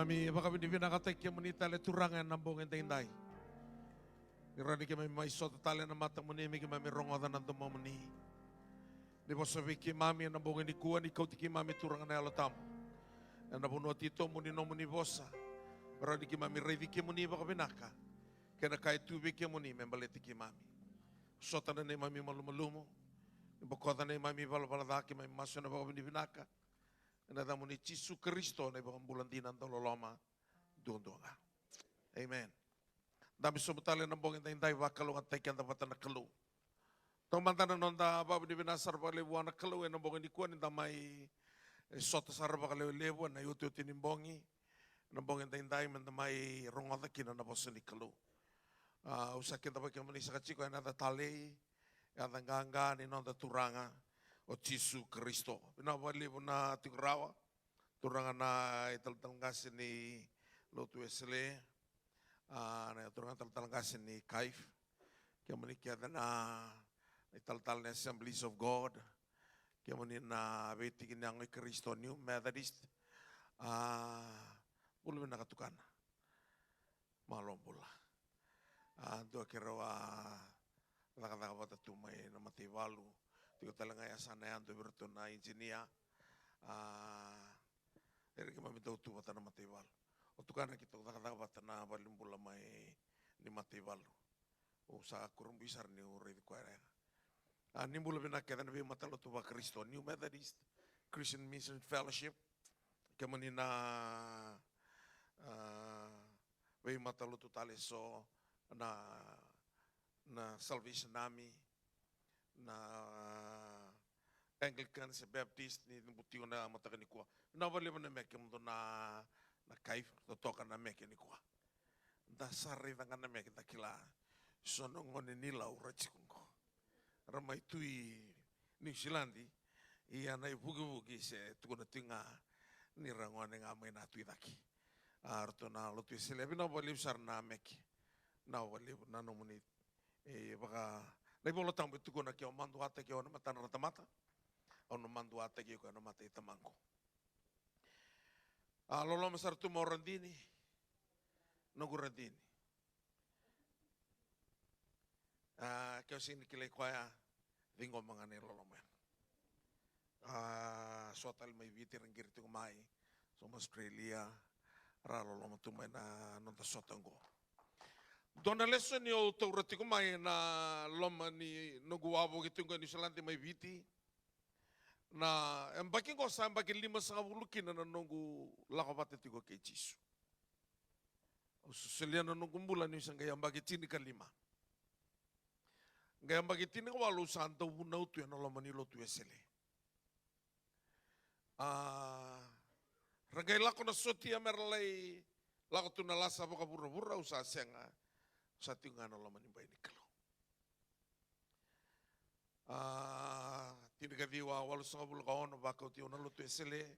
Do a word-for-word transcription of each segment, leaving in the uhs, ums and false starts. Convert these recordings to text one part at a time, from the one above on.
Keimami vakavinavinakataki kemuni tale Turaga ena bogi edaidai. Ni rawa ni keimami mai sota tale ena matamuni me keimami rogoca na domomuni. Ni vosa vei keimami ena bogi nikua, ni kauti keimami Turaga na Yalo Tabu ena vanua titobu ni nomuni vosa. Me rawa ni keimami raici kemuni vakavinaka kei na ka e tu vei kemuni me baleti keimami. Sota na neimami malumalumu, ni bokoca na neimami valavala ca, keimami masu ena vakavinavinaka. Ena yacamuni Jisu Karisito na iVakabula dina dauloloma duadua ga. Amen. Dabe sobu tale ena bogi edaidai, vakalougatataki keda vata na Kalou. Taumada na noda vakavinavinaka sara vakalevu vua na Kalou ena bogi nikua ni da mai, e, sota sara vakalevulevu ena iotioti ni bogi, ena bogi edaidai me da mai rogoca kina na vosa ni Kalou. A, au sa kidavaki kemuni saka tiko ena yaca talei, yaca qaqa ni noda Turaga o Jisu Karisito. Vinaka vakalevu na tiko rawa, turaga na italatala qase ni Lotu Wesele, a, na turaga talatala qase ni CAIF, kemuni kece na italatala ni Assemblies of God, kemuni na veitiki ni Yago i Karisito New Methodist, a, bula vinaka tukana. Malo bula. A, dua keirau a cakacaka vata tu mai na mataivalu. Tiko tale ga yasana yadua vei iratou na ijinia. A, era keimami dau tu vata na mataivalu. O tukana keitou cakacaka vata na valenibula mai ni mataivalu. Au sa kurabui sara niu raici koya. A, ni bula vinaka kece na veimatalotu vaKarisito, New Methodist Christian Mission Fellowship, kemuni na, a, veimatalotu tale so, na, na Salvation Army, na Anglican se Baptist, ni bula tiko na mataka nikua. Vinaka vakalevu na meke, kemudou na, na CAIF, totoka na meke nikua. Da sa raica ga na meke, da kila so na gone ni Lau ra tiko qo. Ra mai tu i Niusiladi, ia na ivukivuki se tukuna tiko ga ni ra gone ga mai na Tui Cake. A, ratou na Lotu Wesele, vinaka vakalevu sara na meke. Vinaka vakalevu na nomuni, e, vaka, na iVola Tabu e tukuna, ke o maduataki au ena matana na tamata, au na maduataki iko ena mata i Tamaqu. A, loloma sara tu mai o Radini, noqu Radini. A, ke o sega ni kilai koya, ciqoma ga na iloloma ya. A, so tale mai Viti ra qiri tiko mai, so mai Australia, ra loloma tu mai na noda sota qo. Dua na lesoni au taura tiko mai na loma ni noqu wavoki tiko e Niusiladi mai Viti. Na yabaki qo sa yabaki limasagavulu kina na noqu lako vata tiko kei Jisu. Au sa solia na noqu bula niu sa qai yabaki tinikalima. Qai yabaki tinikawalu au sa dau vunau tu ena loma ni Lotu Wesele. A, ra qai lako na sotia me ra lai lako tu na lasa vakavuravura, au sa sega, au sa tiko ga ena loma ni bai ni Kalou. A, tinikaciwa walusagavulu ka ono, vakauti au na Lotu Wesele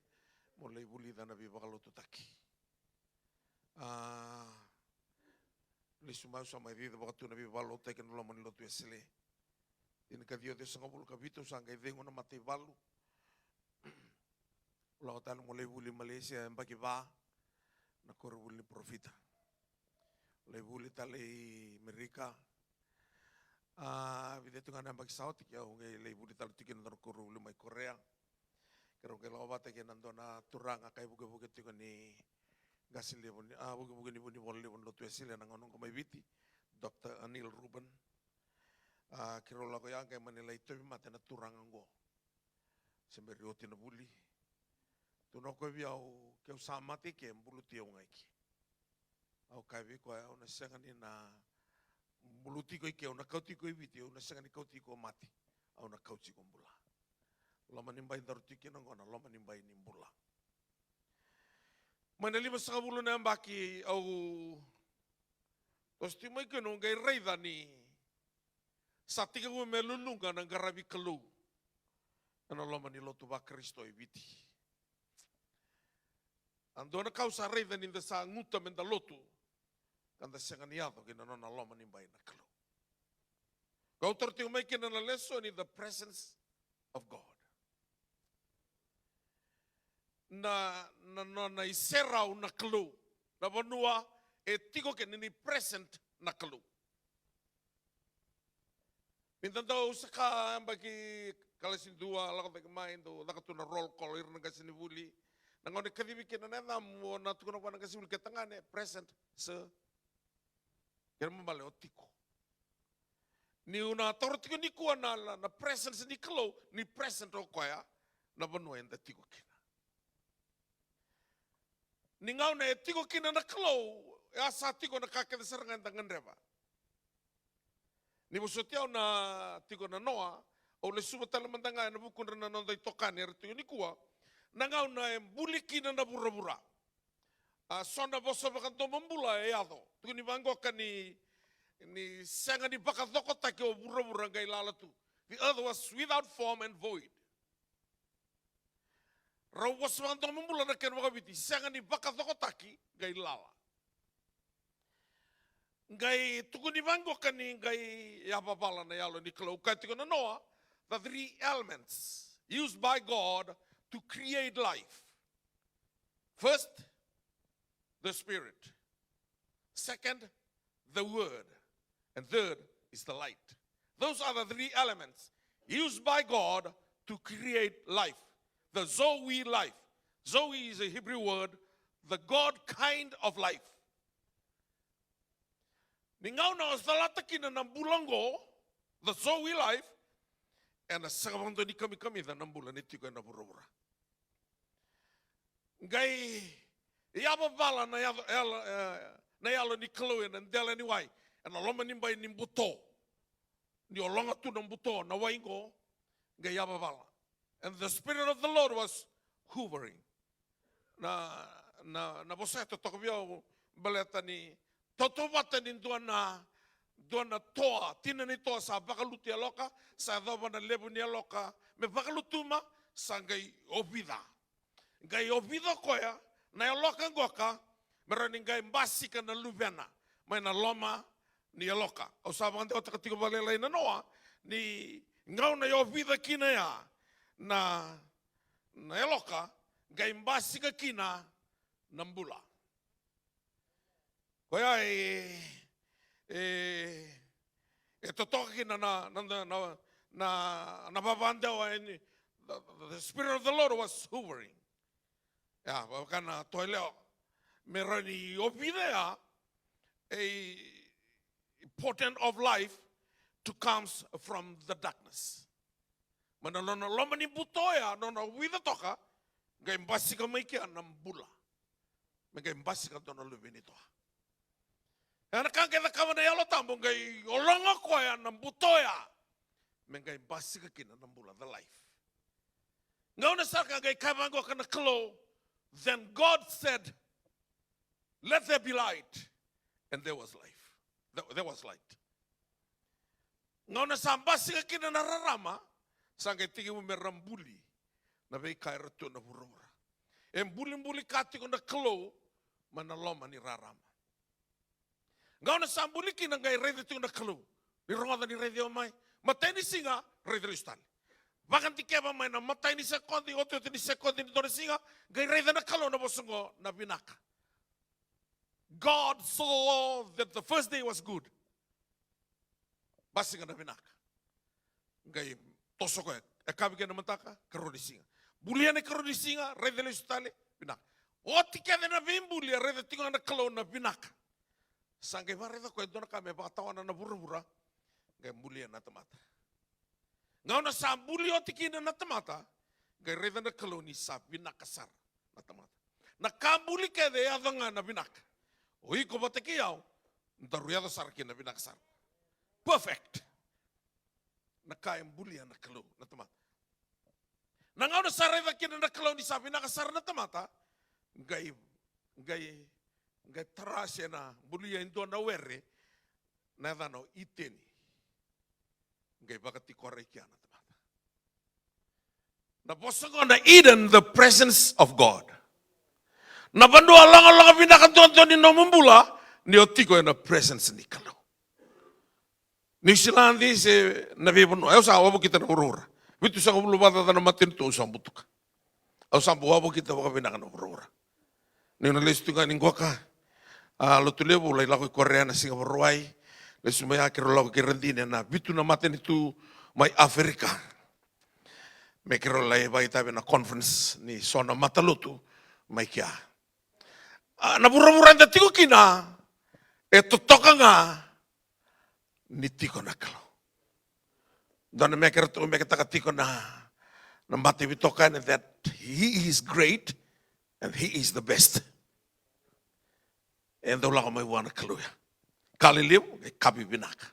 meu lai vulica na veivakalotutaki. A, lesu mai au sa mai cici vakatu na veivakalotutaki ena loma ni Lotu Wesele. Tinikaciwa ciwasagavulu ka vitu au sa qai cegu na mataivalu. Au lako tale meu lai vuli Malaysia, yabaki va, na koronivuli ni Parofita. Lai vuli tale i Amerika. A, vica tu ga na yabaki sa oti ke au qai lai vuli tale tiko kina na koronivuli mai Korea. Keirau qai lako vata kei na dua na turaga ka ivukevuke tiko ni qase levu ni, a, vukevuke ni vunivola levu ni Lotu Wesele ena gauna qo mai Viti, Doctor Anil Ruben. A, keirau lako ya qai mani lai tauvimate na turaga qo. Se bera ni oti na vuli. Tukuna o koya vei au, ke au sa mate ke, buluti au ga i ke. Au kaya vei koya, au na sega ni na buluti iko i ke, au na kauti iko i Viti, au na sega ni kauti iko mate. Au na kauti iko bula. Loma ni bai daru tiko kina qo na loma ni bai ni bula. Mai na limasagavulu na yabaki au toso tiko mai kina, au qai raica ni sa tekivu me luluqa na qaravi Kalou ena loma ni lotu vaKarisito e Viti. A dua na ka au sa raica ni da sa guta me da lotu ka da sega ni yaco ki na nona loma ni bai na Kalou. Ka au taura tiko mai kina na lesoni, the presence of God. Na, na nona iserau na Kalou. Na vanua e tiko kina ni present na Kalou. Ni da dau saka yabaki kalasi dua, lako cake mai, dau caka tu na roll call, ira na qasenivuli. Na gauna e kacivi kina na yacamu, o na tukuna vua na qasenivuli, ke tagane, present, sir. Kena ibalebale o tiko. Niu na taura tiko nikua na, na, na presence ni Kalou, ni present o koya na vanua eda tiko kina. Ni gauna e tiko kina na Kalou, e a sa tiko na ka kece sara ga eda gadreva. Ni vosoti au na tiko na noa, au lesuva tale mada ga ena vukudra na noda itokani era tiko nikua, na gauna e buli kina na vuravura. A, so na vosa vakadomobula e yaco. Tukuni vaqoka ni, ni sega ni vakacokotaki o vuravura qai lala tu. The earth was without form and void. Rau vosa vakadomobula na kena vakaviti, sega ni vakacokotaki qai lala. Qai tukuni vaqoka ni qai yavavala na yalo ni Kalou. Kaya tiko na noa, the three elements used by God to create life. First, the Spirit. Second, the Word. And third is the light. Those are the three elements used by God to create life. The Zoe life. Zoe is a Hebrew word, the God kind of life. Ni gauna o calata kina na bula oqo, the Zoe life, ena sega vakadua ni kamikamica na bula ni tiko ena vuravura. Qai yavavala na yalo, yalo, e, na yalo ni Kalou ena dela ni wai, ena loma ni bai ni buto. Ni ologa tu na buto, na wai qo, qai yavavala. And the Spirit of the Lord was hovering. Na, na, na vosa e totoka vei au baleta ni tautauvata ni dua na, dua na toa, tina ni toa sa vakalutu yaloka, sa yacova na levu ni yaloka me vakalutuma, sa qai ovica. Qai ovica o koya na yaloka qoka, me rawa ni qai basika na luvena mai na loma ni yaloka. Au sa vakadewataka tiko vakalailai na noa, ni gauna e ovica kina ya na, na yaloka, qai basika kina na bula. Koya e, e, e totoka kina na, na, na, na, na, na vavadewa, e ni, the, the Spirit of the Lord was hovering. Ya, vaka na toa yalewa. Me rawa ni ovica ya, a portent of life to comes from the darkness. Mai na nona loma ni buto ya, nona ovica toka, qai basika mai kea na bula. Me qai basika dua na luve ni toa. Ena ka qai cakava na Yalo Tabu, qai ologa koya na buto ya. Me qai basika kina na bula, the life. Gauna sara ka qai kaya vaqoka na Kalou, then God said, "Let there be light." And there was life. There, there was light. Gauna sa basika kina na rarama, sa qai tekivu me ra buli na veika era tu na vuravura. E bulibuli ka tiko na Kalou mai na loma ni rarama. Gauna sa buli kina qai raica tiko na Kalou. Ni rogoca, ni raici au mai. Matai ni siga, raica lesu tale. Vakadikeva mai na matai ni sekodi, otioti ni sekodi ni dua na siga, qai raica na Kalou na vosa oqo, na vinaka. God saw that the first day was good. Basika na vinaka. Qai toso koya, e kavi kena mataka, karua ni siga. Bulia na karua ni siga, raica lesu tale, vinaka. Oti kece na veibuli, e raica tiko ga na Kalou na vinaka. Sa qai vakaraica koya e dua na ka me vakatawana na vuravura, qai bulia na tamata. Gauna sa buli oti kina na tamata, qai raica na Kalou ni sa vinaka sara na tamata. Na ka buli kece e yaco ga na vinaka. O iko vata kei au, daru yaco sara kina na vinaka sara. Perfect. Na ka e bulia na Kalou na tamata. Na gauna sa raica kina na Kalou ni sa vinaka sara na tamata, qai, qai, qai tara se na bulia e dua na were, na yacana o Iteni. Qai vakatikora i kea na tamata. Na vosa oqo na Eden, the presence of God. Na vanua logaloga vinaka duadua ni nomu bula, ni o tiko ena presence ni Kalou. Niusiladi se na veivanua, au sa wavokita na vuravura. Vitusagavulu vakacaca na matanitu au sa butuka. Au sa wavokita vakavinaka na vuravura. Niu na lesu tu ga ni qoka, A, Lotulevu, lai lako i Korea na siga Vakarauwai. Lesu mai ya keirau lako kei Radini ena vitu na matanitu mai Aferika. Me keirau lai vakaitavi ena conference ni so na matalotu mai kea. A, na vuravura eda tiko kina, e totoka ga ni tiko na Kalou. Dua na meke ratou meketaka tiko na, na mate veitokani, that he is great and he is the best. E dau lako mai vua na Kalou ya. Ka lelevu, qai kavi vinaka.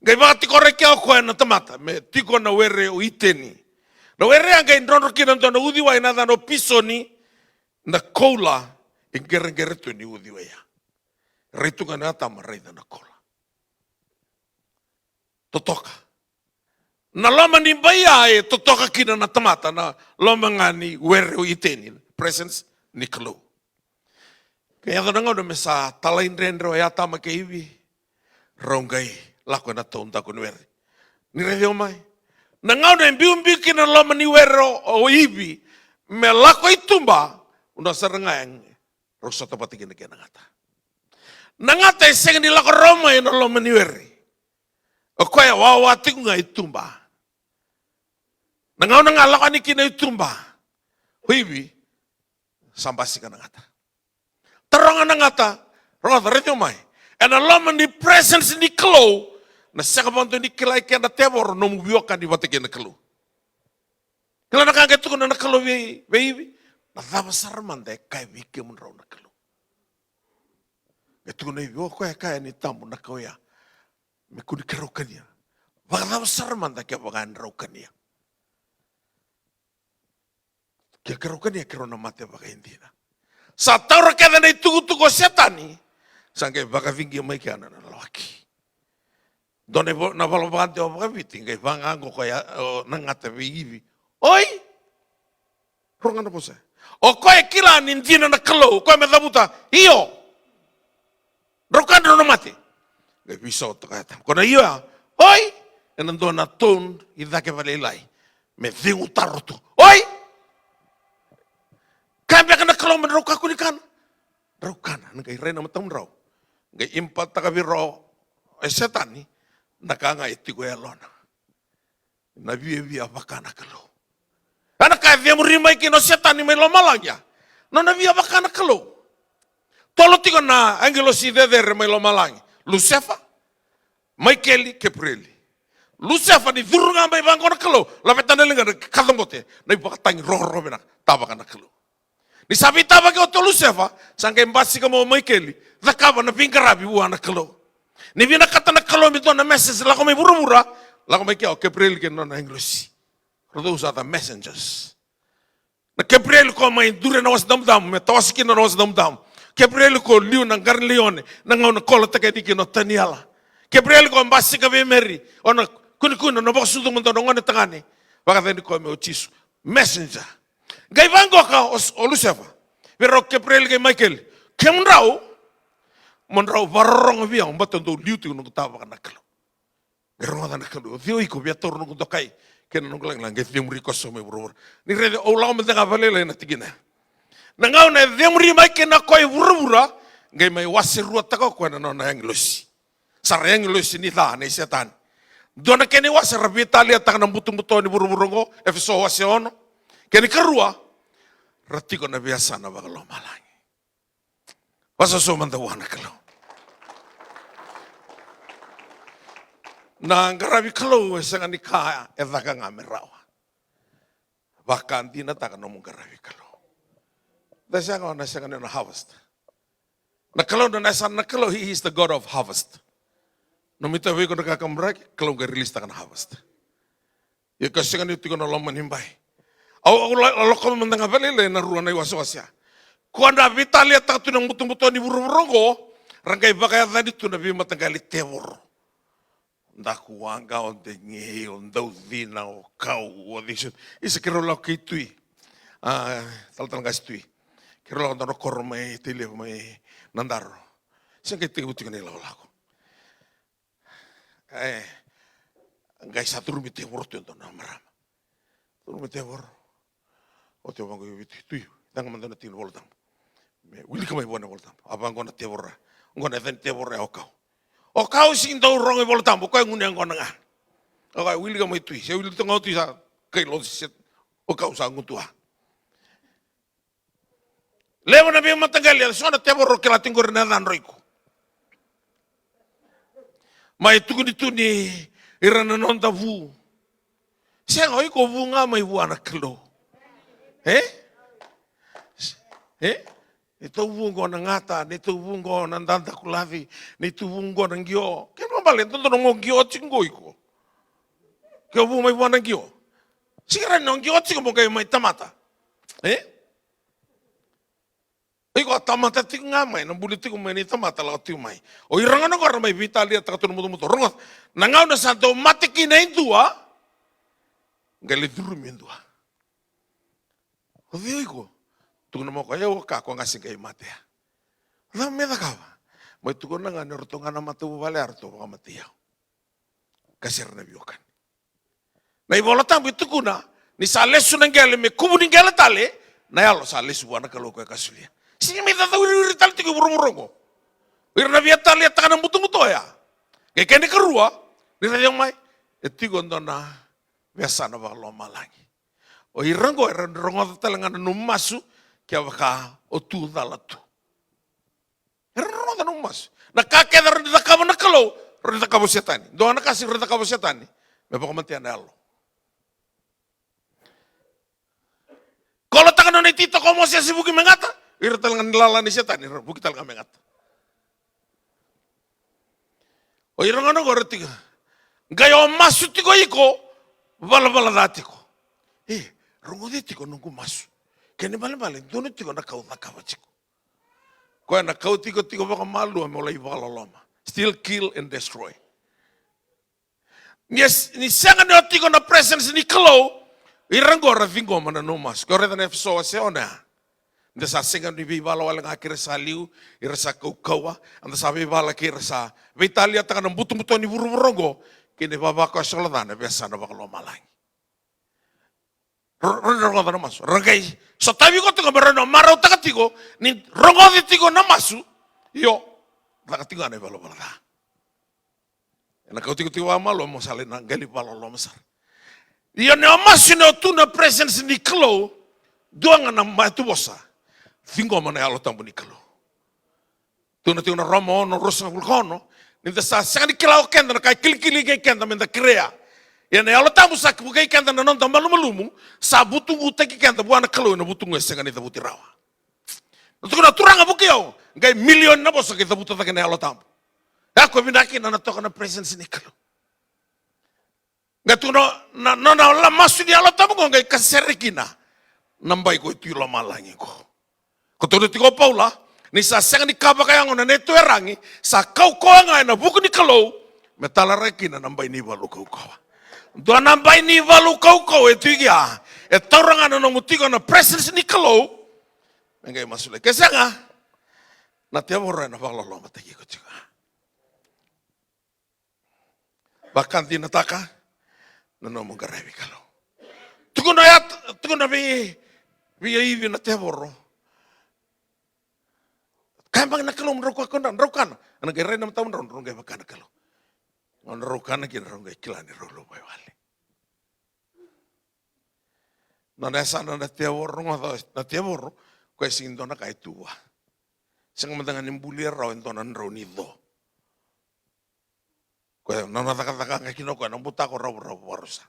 Qai vakatikora e kea o koya na tamata, me tiko na were o Iteni. Na were ya qai drodro kina dua na uciwai na yacana o Pisoni, na koula, e qereqere tu ni uciwai ya. Rai tu ga na Atama, raica na koula. Totoka. Na loma ni bai ya e totoka kina na tamata, na loma ga ni were o Iteni, presence ni Kalou. Ke yaco na gauna me sa talaidredre o Atama kei Ivi, rau qai lako ena taudaku ni were. Ni raici au mai. Na gauna e biubiu kina na loma ni were o, o Ivi, me lako i tuba, au dau sara ga e rau sota vata kina kei na gata. Na gata e sega ni lako rawa mai ena loma ni were. O koya wawa tiko ga i tuba. Na gauna ga lako yani kina i tuba o Ivi, sa basika na gata. Taroga na gata, rogoca, raici au mai. Ena loma ni presence ni Kalou, na sega vakadua ni kila e kea na tevoro nomu veiwekani vata kei na Kalou. Kila na ka qai tukuna na Kalou vei, vei Ivi? Na cava sara mada e kaya vei kemudrau na Kalou? Qai tukuna o Ivi, o koya e kaya ni tabu na ka oya, me kua ni keirau kania. Vakacava sara mada kevaka e drau kania? Ke keirau kania, keirau na mate vakaidina. Sa taura kece na itukutuku o Setani, sa qai vakaciqia mai kea na lawaki. Dua na ivo-, na ivalavala vakadewa vakaviti, qai vaqo o koya, o, na gata vei Ivi. Oi! Rogoca na vosa. O koya e kila ni dina na Kalou, o koya me cavuta, io. Drau kana, drau na mate. Qai veisau toka o Atama. Ko na io ya. Oi! Ena dua na tone i cake vakalailai. Me cegu taro tu. Oi! Kaya beka na Kalou me drau kakua ni kana. Drau kana, na qai rai na matamudrau. Qai impart-taka vei rau o Setani na ka ga e tiko e yalona. Na viavia vaka na Kalou. A, na ka e cemuri mai kina o Setani mai lomalagi ya, nona via vaka na Kalou. Tolu tiko na agilosi cecere mai lomalagi. Lusefa, Maikeli, Kepureli. Lusefa ni curu ga mai vaqo na Kalou, laveta na ligana, kacabote na ivakatagi rogorogo vinaka, tavaka na Kalou. Ni sa veitavaki oti o Lusefa, sa qai basika mai o Maikeli, cakava na veiqaravi vua na Kalou. Ni vinakata na Kalou me dua na message lako mai vuravura, lako mai kea o Kepureli kei na nona agilosi. Those are the messengers. Na Kepureli ko mai duri na Wasa Damudamu, me tawase kina na Wasa Damudamu. Kepureli ko liu na qara ni laione, na gauna kolotaka yani kina o Taniela. Kepureli ko basika vei Meri, o na kunekune, o na vakasucuma dua na gone tagane. Vakayacani koya me o Jisu. Messenger. Qai vaqoka o, o Lusefa vei rau Kepureli kei Maikeli. Kemudrau, mo drau vakarorogo vei au, baleta dou liu tiko noqu tavaka na Kalou. Qai rogoca na Kalou, o cei o iko, via taura noqu dokai kei na noqu lagilagi, qai cemuri koso mai vuravura. Ni raica, au lako mada ga vakalailai na tikina. Na gauna e cemuri mai kina o koya i vuravura, qai mai wase ruataka o koya na nona agilosi. Sa ra agilosi ni ca nei Setani. Dua na kena iwase, ra veitaliataka na butobuto ni vuravura oqo, Efeso wase ono. Kena ikarua, ra tiko na veiyasana vakalomalagi. Vakasoso mada vua na Kalou. Na qaravi Kalou e sega ni ka e caka ga me rawa. Vakadinataka nomu qaravi Kalou. Da sega, na sega ni na harvest. Na Kalou, na, na yasana na Kalou, he is the God of harvest. Nomu itavi iko na kakaburaki, Kalou qai release taka na harvest. Ia ka sega ni tiko na loma ni bai. Au, au la, la lako mada ga vakalailai na rua na iwasewase ya. Ko na veitaliataka tu na butobuto ni vuravura oqo, ra qai vakayacani tu na veimataqali tevoro. Dakuwaqa, o Degei, o Daucina, o Kau, o Cisu. Isa, keirau lako kei Tui. A, talatala qase Tui. Keirau lako dua na koro mai Tailevu mai Nadaro. Se qai tekivu tiko na ilakolako. E, qai sa curumi tevoro tu e dua na marama. Curumi tevoro. Oti au vaqo, Tui, Tui, caka mada na tiki ni Vola Tabu. Me wilika mai vua na iVolatabu. A vaqo na tevoro. Qo na yaca ni tevoro ya o Kau. O Kau sega ni dau rogo iVolatabu, o koya e gunu yaqona ga. O koya wilika mai Tui, se wilika tu ga o Tui sa kai losi se o Kau sa gutuwa. Levu na veimataqali, e so na tevoro kila tiko qori na yacadra o iko. Mai tukuni tu ni ira na noda vu. Sega, o iko vu ga mai vua na Kalou. E? E? Neitou vu qo na gata, neitou vu qo na dadakulaci, neitou vu qo na qio. Kena ibalebale, dodonu mo qio tiko qo iko. Ke o vu mai vua na qio. Sega ni o qio tiko mo qai mai tamata. E? Iko a tamata tiko ga mai, na buli tiko mai ni tamata lako tiko mai. O ira gona qo ra mai veitaliataka tu na butobuto. Rogoca, na gauna sa dau mate kina e dua, qai lai curumi e dua. O cei o iko? Tukuna mai o koya, o au o Kau, o koya ga se qai mate ya. Cava me cakava? Mai tukuna ga ni o ratou ga na matavuvale ya ratou vakamatei au. Ka sere na veiwekani. Na iVolatabu e tukuna ni sa lesu na qele me kuvu ni qele tale, na yalo sa lesu vua na Kalou, o koya ka solia. Sega ni mai cacauriuri tale tiko i vuravura oqo. O ira na via taliataka na butobuto oya. Qai kena ikarua, ni raica mai, e tiko e dua na veiyasana vakalomalagi. O ira oqo era rogoca tale ga na nomu masu, kevaka o tu cala tu. Era rogoca na nomu masu. Na ka kece era na cakava na Kalou, era na cakava o Setani. Dua na ka sega ni ra cakava o Setani, me vakamatea na yalo. Kolotaka nona ititoko o Mosese vuki me gata, ira tale ga na lala ni Setani, era vuki tale ga me gata. O ira gona qo era tiko. Qai o masu tiko iko, valavala ca tiko. E, rogoci tiko noqu masu. Kena ibalebale, donu tiko na ka au cakava tiko. Koya na kauti iko tiko vakamalua mo lai vakaloloma. Steal, kill and destroy. Ni, ni sega ni o tiko na presence ni Kalou, ira qo ra ciqoma na nomu masu. Ke o raica na Efeso wase ono ya. Da sa sega ni veivala wale ga kei ira sa liu, ira sa kaukauwa, eda sa veivala kei ira sa veitaliataka na butobuto ni vuravura oqo, kei na ivavakoya solo ca na veiyasana vakalomalagi. Ra, ra, ra rogoca na masu. Ra qai sotavi iko tiko me ra na marautaka tiko, ni rogoci tiko na masu, io, caka tiko ga na ivalavala ca. Ena kauti iko tiko vakamalua mo sa lai na qai lai vakaloloma sara. Io, ni o masu ni o tu na presence ni Kalou, dua ga na matavosa, ciqoma na Yalo Tabu ni Kalou. Tukuna tiko na Roma ono, ruasagavulu ka ono, ni da sa sega ni kila o keda na ka e kilikili kei keda me da kerea. Ia na Yalo Tabu sa vukei keda na noda malumalumu, sa vutuqutaki keda vua na Kalou ena vutugu e sega ni cavuti rawa. Na tukuna, Turaga, vukei au, qai milioni na vosa qai cavuta cake na Yalo Tabu. Ia ko vinaka kina na toka na presence ni Kalou. Qai tukuna na, na, na, na masu ni Yalo Tabu qo qai kasere kina na bai ko e tu i lomalagi qo. Ko tukuna tiko o Paula, ni sa sega ni ka vakayago na neitou iyaragi, sa kaukauwa ga ena vuku ni Kalou, me talaraki kina na bai ni valu kaukauwa. Dua na bai ni valu kaukauwa e tu i kea, e taura ga na nomu tiko na presence ni Kalou, me qai masulaki. Ke sega, na tevoro ena vakalolomataki iko tiko ga. Vakadinataka na nomu qaravi Kalou. Tukuna ya, tukuna vei, vei Ivi na tevoro. Kaya beka na Kalou, drau kakua, drau kana. Ena qai rai na matamudrau, drau qai vaka na Kalou. Drau kana kina, drau qai kila ni drau luvaiwale. Nona yasana na tevoro, rogoca, na tevoro, koya sega ni dua na ka e tu vua. Sega mada ga ni bulia rawa e dua na drau ni co. Koya na nona cakacaka ga kina o koya na butako raurau vakarusa.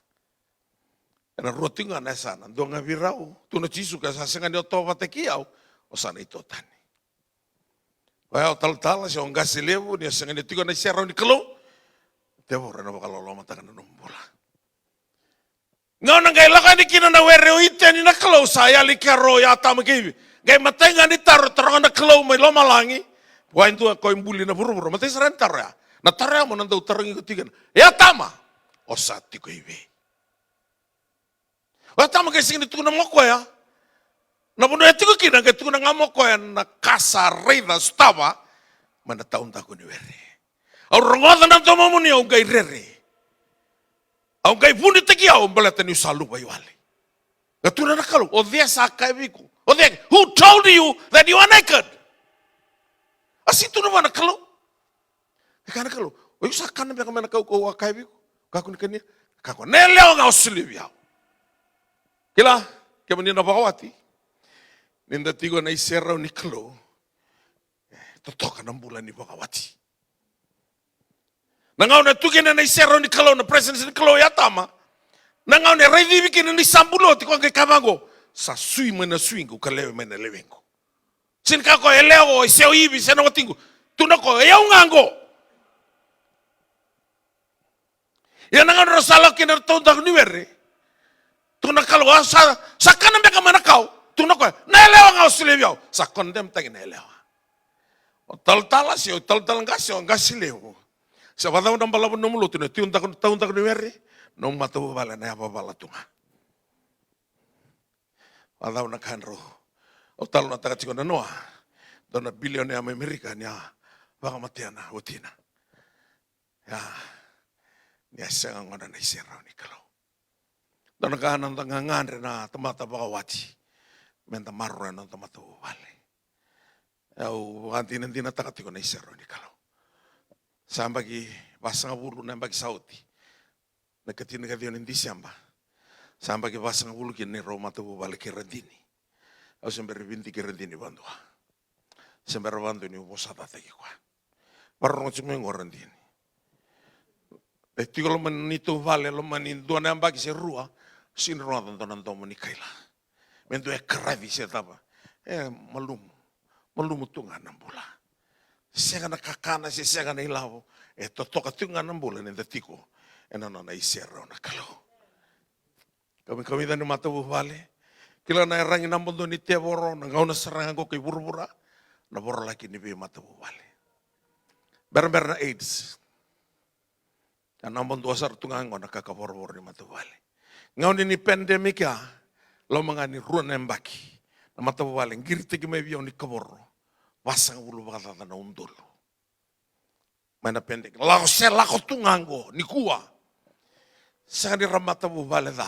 Ena rua tiko ga na yasana, dua ga vei rau, tukuna o Jisu, ke sa sega ni o to vata kei au, o sa na ito tani. Koya o talatala se o qase levu, ni o sega ni tiko ena iserau ni Kalou, tevoro ena vakalolomataka na nomu bula. Gauna qai lako yani kina na were o Iteni, na Kalou sa yali kea o Atama kei Ivi. Qai matai ga ni taro e taroga na Kalou mai lomalagi. Vua e dua ko e buli na vuravura. Matai sara ni taro ya. Na taro ya mo na dau tarogi iko tiko kina. E Atama, o sa tiko i vei? O Atama qai sega ni tukuna mai o koya na vanua e tiko kina, qai tukuna ga mai o koya na ka sa raica, sotava mai na taudaku ni were. Au rogoca na domomuni, au qai rere. Au qai vunitaki au baleta niu sa luvaiwale. Qai tukuna na Kalou, o cei sa kaya vei iko? O cei? Who told you that you are naked? A sega ni tukuna vua na Kalou. E kaya na Kalou, o iko sa kana beka mai na kaukauwa au a kaya vei iko, kakua ni kania? Kakua, na yalewa ga o solia vei au. Kila, kemuni na vakawati, ni da tiko ena iserau ni Kalou, e totoka na bula ni vakawati. Na gauna e tu kina na iserau ni Kalou, na presence ni Kalou i Atama, na gauna e raici Ivi kina ni sa bula oti, koya qai kaya vaqo, sa sui mai na suiqu ka lewe mai na lewequ. Sega ni kaya o koya, yalewa, o Esau, o Ivi, se na watiqu. Tukuna o koya, o yau ga qo. Ia na gauna rau sa lako kina na taudaku ni were, tukuna na Kalou, a sa, sa kana beka mai na kau? Tukuna o koya, na yalewa ga o solia vei au. Sa condemn-taki na yalewa. O talatala se o talatala qase, o qase levu, se vakacava na balavu ni nomu lotu, ni o tiko na taudaku ni were, nomu matavuvale na yavavala tu ga. Vakacava na ka drau, au talanoataka tiko na noa, dua na bilionea mai Amerika, ni a vakamatea na watina. Ia, ni a sega gona na iserau ni Kalou. Dua na ka na noda gagadre na tamata vakawati, meda maroroya na noda matavuvale. Au vakadinadinataka tiko na iserau ni Kalou. Sa yabaki vasagavulu na yabaki sa oti, na ikatinikaciwa ni Diseba. Sa yabaki vasagavulu kina ni rau matavuvale kei Radini. Au se bera ni vidiki Radini vadua. Se bera vadua niu vosataki koya. Vakarorogo tiko mai qo Radini. E tiko loma ni neitou vale, loma ni dua na yabaki se rua, sega ni rogoca dua na domo ni kaila. Me dua e karavi se cava. E malumu. Malumu tu ga na bula. Sega na kakana se sega na ilavo. E totoka tu ga na bula ni da tiko ena nona iserau na Kalou. Kamikamica ni matavuvale. Kila na iyaragi naba dua ni tevoro, na gauna sara ga qo kei vuravura, na vorolaki ni veimatavuvale. Berabera na AIDS. A naba dua sara tu ga qo na ka ka vorovoro ni matavuvale. Gauna ni pandemic ya, loma ga ni rua na yabaki, na matavuvale qiritaki mai vei au ni kavoro vasagavulu vakacaca na udolu. Mai na pandemic. Lako se lako tu ga qo nikua. Sega ni ra matavuvale ca.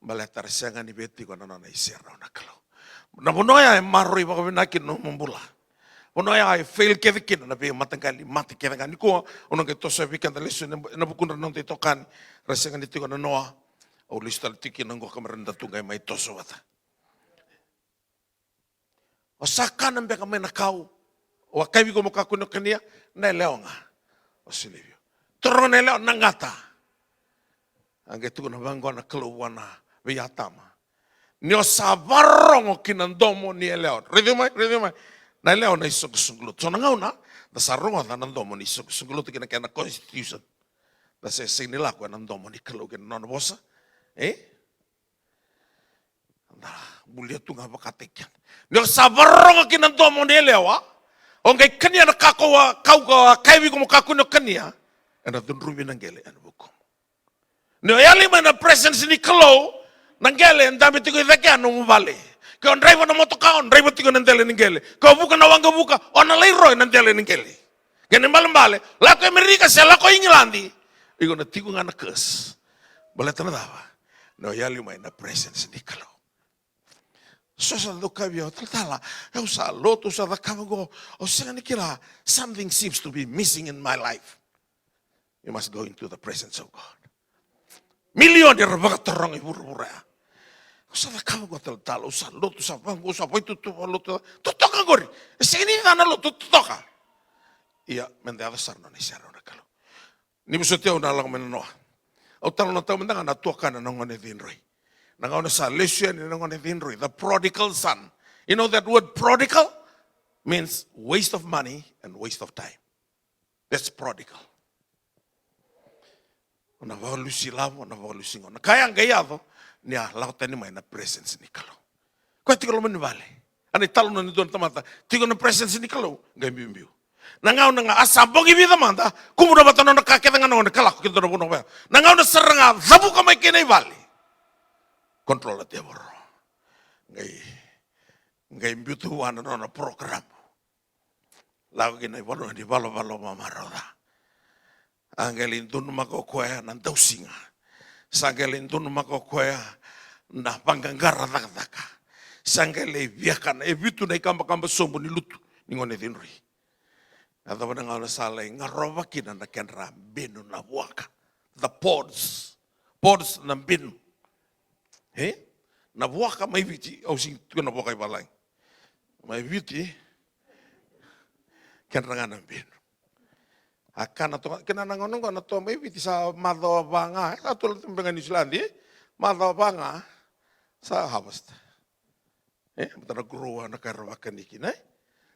Baleta ra sega ni via tiko na nona iserau na Kalou. Na vanua ya e maroroi vakavinaka kina nomu bula. Vanua ya e fail kece kina na veimataqali mate kece ga. Nikua au na qai toso vei keda lesu ena, ena vukudra na noda itokani. Ra sega ni tiko na noa. Au lesu tale tiko kina qo ka me ra na tu qai mai toso vata. O sa kana beka mai na kau? Au a kaya vei iko mo kakua ni o kania, na yalewa ga o solia vei au. Taroga na yalewa, na gata. A qai tukuna vaqo na Kalou vua na, vei Atama. Ni o sa vakarorogo ki na domo ni yalewa. Raici mai, raici mai. Na yalewa na isoqosoqo lotu. So na gauna da sa rogoca na domo ni isoqosoqo lotu kei na kena constitution. Da se sega ni lako ena domo ni Kalou kei na nona vosa. E? Da bulia tu ga vakataki keda. Ni o sa vakarorogo ki na domo ni yalewa, o qai kania na ka ko a, kau ko a kaya vei iko mo kakua ni o kania, ena cudruvi na qele ena vukumu. Ni o yali mai na presence ni Kalou, na qele e dabe tiko i cake ya nomu vale. Ke o draiva na motoka, o draiva tiko na dela ni qele. Ke o vuka na waqavuka, o na lai ro ena dela ni qele. Kena ibalebale, lako Amerika se lako Igiladi, iko na tiko ga na curse. Baleta na cava? Ni o yali mai na presence ni Kalou. So sa dau kaya vei au, talatala, au sa lotu, au sa cakava qo, au sega ni kila, something seems to be missing in my life. You must go into the presence of God. Milioni era vakataroga i vuravura ya. Au sa cakava qo talatala, au sa lotu, sa vaqo, au sa vaitutu vakalotu, totoka qori. E sega ni ca na lotu, totoka. Ia, meda yaco sara na nona iserau na Kalou. Ni vosoti au na lako mai na noa. Au talanoataka mada ga na tuakana na gone cidroi. Na gauna sa lesu yani na gone cidroi. The prodigal son. You know that word prodigal? Means waste of money and waste of time. That's prodigal. O na vakalusi lavo, o na vakalusi gauna. Na ka ya qai yaco, ni a lako tani mai na presence ni Kalou. Koya tiko loma ni vale. A na italanoa ni dua na tamata, tiko na presence ni Kalou, qai biubiu. Na gauna ga a sa bogi vica mada, kumuna vata nona ka kece ga na gone ka lako ki dua na vanua vaya. Na gauna sara ga a cavuka mai kina i vale. Control na tevoro. Qai, qai biuta vua na nona program. Lako ki na ivanua ni valovalo mamarau ca. A qai lai donumaka o koya na dausiga. Sa qai lai donumaka o koya na vaqaqara cakacaka. Sa qai lai viakana e vitu na ikabakaba sobu ni lutu ni gone cidroi. A cava na gauna sa lai garova kina na kedra benu na vuaka. The pods. Pods na benu. E? Na vuaka mai Viti, au sigi tu na vuaka i valagi. Mai Viti, kedra ga na benu. A kana toka, kina na gauna oqo na toa mai Viti sa macawa va ga, e, sa tola tu beka Niusiladi, e? Macawa va ga, sa harvest. E, mata na grower na ka era vakani kina, e?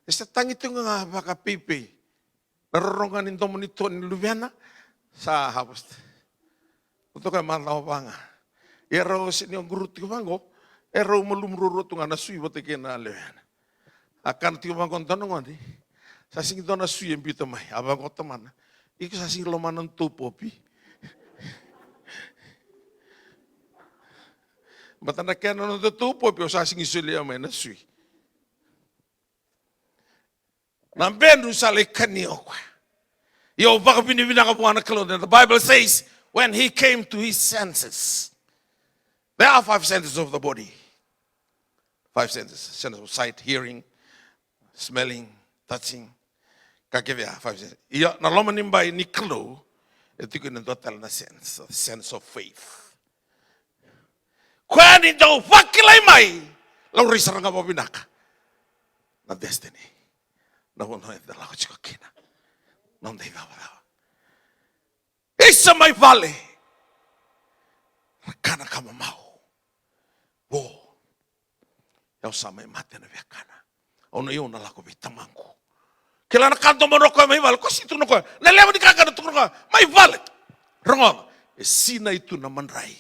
E sa tagi tu ga vakapeipei. Na rorogo ni domo ni toa ni luvena, sa harvest. Totoka e macawa va ga. Ia rau se ni oguru tiko vaqo, e rau malumu ruarua tu ga na sui vata kei na lewena. A kana tiko vaqo dua na gone, sa sigi dua na sui e biuta mai, a vaqo tamana. Iko sa sigi lomana na tou popi. Mata na kena noda tou popi, au sa sigi solia mai na sui. Na benu sa lai kania o koya. Io, vakavinavinaka vua na Kalou. The Bible says, when he came to his senses. There are five senses of the body. Five senses. Sense of sight, hearing, smelling, touching. Ka kece ya, five senses. Io, na loma ni bai ni Kalou, e tiko na dua tale na sense, sense of faith. Koya ni dau vakilai mai, laurai sara ga vakavinaka na destiny. Na vanua eda lako tiko kina. Na noda icavacava. Isa mai vale. Ra kana ka mamau. Vo. Au sa mai mate na via kana. Au na, au na lako vei tamaqu. Kila na ka domo na koya mai vale. Ko si tukuna koya. Na levu ni kakana tukuna koya. Mai vale. Rogoca. E sinai tu na madrai.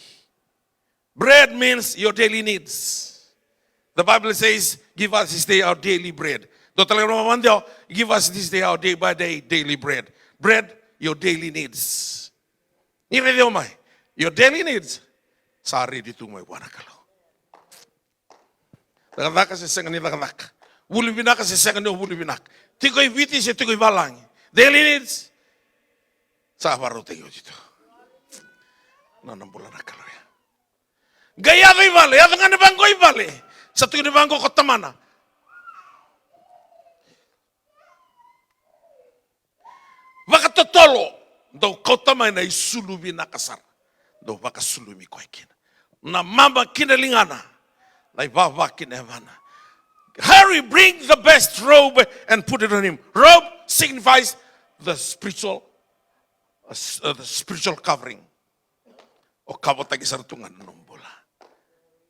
Bread means your daily needs. The Bible says, give us this day our daily bread. Dua tale na vakadewa, give us this day our day by day daily bread. Bread, your daily needs. Ni raici au mai. Your daily needs. Sa ready tu mai vua na Kalou. Cakacaka se sega ni cakacaka. Vuli vinaka se sega ni vuli vinaka. Tiko i Viti se tiko i valagi. Daily needs. Sa vakarautaki oti tu. Na nona bula na Kalou ya. Qai yaco i vale, yaco ga ni vaqo i vale. Sa tukuni vaqo ko tamana. Vakatotolo, dau kauta mai na isulu vinaka sara. Dau vakasulumi koya kina. Na mama kina ligana. Na ivava kina yavana. Hurry, bring the best robe and put it on him. Robe signifies the spiritual, uh, s-, uh, the spiritual covering. O cover-taki sara tu ga na nomu bula.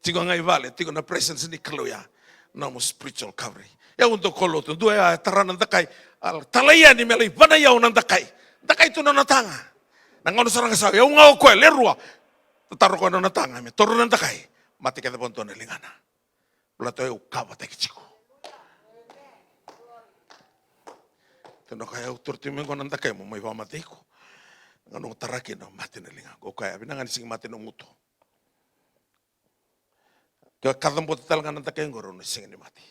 Tiko ga i vale, tiko na presence ni Kalou ya. Nomu spiritual covering. Ia au dau kolo tu, dua ya e tara na dakai. A talai yani me lai vanai au na dakai. Dakai tu na nona taga. Na gauna sara ga sa, ia au ga o koya, le rua. Tataro koya na nona taga, me toro na dakai. Mate kece vakadua na ligana. Baleta au cover-taki tiko. Tukuna o koya, au toro tiko mai qo na dakai mo mai vakamatei iko. Gauna au tara kina, mate na liga. Au kaya, vinaka ga ni sega ni mate na guto. Ke o kacabote tale ga na dakai qo, au na sega ni mate.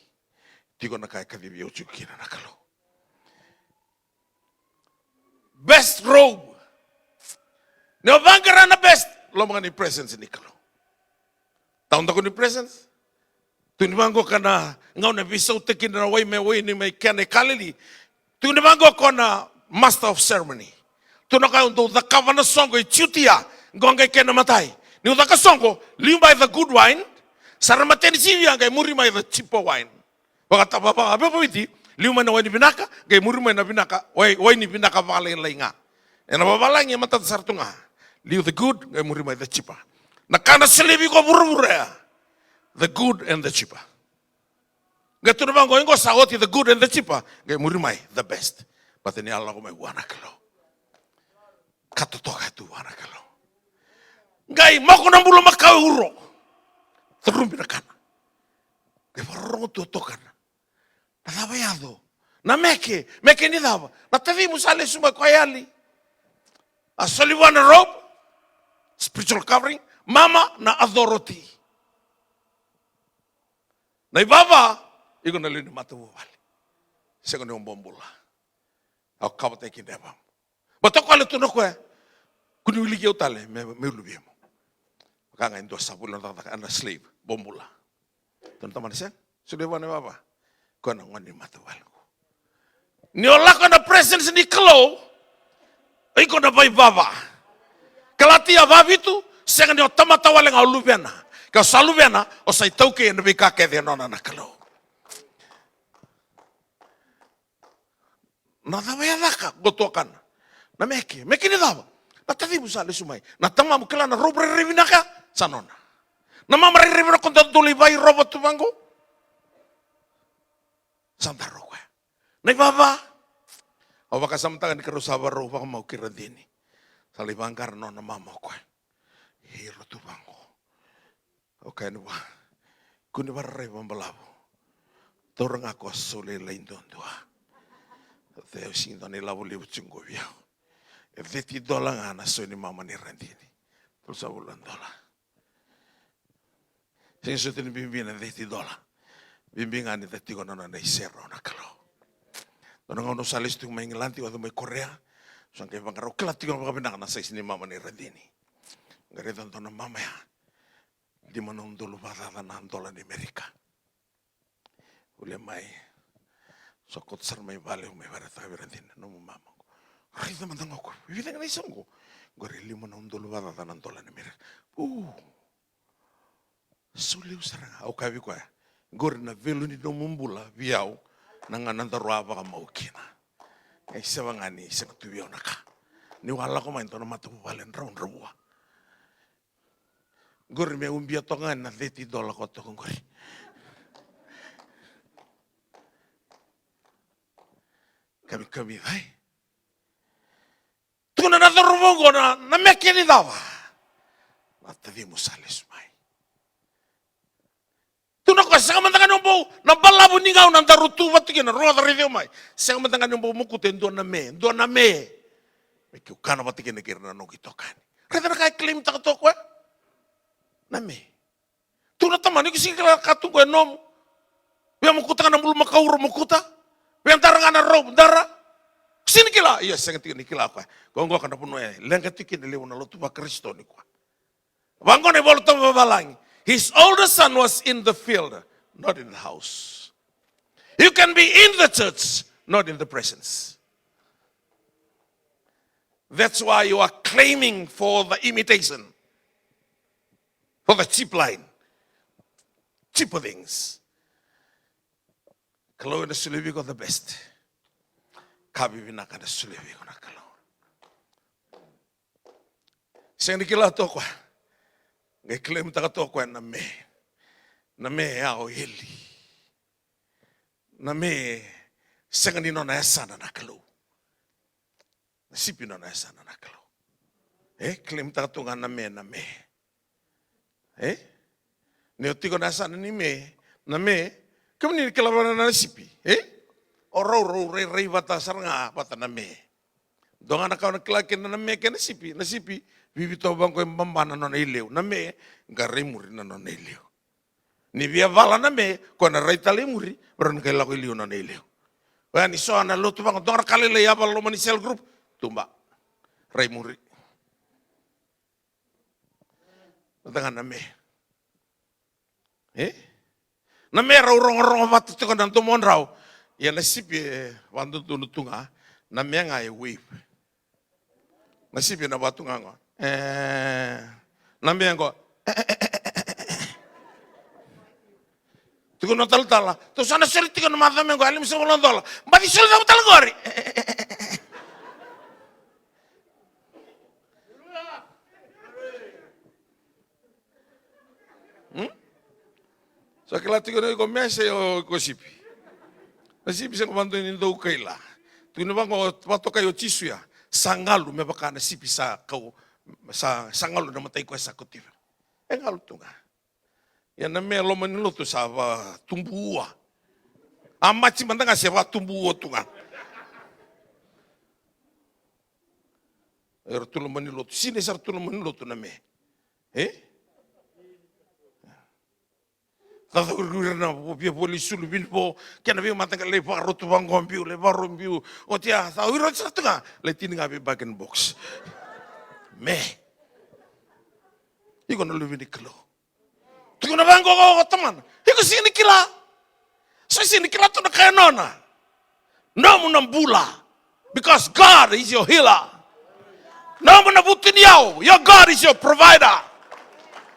Tiko na ka e kacivi au tiko kina na Kalou. Best robe. Ni o vaqara na best, loma ga ni presence ni Kalou. Tau dako ni presence. Tukuni vaqo ka na gauna e veisautaki kina na wai me waini mai Kena e Kalili. Tukuni vaqo ko na master of ceremony. Tukuna o koya, au dau cakava na soqo i Jutia. Qo qai kena imatai. Niu caka soqo, liu mai the good wine. Sa ra mateni sivia qai muri mai the cheaper wine. Vakatavava, vavaviti, liu mai na waini vinaka, qai muri mai na vinaka, wai-, waini vinaka vakalailai ga. Ena vavalagi e matata sara tu ga. Liu the good, qai muri mai the cheaper. Na ka na solia vei iko vuravura ya. The good and the cheaper. Qai tukuna vaqo, qo sa oti the good and the cheaper, qai muri mai the best. Baleta ni a lako mai vua na Kalou. Ka totoka tu vua na Kalou. Qai moko na bulumakau e uro. Tarubi na kana. Qai vakarorogo tu o tokana. Na cava yaco? Na meke, meke ni cava? Na tacimu sa lesu mai ko a yali. A soli vua na robe, spiritual covering, mama na authority. Na ivava, iko na lewe ni matavuvale. Sega ni o bobula. Au cover-taki kina e vava. Baleta o koya e tukuna o koya, ko ni wiliki au tale me, meu luvemu. Vaka ga e dua sa vuli na cakacaka, na slave, bobula. Tukuna tamana, sega, solia vua na ivava. Koya na gone ni matavuvale qo. Ni o lako ena presence ni Kalou, o iko na vaivava. Kalatia vavitu, sega ni o tamata wale ga, o luvena. Ke o sa luvena, o sa itaukei ena veika kece e nona na Kalou. Na cava e caka, qo tuakana? Na meke. Meke ni cava? Na tacimu sa lesu mai. Na tamamu kila na rope rairai vinaka, sa nona. Na mama rairai vinaka, o dau lai vairova tu vaqo. Sa daru o koya. Na ivava. Au vakasamataka ni keirau sa varau vakamau kei Radini. Sa lai vaqara nona mama o koya. Iro tu vaqo. Au kaya ni vua, kua ni vararai vabalavu. Taura ga ko a sau lailai duadua. Au sega ni dua na ilavo levu tiko qo vei au. E thirty dola ga na sau ni mama nei Radini. Tolusagavulu na dola. Sega soti ni bibi na thirty dola. Bibi ga ni da tiko na nona iserau na Kalou. Dua na gauna au sa lesu tiko mai Igiladi, au yaco mai Korea. Sa qai vaqara, au kila tiko vakavinaka na size ni mama nei Radini. Qai raica dua na mama ya. Lima na udolu vakacaca na dola ni Amerika. Ule mai. Sa koto sara mai vale, au mai vakaraitaka vei Radini, nomu mama qo. Raica mada ga o koya. Vica ga na isau qo? Qori e lima na udolu vakacaca na dola ni Amerika. U. Sau levu sara ga. Au kaya vei koya, qori na value ni nomu bula vei au, na gauna daru a vakamau kina. E seva ga ni sega tu vei au na ka. Niu a lako mai dua na matavuvale dravudravua. Qori me ubia toka ga na thirty dola ko toka qori. Kamikamica, e? Tukuna na cauravou qo, na, na meke ni cava? Na tacimu sa lesu mai. Tukuna o koya, sega mada ga ni o bau, na balavu ni gauna daru tu vata kina, rogoca, raici au mai. Sega mada ga ni o bau mokuta e dua na me, dua na me. Me keu kana vata kina kei ira na noqu itokani. Raica na ka e claim taka tu o koya. Na me. Tukuna, tamana, iko sega ni kila ka tu qo e nomu. Via mokuta ga na bulumakau, ra mokuta. Via dara ga na rope, dara. Sega ni kila. Ia, sega tiko ni kila o koya. Qo, qo ka na vanua e leqa tiko kina e levu na lotu vaKarisito nikua. Vaqo na iVolatabu vavalagi. His older son was in the field, not in the house. You can be in the church, not in the presence. That's why you are claiming for the imitation, for the cheap line, cheaper things. Kalou ena solia vei iko the best. Ka vivinaka ena solia vei iko na Kalou. Sega ni kila tu o koya. Qai claim taka tu o koya na me. Na me ya o Eli. Na me sega ni nona yasana na Kalou. Na sipi nona yasana na Kalou. E, claim taka tu ga na me, na me. E? Ni o tiko na yasana ni me, na me, kemuni ni kila vata na sipi, e? O rau, rau rairai vata sara ga vata na me. Dua ga na ka o na kila kina na me kei na sipi, na sipi, vivitovaqo e baba na nona ileu, na me, qa rai muri na nona ileu. Ni via vala na me, ko na rai tale i muri, me rau na qai lako i liu na nona ileu. Oya ni so na lotu vaqo, dua ga na ka lailai a vala loma ni cell group, tuba. Rai muri. Vata ga na me. E? Na me rau rogorogo vata tiko na domodrau. Ia na sipi e vakadodonu tu ga, na me ga e wave. Na sipi na vatu ga qo. E, na me qo. Tiko na talatala. Tou sa na soli tiko na maca me qo, e limasagavulu na dola. Baci soli cava tale qori. Hmm? Sa kila tiko na iko me se o iko sipi. Na sipi sega vakadua ni dau kaila. Tukuni vaqo, vakatokai o Jisu ya. Sa galu me vaka na sipi sa kau, sa, sa galu na matai koya sa kauti. E galu tu ga. Ia na me loma ni lotu sa vakatubu ua. A maji mada ga se vakatubu ua tu ga. Era tu loma ni lotu. Sinai sara tu loma ni lotu na me. E? Cacauri ira na via voli sulu vinivo, kena veimataqali lai vakarau tu vaqo biu, lai vakarau biu. Oti ya, cacauri ira sara tu ga, lai tini ga vei back in box. Me. Iko na luve ni Kalou. Tukuna vaqo o tamana. Iko sega ni kila. Sa sega ni kila tu na ka e nona. Nomu na bula. Because God is your healer. Nomu na vutuniyau. Your God is your provider.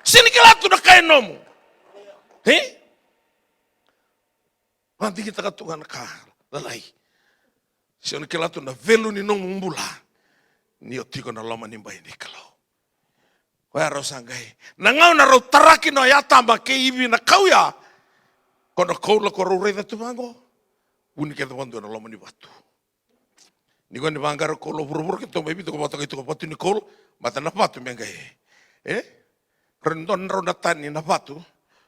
Sega ni kila tu na ka e nomu. E? Vakadigitaka tu ga na ka lalai. Sega ni kila tu na value ni nomu bula ni o tiko na loma ni bai ni Kalou. Koya rau sa qai. Na gauna rau taraki na Atama kei Ivi na kau ya. Ko na koula ko rau raica tu vaqo. Vu ni kece vakadua na loma ni vatu. Ni ko ni vaqara koula vuravura keitou mai Viti ko vakatokai tiko vatu ni koula. Mata na vatu me qai. E? Rau ni dua na drau na tani na vatu.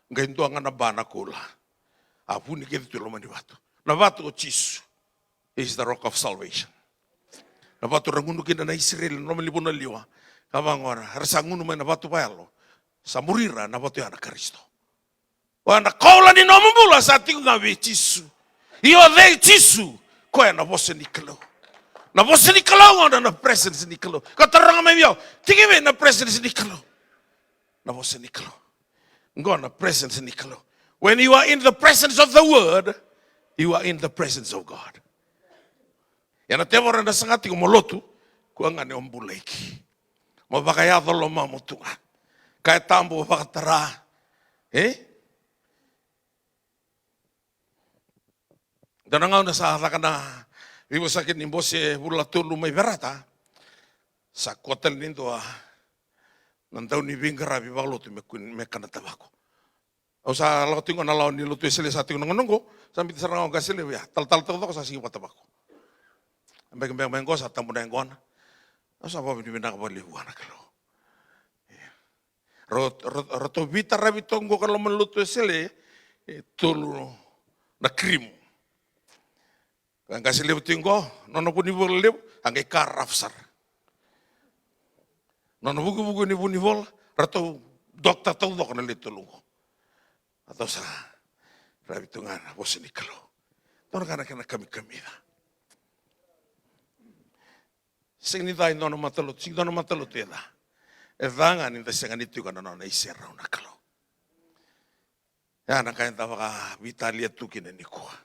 Qai dua ga na ba na koula. A vu ni kece tu loma ni vatu. Na vatu o Jisu. Is the rock of salvation. Na vatu ra gunu kina na Isireli, na loma ni vanua liwa. Ka vaqo ra, era sa gunu mai na vatu vayalo. Sa muri ira na vatu ya na Karisito. Oya na koula ni nomu bula sa tiko ga vei Jisu. Io vei Jisu. Koya na vosa ni Kalou. Na vosa ni Kalou gona na presence ni Kalou. Ka taroga mai vei au. Tiko vei na presence ni Kalou. Na vosa ni Kalou. Qo na presence ni Kalou. When you are in the presence of the word, you are in the presence of God. Ia na tevoro ena saga tiko mo lotu, kua ga ni o bulaiki. Mo vakayaco lomamu tu ga. Ka e tabu vakatara. E? Dua na gauna sa caka na veivosaki ni bose vula tolu mai Verata. Sa kua tale ni dua na dau ni veiqaravi vakalotu me kua ni, me kana tavako. Au sa lako tiko na lawa ni lotu Wesele sa tiko na gauna oqo, sa biuta sara ga o qase levu ya, talatala taucoko sa sigi vakatavako. Bekebeke mai oqo sa tabu na yaqona. Au sa vakavinavinaka vakalevu vua na Kalou. Ia. Ra, ra, ratou veitaravi toka qo ka loma ni lotu Wesele, e tolu na kirimu. Ka qase levu tiko qo, nona vunivola levu, a qai ka rafu sara. Nona vukivuki ni vunivola, ratou dokta taucoko na lewe tolu qo. Ratou sa ravi tu ga na vosa ni Kalou. Dua na ka na kena kamikamica. Sega ni ca e dua na matalotu, sega ni dua na matalotu e ca. E ca ga ni da sega ni tiko na nona iserau na Kalou. Ya na ka eda vakaveitalia tu kina nikua.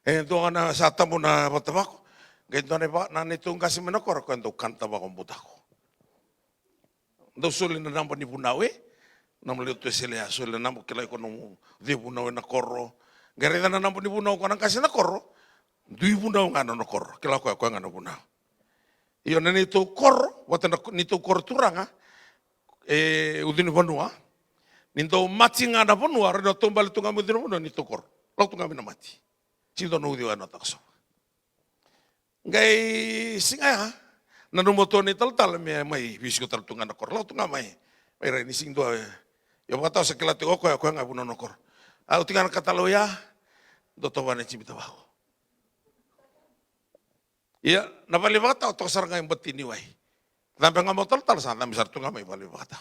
E dua ga na sa tabu na vakatavako. Qai dua na iva, na neitou qase mai na koro, ko e dau kana tavako butako. Dau soli na naba ni vunau, e? Nomu lewe tu Wesele ya, soli na naba, kila iko nomu cei vunau ena koro. Qai raica na naba ni vunau ko na qase na koro. Dui vunau ga na nona koro. Kila koya, koya ga na vunau. Io na neitou koro, vata na neitou koro turaga, e, ucu ni vanua. Ni dau mati ga na vanua, ra na taubale tu ga mai ucu ni vanua, neitou koro. Lau tu ga mai na mati. Sega ni dua na uci oya na takosova. Qai siga ya, nanuma tu na italatala me mai veisiko tale tu ga na koro. Lau tu ga mai, mai rai ni sega ni dua, e. Io vakatau sa kila tiko o koya, o koya ga vunau na koro. A, oti ga na ka tale oya, dua tovana e jibi tavako. Ia, na vale vakatau toka sara ga e bati ni wai. Cabe ga mai o talatala sa cabe sara tu ga mai vale vakatau.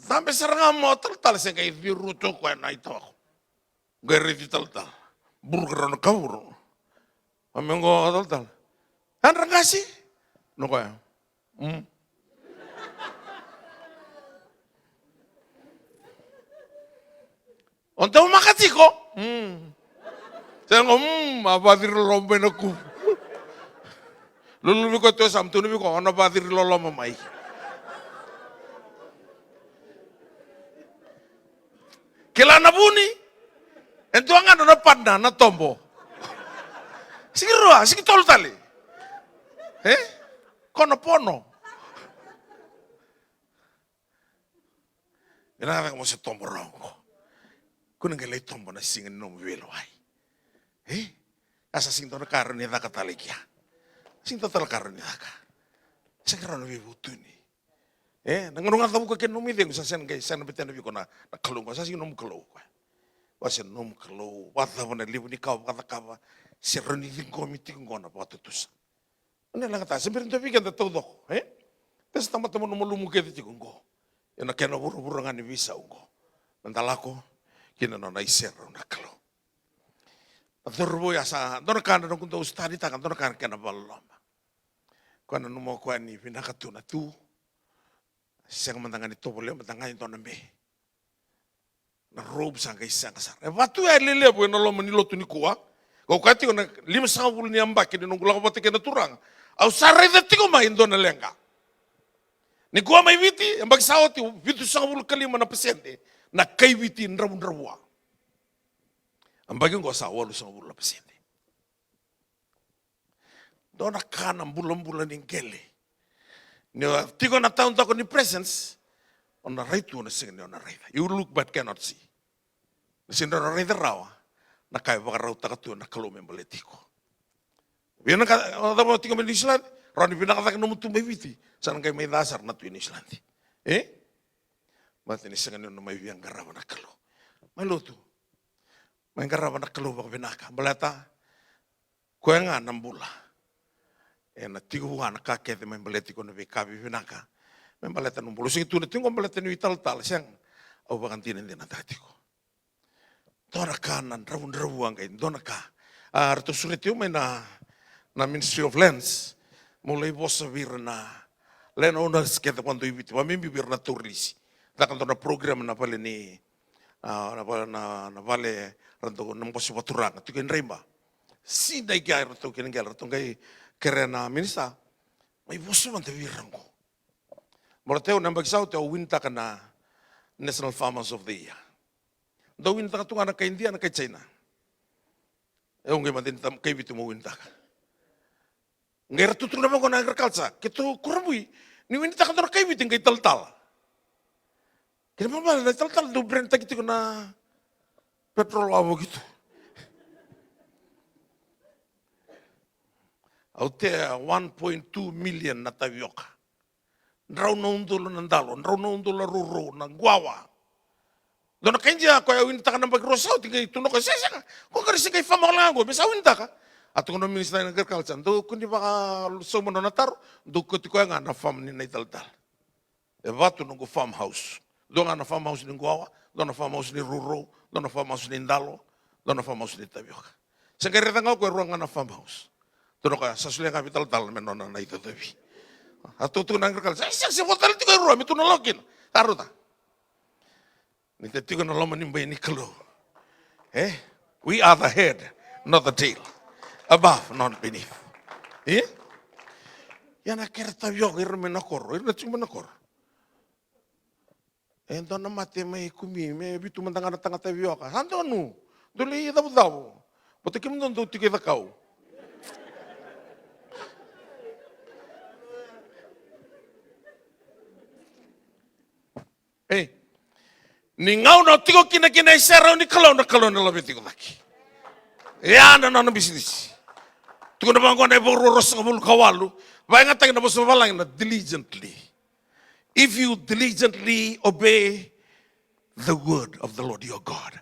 Cabe sara ga mai o talatala se qai ciru tu koya na itavako. Qai raici talatala. Buruka rau na kavoro. A me qo o talatala. Yadra qase? Na koya. Mm. O dau maka tiko. Mm. Sega, mm, a vaciri loloma mai na kuvu. Lululu vei koya tu e sa mutu vei koya, o na vaciri loloma mai. Kila na vuni. E dua ga na nona pana na tobo. Sigi rua, sigi tolu tale. E? Ko na pono. Vinaka cake mo se tobo rawa oqo. Kua ni qai lai tobo na siga ni nomu veilewai. E? A sa sega ni dua na ka rawa ni caka tale i kea. Sega ni dua tale ka rawa ni caka. Sega rawa na veivutuni. E? Na gauna ga cavuka kina nomu icegu sa sega ni qai, sega na betena vei iko na, na Kalou oqo. Sa sega ni nomu Kalou o koya. Koya se nomu Kalou. Vakacava na levu ni ka o vakacakava, se rawa ni ciqomi tiko oqo na vakatutusa. O na leqataka, se bera ni dua vei keda taucoko, e? Te sa tamata mo na malumu kece tiko oqo. Ena kena vuravura ga ni veisau oqo. Meda lako ki na nona iserau na Kalou. Na cauravou ya sa, dua na ka na noqu dau studytaka, dua na ka na kena vakaloloma. Koya nanuma o koya ni vinaka tu na tu. Sega mada ga ni tovolea, mada ga e dua na me. Na robe sa qai sega sara. E vatu ya e lelevu ena loma ni lotu nikua. Kau kaya tiko na limasagavulu ni yabaki ni noqu lako vata kei na Turaga, au sa raica tiko mai e dua na leqa. Nikua mai Viti, yabaki sa oti, vitusagavulu ka lima na pasede na kai Viti dravudravua. Yabaki oqo sa walusagavulu na pasede. Dua na ka na bulabula ni qele. Ni o tiko na taudaku ni presence, o na rai tu, o na sega ni o na raica. You look but cannot see. Na sega ni o na raica rawa na ka e vakarautaka tu na Kalou me baleti iko. Vinaka, o cava tiko mai New Zealand, rawa ni vinaka cake nomu tu mai Viti, sa na qai mai ca sara na tu i New Zealand. E? Baleta ni sega ni o na mai via qarava na Kalou. Mai lotu. Mai qarava na Kalou vakavinaka. Baleta koya ga na bula. Ena tiko vua na ka kece me baleti iko na veika vivinaka. Me baleta nomu bula. Au sega tu na tiko baleta niu italatala, sega. Au vakadinadinataka tiko. Dua na ka na dravudravua qai, dua na ka. A, ratou sureti au mai na, na Ministry of Lands. Meu lai vosa vei ira na land owners kece vakadua i Viti. Vakabibi vei ira na taura lisi. Caka dua na program na vale ni, a, na vale, na, na vale, ratou na bose vakaturaga tiko e Draiba. Sinai kea ratou kina qele, ratou qai kerea na minista. Mai vosa mada vei ira qo. Baleta au na yabaki sa oti au winitaka na National Farmers of the Year. Dau winitaka tu ga na kai Idia, na kai China. E, au qai mada ni kai Viti mo winitaka. Qai ra tu tu na vaqo na agriculture. Keitou kurabui ni winitaka dua na kai Viti qai talatala. Kena ibalebale na italatala dau brand taki tiko na petrol wavoki tu. Au tea one point two million na tavioka. Drau na udolu na dalo, drau na udolu na rourou, na guawa. Dua na kai Idia koya au winitaka na yabaki rua sa oti, qai tukuna o koya, sega, sega. Ko qai se qai farm wale ga qo, me sa winitaka. A tukuna o Minister in Agriculture, dou kua ni vakasauma nona taro, dou kauti koya ga na farm ni na italatala. E va tu noqu farmhouse. Dua ga na farmhouse ni guawa, dua na farmhouse ni rourou, dua na farmhouse ni dalo, dua na farmhouse ni tavioka. Se qai raica ga o koya e rua ga na farmhouse. Tukuna o koya, sa solia ga vei talatala me nona na icocovi. A tukuna na agriculture, e, sega, se vo tale tiko e rua, me tou na lako kina. Sa rauta. Ni da tiko na loma ni bai ni Kalou. E? We are the head, not the tail. Above, not beneath. E? Ia na kere tavioka, ira mai na koro, ira na tiko mai na koro. E dua na mate mai Kumi, me vitu mada ga na taga tavioka. Sa donu, dou lai cavucavu. Baleta kemudou dou tiko i Cakau. Ei, ni gauna o tiko kina kina iserau ni Kalou, na Kalou na laveti iko cake. Ia na nona bisinisi. Tukuna vaqo na iVola ruasagavulu ka walu, vakayagataki na vosa vavalagi na diligently. If you diligently obey the word of the Lord your God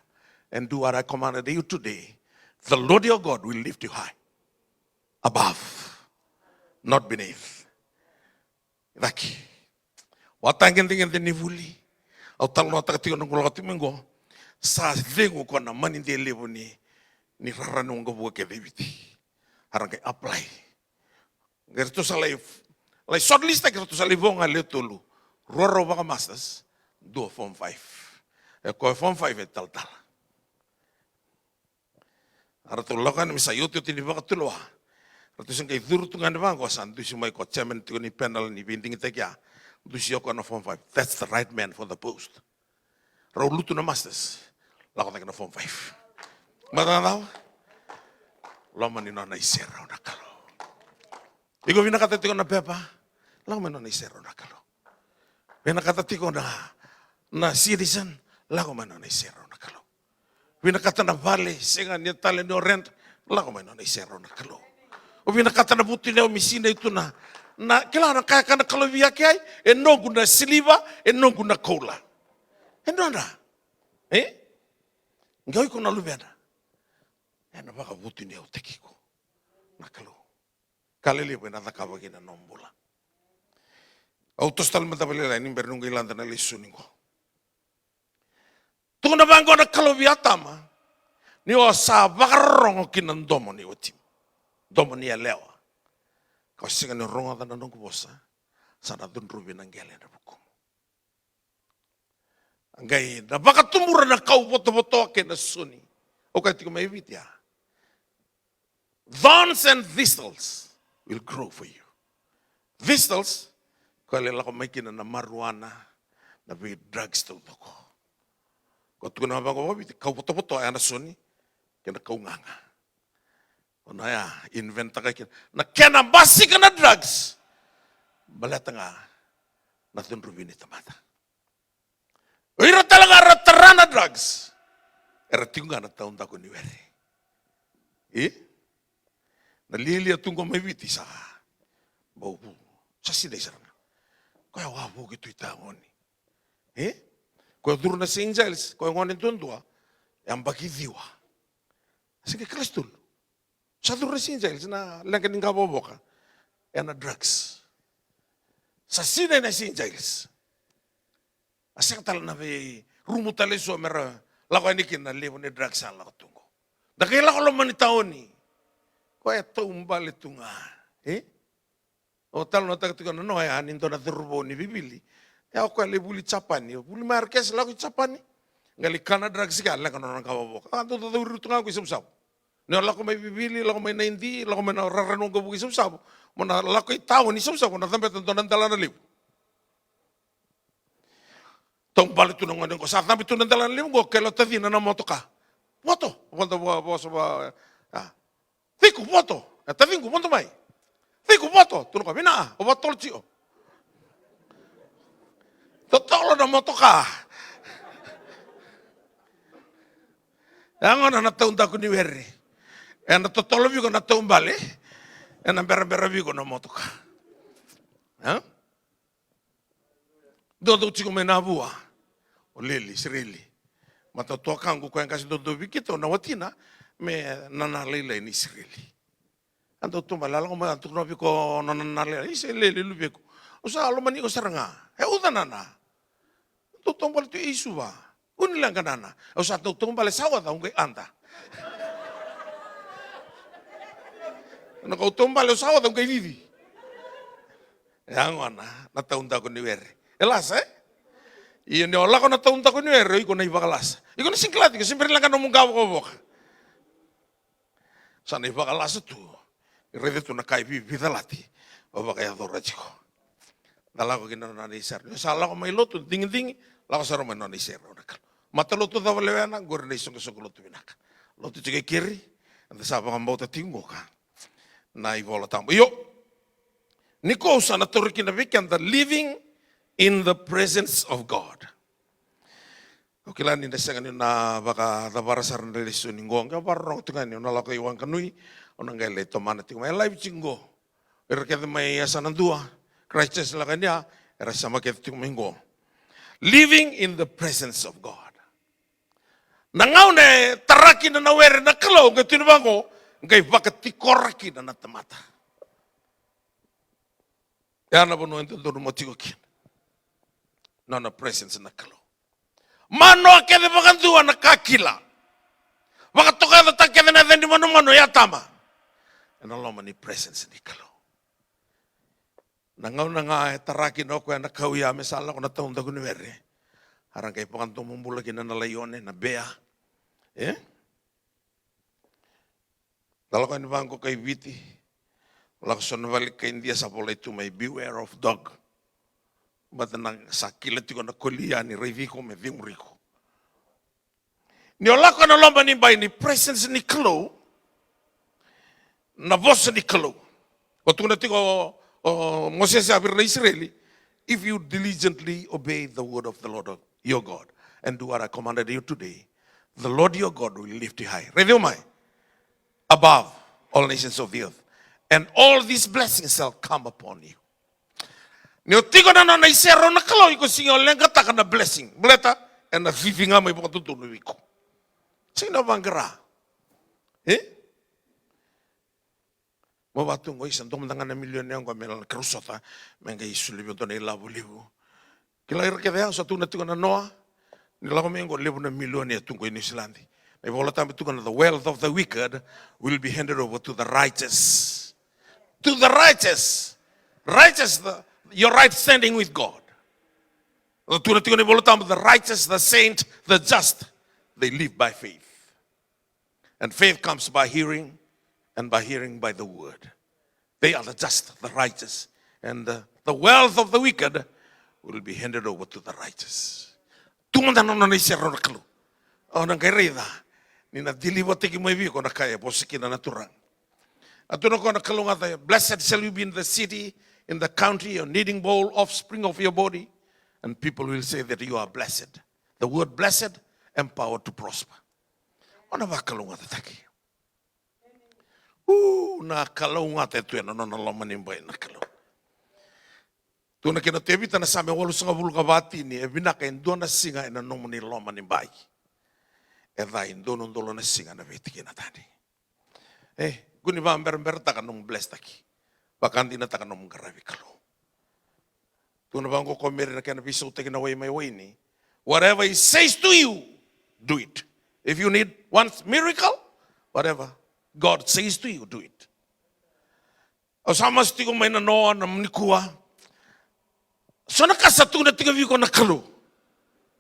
and do what I commanded you today, the Lord your God will lift you high above, not beneath. Cake. Vakatagedegede ni vuli. Au talanoataka tiko na noqu lako tiko mai qo. Sa cegu ko na manidia levu ni, ni rara ni waqavuka kece e Viti. Era qai apply. Qai ratou sa lai, lai shortlist-taki, ratou sa lai vo ga lewe tolu. Rua rau vaka masters, dua form five. E koya form five e talatala. A ratou lako yani me sa iotioti ni vakatulewa. Ratou se qai curu tu ga yani vaqo, sa dusi mai ko chairman tiko ni panel ni veidigitaki ya. Dusi o koya na form five. That's the right man for the post. Rau lutu na masters. Lako cake na form five. Mata na cava? Loma ni nona iserau na Kalou. Iko vinakata tiko na pepa, lako mai nona iserau na Kalou. Vinakata tiko na, na citizen, lako mai nona iserau na Kalou. Vinakata na vale, sega ni tale ni o rent, lako mai nona iserau na Kalou. O vinakata na vutuniyau me sinai tu na, na, kila na ka, ka na Kalou via ke ai, e noqu na siliva, e noqu na koula. E nodra. E? Qai o iko na luvena. Ena vakavutuniyautaki iko na Kalou. Ka lelevu ena cakava kina na nomu bula. Au toso tale mada vakalailai ni bera niu qai lade na lesoni qo. Tukuna vaqo na Kalou vei Atama, ni o sa vakarorogo ki na domo nei watimu. Domo ni yalewa. Ka o sega ni rogoca na noqu vosa, sa na cudruvi na qele ena vukumu. Qai na vakatubura na kau votovoto kei na soni. Au kaya tiko mai Viti ya, thorns and thistles will grow for you. Thistles, koya lai lako mai kina na marijuana, na vei drugs taucoko. Ko tukuna vaqo vakaviti, kau votovoto ya na soni kei na kau gaga. O na ya inventaka kina na kena basika na drugs. Baleta ga na cudruvi ni tamata. O ira tale ga ra tara na drugs, era tiko ga na taudaku ni were. E? Na lialia tu qo mai Viti sa bau vu. Sa sinai sara ga. Koya wavoki tu i tagoni. E? Koya curu na Saint Giles, koya gone duadua, e yabaki ciwa. Sa qai kalasi tolu. Sa curu na Saint Giles, na leqa ni qavokavoka. E na drugs. Sa sinai na Saint Giles. A sega tale na veirumu tale eso mera lako yani kina na levu ni drugs sa lako tu qo. Da qai lako loma ni taoni. Koya e taubale tu ga. E? O talanoataka tiko na noa ya ni dua na cauravou ni vivili. E, o koya lai vuli Japani, o vuli mai Arakese, lako i Japani. Qai lai kana drugs ka leqa nona qavokavoka. A dau cauri tu ga qo i Savusavu. Ni o lako mai vivili, lako mai Naidi, lako mai na rara ni waqavuka i Savusavu, mo na lako i taoni i Savusavu, na cabeta dua na delana levu. Taubale tu na gone qo, sa cabe tu na delana levu qo, kele o tacina na motoka. Voto, vodo, vo-, vosa va, a. Ciku, voto, e taciqu, vodo mai. Ciku, voto, tukuna o koya, vina, o vatolo tio. Totolo na motoka. E gona na taudaku ni were. E na totolo vei iko na taubale. E na berabera vei iko na motoka. E? Dua dau tiko mai na vua. O Leli, Isireli. Matatuakaqu koya qase dodonu vei keitou na watina, me nana lailai ni Isireli. A dau taubale, a lako mai a tukuna vei iko nona nana lailai, isa e Leli luvequ. Au sa lomani iko sara ga. E uca nana. Dau taubale tu i Suva. Kua ni leqa nana. Au sa dau taubale sa oca au qai ada. Na kau taubale au sa oca au qai cici. E a gona na taudaku ni were. E lasa, e? Ia ni o lako na taudaku ni were, o iko na ivakalasa. Iko na sega ni kila tiko, se bera ni leqa nomu qavokavoka. Sa na ivakalasa tu. Raica tu na ka e vivicalati. O vakayacora tiko. Da lako kina na nona isere. Sa lako mai lotu, digidigi, lako sara mai na nona isere na Kalou. Matalotu cava lewena, qori na isoqosoqo lotu vinaka. Lotu tiko e keri, eda sa vakabauta tiko qoka. Na iVola Tabu. Io. Nikua au sa na tauri kina vei keda living in the presence of God. Au kila ni na sega ni na vakacavara sara na lesoni qo, qai vakarorogo tiko ga ni au na lako i Waqanui, au na qai lai tomana tiko mai live tiko qo. Ira kece mai Yasanadua, Christchurch, lako yani ya, era sema kece tiko mai qo. Living in the presence of God. Na gauna e tara kina na were na Kalou, qai tukuni vaqo, qai vakatikora kina na tamata. Ya na vanua e dodonu mo tiko kina. Nona presence na Kalou. Manoa kece vakadua na ka kila. Vakatokayacataka kece na yaca ni manumanu e Atama. Ena loma ni presence ni Kalou. Na gauna ga e tara kina o koya na kau ya me sa lako na taudaku ni were. A ra qai vakadomobula kina na laione, na bea. E? Da lako yani vaqo kai Viti. Lako so na vale kai Idia sa volai tu mai beware of dog. Baleta na sa kila tiko na koli ya ni raici iko me cemuri iko. Ni o lako ena loma ni bai ni presence ni Kalou. Na vosa ni Kalou. O tukuna tiko o, o Mosese vei ira na Isireli. If you diligently obey the word of the Lord your God and do what I commanded you today, the Lord your God will lift you high. Raici au mai. Above all nations of the earth. And all these blessings shall come upon you. Ni o tiko na nona isere na Kalou, iko sega ni o leqataka na blessing. Baleta ena cici ga mai vakadodonu vei iko. Sega ni o vaqara. E? Mo vaka tu qo, isa, dua mada ga na milioni oqo me lai na keirau sota, me qai soli vei au dua na ilavo levu. Kila ira kece ya, sa tukuna tiko na noa. Ni lako mai qo, levu na milioni e tu qo i Niusiladi. Na iVola Tabu e tukuna, the wealth of the wicked will be handed over to the righteous. To the righteous. Righteous, the, your right standing with God. Tukuna tiko na iVolatabu, the righteous, the saint, the just, they live by faith. And faith comes by hearing, and by hearing by the word. They are the just, the righteous, and the, the wealth of the wicked will be handed over to the righteous. Tu mada na nona iserau na Kalou. O na qai raica ni na deliver-taki mai vei iko na ka e vosa kina na Turaga. A tukuna o koya na kalougata, "Blessed shall you be in the city, in the country, your kneading bowl, offspring of your body, and people will say that you are blessed." The word blessed, empowered to prosper. O na vakalougatataki. U, na kalougata e tu ena nona loma ni bai na Kalou. Tukuna kina o Tevita na Same walusagavulu ka va, tini, e vinaka e dua na siga ena nomuni loma ni bai. E ca e dua na udolu na siga ena veitikina tani. E, kua ni vakaberaberataka nomu bless-taki. Vakadinataka nomu qaravi Kalou. Tukuna vaqo o Meri na kena veisautaki na wai mai waini. Whatever he says to you, do it. If you need one miracle, whatever God says to you, do it. Au sa masu tiko mai na noa, na nikua. So na ka sa tukuna tiko vei iko na Kalou,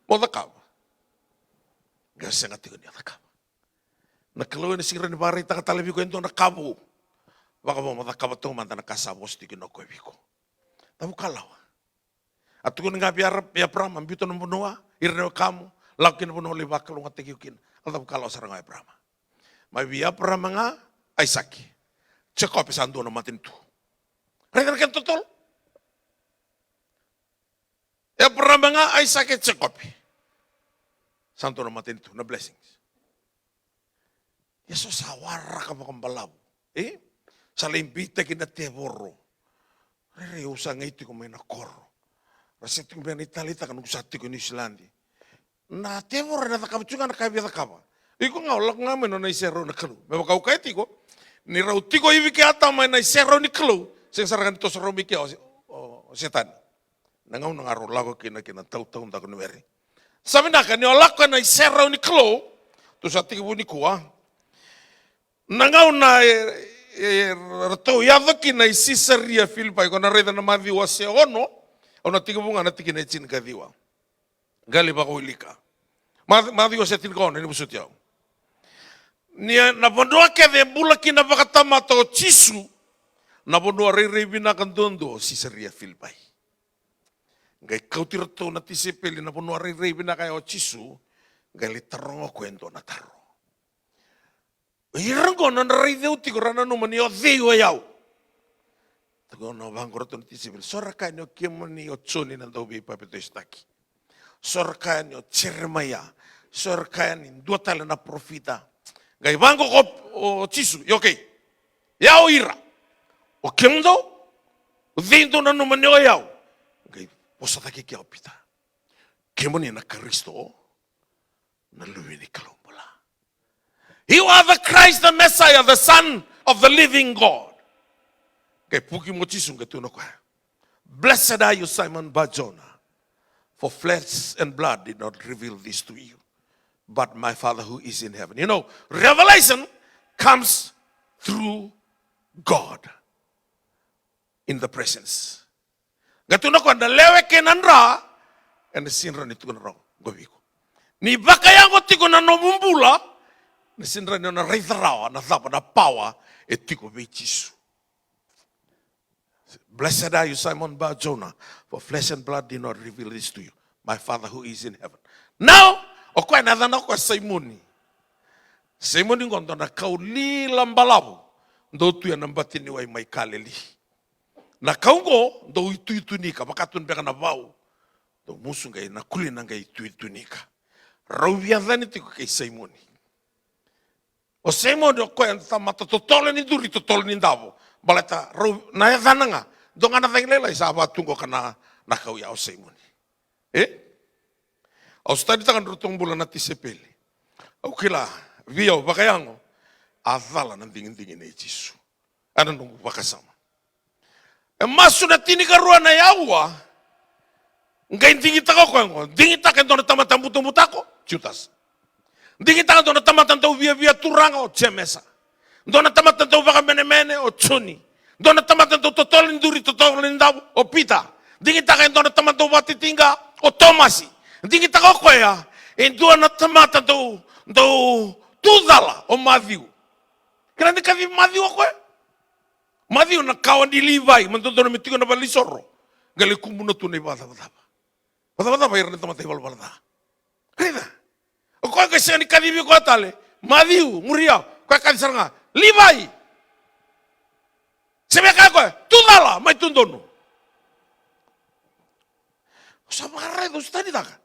mo cakava. Qai sega tiko ni o cakava. Na Kalou ena sega ni vakaraitaka tale vei iko e dua na ka vou. Vakavo mo cakava taumada na ka sa vosa tiko kina o koya vei iko. Cavukalawa. A tukuna ga vei Ara-, vei Eparama, biuta na vanua, ira na wekamu, lako ki na vanua au lai vakalougatataki iko kina. A cavukalawa sara ga o Eparama. Mai vei Eparama ga, Aisake, Jekope sa dua na matanitu. Raica na kena totolo. Eparama ga, Aisake, Jekope. Sa dua na matanitu, na blessings. Ia so sa waraka vakabalavu. E? Sa lai beitaki na tevoro. Rairai au sa gai tiko mai na koro. Ra se tiko beka na italitaka noqu sa tiko e Niusiladi. Na tevoro ena cakava tiko ga na ka e via cakava. Iko ga o lako ga mai na nona iserau na Kalou. Me vaka au kaya tiko, ni rau tiko Ivi kei Atama ena iserau ni Kalou, sega sara ga ni toso rau mai kea o, o, o Setani. Na gauna ga rau lako kina ki na tautaudaku ni were. Sa vinaka ni o lako ena iserau ni Kalou, tou sa tekivu nikua. Na gauna e, e, ratou yaco kina i Sisaria Filipai, ko na raica na Maciu wase ono, au na tekivu ga na tikina e tinikaciwa. Qai lai vakawilika. Mac-, Maciu wase tinikaono, ni vosoti au. Ni na vanua kece e bula kina vakatamata o Jisu, na vanua rairai vinaka duadua o Sisaria Filipai. Qai kauti iratou na tisaipeli na vanua rairai vinaka ya o Jisu, qai lai taroga o koya e dua na taro. Ira qo na nodra raici au tiko ra nanuma ni o cei o yau. Tukuna vaqo o ratou na tisaipeli, so ra kaya ni o kemuni o Joni na Dauveipapaitaisotaki. So ra kaya ni o Jeremaia. So ra kaya ni dua tale na parofita. Qai vaqo o, o Jisu, io, okay. Ia o ira, o kemudou, o cei dou nanuma ni o yau? Qai vosa cake kea o Pita, kemuni na Karisito, na Luve ni Kalou bula. You are the Christ, the Messiah, the Son of the living God. Qai vuki mai o Jisu qai tukuna o koya, "Blessed are you, Simon Bar-Jonah, for flesh and blood did not reveal this to you, but my Father who is in heaven." You know, revelation comes through God in the presence. Qai tukuna o koya, na lewe kei na dra ena sega ni rawa ni tukuna rawa qo vei iko. Ni vakayago tiko na nomu bula, ena sega ni rawa ni o na raica rawa na cava na power e tiko vei Jisu. "Blessed are you, Simon Bar-Jonah, for flesh and blood did not reveal this to you, my Father who is in heaven." Now, o koya na yacana o koya Saimoni. Saimoni qo dua na kau lila balavu, dau tu ena bati ni wai mai Kaleli. Na kau qo dau ituitunika, vaka tu beka na vau. Dau musu qai na kulina qai ituitunika. Rau veiyacani tiko kei Saimoni. O Saimoni o koya na tamata totolo ni duri, totolo ni davo. Baleta rau na yacana ga. Dua ga na cagi lailai sa vaka tu qo ka na, na kau ya o Saimoni. E? Au study-taka na nodratou bula na tisaipeli. Au kila, vei au vakayago, a cala na digidigi nei Jisu. Ena noqu vakasama. E masu na tinikarua na yaua, qai digitaka o koya qo. Digitaka e dua na tamata butabutako, Jutasa. Digitaka e dua na tamata dau viavia turaga, o Jemesa. Dua na tamata dau vakamenemene, o Joni. Dua na tamata dau totolo ni duri, totolo ni davo, o Pita. Digitaka e dua na tamata dau vakatitiqa, o Tomasi. Digitaka o koya e dua na tamata dau, dau tu cala, o Maciu. Kila ni kacivi Maciu o koya? Maciu na kawa ni Livai, ma dodonu me tiko na valenisoro. Qai lai kubuna tu na ivakacavacava. Vakacavacava ira na tamata ivalavala ca. Raica. O koya qai sega ni kacivi koya tale. Maciu, muria, koya kaci sara ga. Livai. Se via kaya koya, tu cala, mai tu donu. Au sa vakaraica, au sa tanitaka.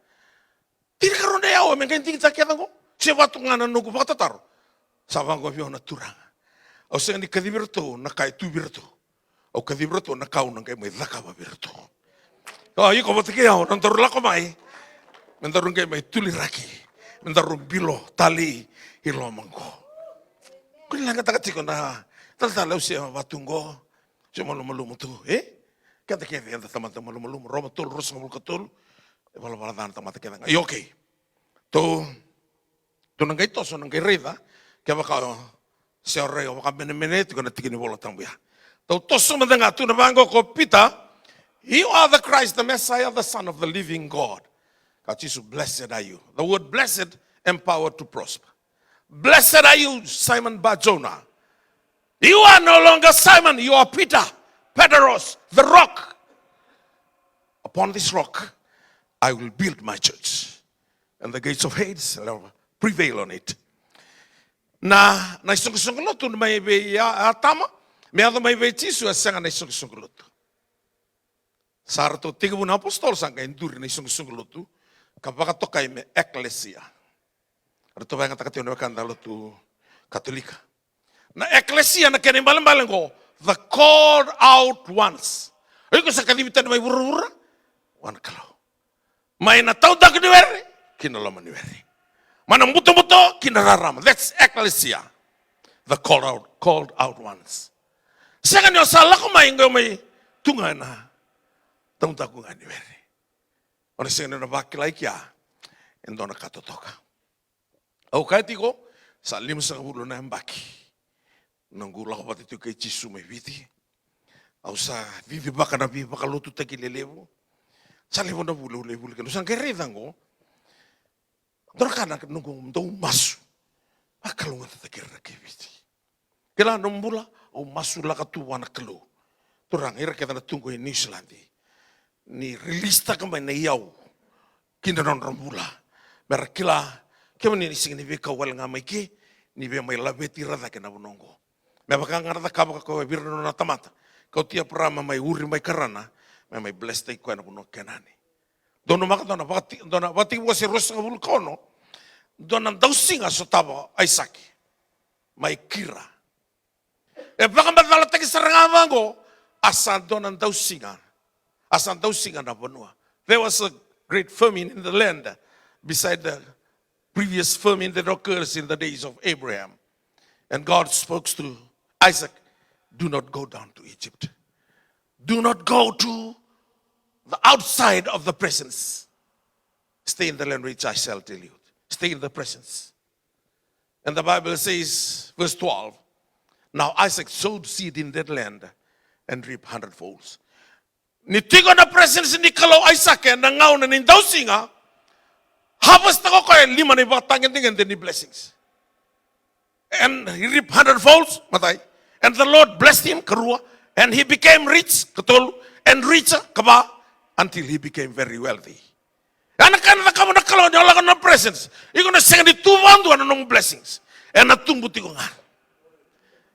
Tinikarua na yawa me qai digitaka kece qo. Se vatu ga na noqu vakatataro. Sa vaqo vei au na Turaga. Au sega ni kacivi iratou na ka e tu vei iratou. Au kacivi iratou na ka au na qai mai cakava vei iratou. O iko vata kei au, na daru lako mai, me daru qai mai tuliraki, me daru bilo tale i loma qo. Ko ni leqataka tiko na talatala, au se vatu qo, se malumalumu tu, e? Keda kece eda tamata malumalumu, Roma tolu, ruasagavulu ka tolu, e valavala ca na tamata kece ga. Io, okay. Tou, tou na qai toso, na qai raica, kevaka o se o rai o vakamenemenei tiko na tiki ni Vola Tabu ya. Tou toso mada ga, tu na vaqo ko Pita, "You are the Christ, the Messiah, the Son of the living God." Ka Jisu, "Blessed are you." The word blessed, empowered to prosper. "Blessed are you, Simon Bar-Jonah. You are no longer Simon, you are Peter, Petros, the rock. Upon this rock, I will build my church. And the gates of Hades shall never prevail on it." Na, na isoqosoqo lotu mai vei A-, Atama, me yaco mai vei Jisu, e sega na isoqosoqo lotu. Sa ratou tekivu na apositolo, sa qai duri na isoqosoqo lotu, ka vakatokai me eklesia. Ratou vakayagataka tiko na wekada lotu Katolika. Na eklesia na kena ibalebale qo, the called out ones. O iko sa kacivi tani mai vuravura, vua na Kalou. Mai na taudaku ni were ki na loma ni were. Mai na butobuto ki na rarama. That's ecclesia. The called out, called out ones. Sega ni o sa lako mai qo mai tu ga na taudaku ga ni were. O na sega ni o na vakila i kea e dua na ka totoka. Au kaya tiko, sa limasagavulu na yabaki noqu lako vata tiko kei Jisu mai Viti. Au sa cicivaka na veivakalotutaki lelevu. Sa levu na vuli au lai vuli kina. Au sa qai raica qo, dua na ka na noqu dau masu. Vakalougatataki ira na kai Viti. Kila nomu bula, au masulaka tu vua na Kalou. Turaga, ira kece na tu qo e Niusiladi, ni release-taka mai na iyau ki na nodra bula. Me ra kila, kemuni ni sega ni veikau wale ga mai ke, ni via mai laveti ira cake na vanua oqo. Me vaka ga na cakava ko koya vei ira na nona tamata. Kauti Eparama mai Uri mai Karana, me mai bless-taki koya na vanua o Kenani. Donumaka dua na vakati-, dua na Vakatekivu wase ruasagavulu ka ono, dua na dausiga sotava o Aisake mai Kira. E vakamacalataki sara ga vaqo, a sa dua na dausiga. A sa dausiga na vanua. There was a great famine in the land beside the previous famine that occurs in the days of Abraham. And God spoke to Isaac, "Do not go down to Egypt. Do not go to the outside of the presence. Stay in the land which I shall tell you. Stay in the presence." And the Bible says, verse twelve, "Now Isaac sowed seed in that land and reaped hundredfolds." Ni tiko na presence ni Kalou Aisake ena gauna ni dausiga, harvest-taka o koya e lima na ivakatagedegede ni blessings. And he reaped hundredfolds, matai. And the Lord blessed him, karua. And he became rich, katolu. And richer, kava, until he became very wealthy. Ya na ka ena cakava na Kalou ni o lako na presence. Iko na sega ni tu vakadua na nomu blessings. Ena tubu tiko ga.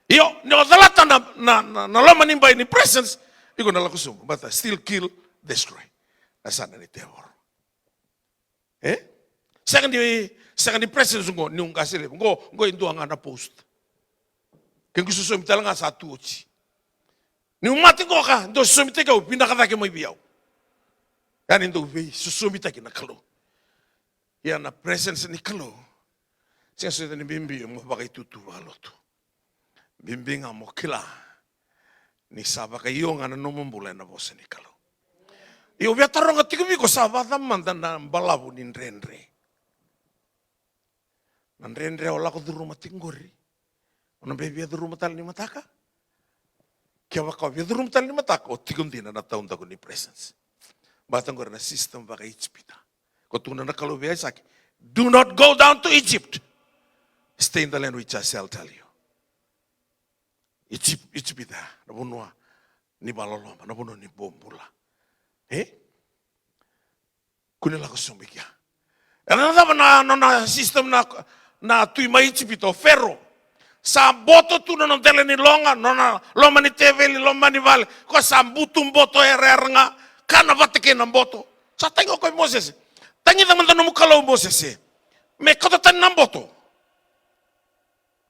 Io, ni o calata na, na, na, na loma ni bai ni presence, iko na lako sobu. But I still kill, destroy. Na yasana ni tevoro. E? Sega ni, sega ni presence qo, niu qase levu. Qo, qo e dua ga na post. Ke qu sosomi tale ga sa tu oti. Niu mate qoka, dou sosomitaki au, vinaka cake mai vei au. Ya ni dau veisosomitaki na Kalou. Ia na presence ni Kalou. Sega soti ni bibi mo vakaitutu vakalotu. Bibi ga mo kila ni sa vakaio ga na nomu bula ena vosa ni Kalou. Io, via taroga tiko vei iko, sa vacava mada na balavu ni dredre. Na dredre o lako curuma tiko qori. O na via curuma tale ni mataka. Kevaka o via curuma tale ni mataka, o tiko dina na taudaku ni presence. Baleta qori na system vaka-Ijipita. Ko tukuna na Kalou vei Aisake, "Do not go down to Egypt. Stay in the land which I shall tell you." Ijip-, Ijipita, na vanua ni vakaloloma, na vanua ni bobula. E? Kua ni lako sobu i kea. Ena cava na, na, na system na, na tui mai Ijipita, o Fero. Sa boto tu na nona dela ni loga, nona loma ni teveli, loma ni vale. Ko sa butu boto, yarayara ga, kana vata kei na boto. Sa tagi o koya vei Mosese. Tagica mada nomu Kalou, Mosese. Me kauta tani na boto.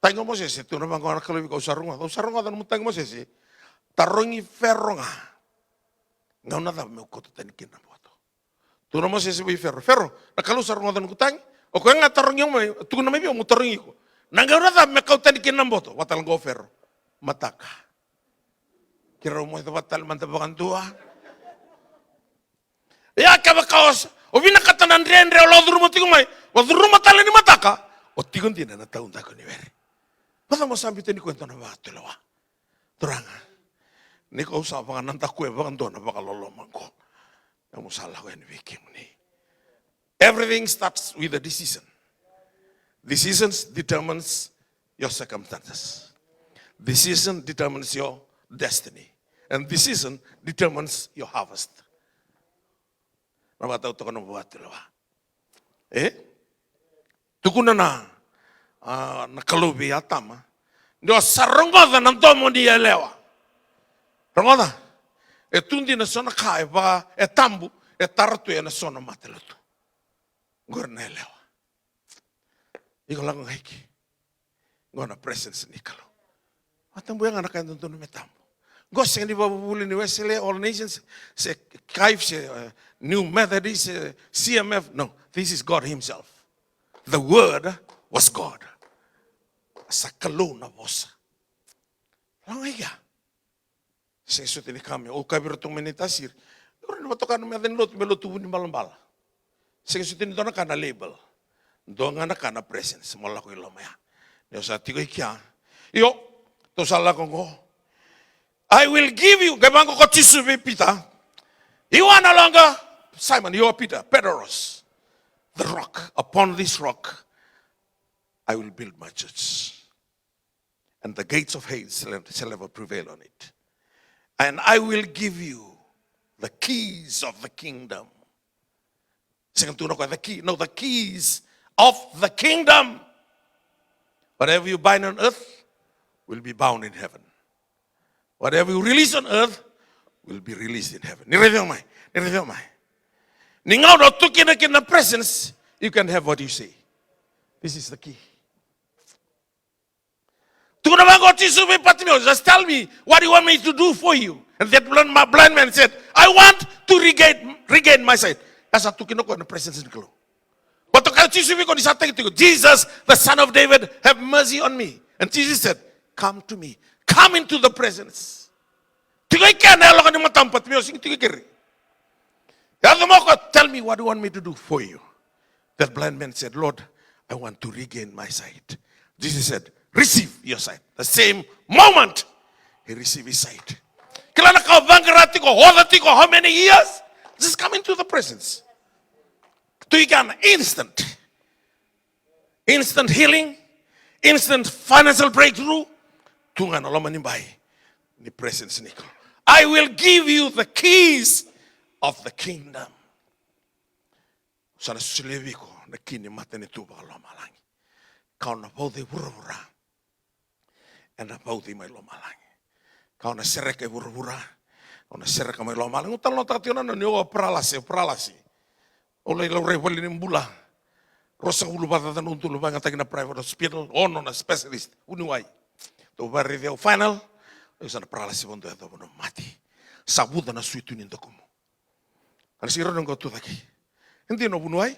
Tagi o Mosese, tukuna vaqo na Kalou vei koya, au sa rogoca, au sa rogoca nomu tagi Mosese. Tarogi Fero ga. Gauna cava meu kauta tani kina na boto. Tukuna o Mosese vei Fero, Fero, na Kalou sa rogoca noqu tagi. O koya ga tarogi au mai, tukuna mai vei au meu tarogi iko. Na gauna cava me kau tani kina na boto, vaka tale qo o Fero. Mataka. Keirau moce vata tale mada vakadua. Ia kevaka o s-, o vinakata na dredre o lako curuma tiko mai, o curuma tale ni mataka, o tiko dina ena taudaku ni were. Vacava mo sa biuta ni koya e dua na vakatulewa? Turaga, ni ko au sa vakanadakuya vakadua na vakaloloma qo. Au mo sa lako yani vei kemuni. Everything starts with a decision. Decisions determines your circumstances. Decision determines your destiny. And decision determines your harvest. Na vakatautaka na vakatulewa. E? Tukuna na, a, na Kalou vei Atama. Ni o sa rogoca na domo ni yalewa. Rogoca. E tu dina so na ka, e va, e tabu, e tara tu ena so na matalotu. Qori na yalewa. Iko lako ga i ke. Qo na presence ni Kalou. Vatabuya ga na ka e dodonu me tabu. Qo sega ni vakavuvuli ni Wesele, All Nations, se CAIF, se, uh, New Methodist, se C M F. No, this is God himself. The word was God. Sa Kalou na vosa. Lako ga i kea. Sega soti ni ka me, au kaya vei iratou mai Naitasiri. Au rawa ni vakatoka na meca ni lotu me lotu vunibalabala. Sega soti ni dua na ka na label. Dua ga na ka na presence, mo lako i loma ya. Ni o sa tiko i kea. Io, tou sa lako qo. I will give you, qai vaqo ko Jisu vei Pita. You are no longer Simon, you are Peter, Petros, the rock. Upon this rock, I will build my church. And the gates of hell shall, shall never prevail on it. And I will give you the keys of the kingdom. Sega ni tukuna o koya the key. No, the keys of the kingdom. Whatever you bind on earth will be bound in heaven. Whatever you release on earth will be released in heaven. Ni raica mai, ni raica mai. Ni gauna o tu kina kina presence, you can have what you say. This is the key. Tukuna vaqo o Jisu vei Patimeo, just tell me what you want me to do for you. And that blind, ma-, blind man said, I want to regain, regain my sight. Sa tu kina o koya na presence ni Kalou. Baleta o kaya o Jisu vei koya ni sa tagi tiko, Jesus, the son of David, have mercy on me. And Jesus said, come to me. Come into the presence. Tiko i kea na yaloka ni matamu Patimeo, sega ni tiko i keri. Yaco mai o koya, tell me what you want me to do for you. That blind man said, Lord, I want to regain my sight. Jesus said, receive your sight. The same moment, he received his sight. Kila na ka o vaqara tiko, o oca tiko, how many years? Just come into the presence. Tu i kea na instant. Instant healing, instant financial breakthrough. Tu ga na loma ni bai ni presence ni Kalou. I will give you the keys of the kingdom. Sa na solia vei iko na ki ni matanitu vakalomalagi. Kau na vauci vuravura. Ena vauci mai lomalagi. Kau na sereka e vuravura. Au na sereka mai lomalagi. Au talanoataka tiko na nona ni au a paralasi, paralasi. Au lai laurai vale ni bula. Ruasagavulu vakacaca na udolu vakayagataki na private hospital. Ono na specialist. Vuniwai. Tou vakaraici au final. Au sa na paralasi vakadua, yacova na mate. Sa vuca na suitu ni dakumu. A na sega ni rawa ni qai tucake. E dina o vuniwai.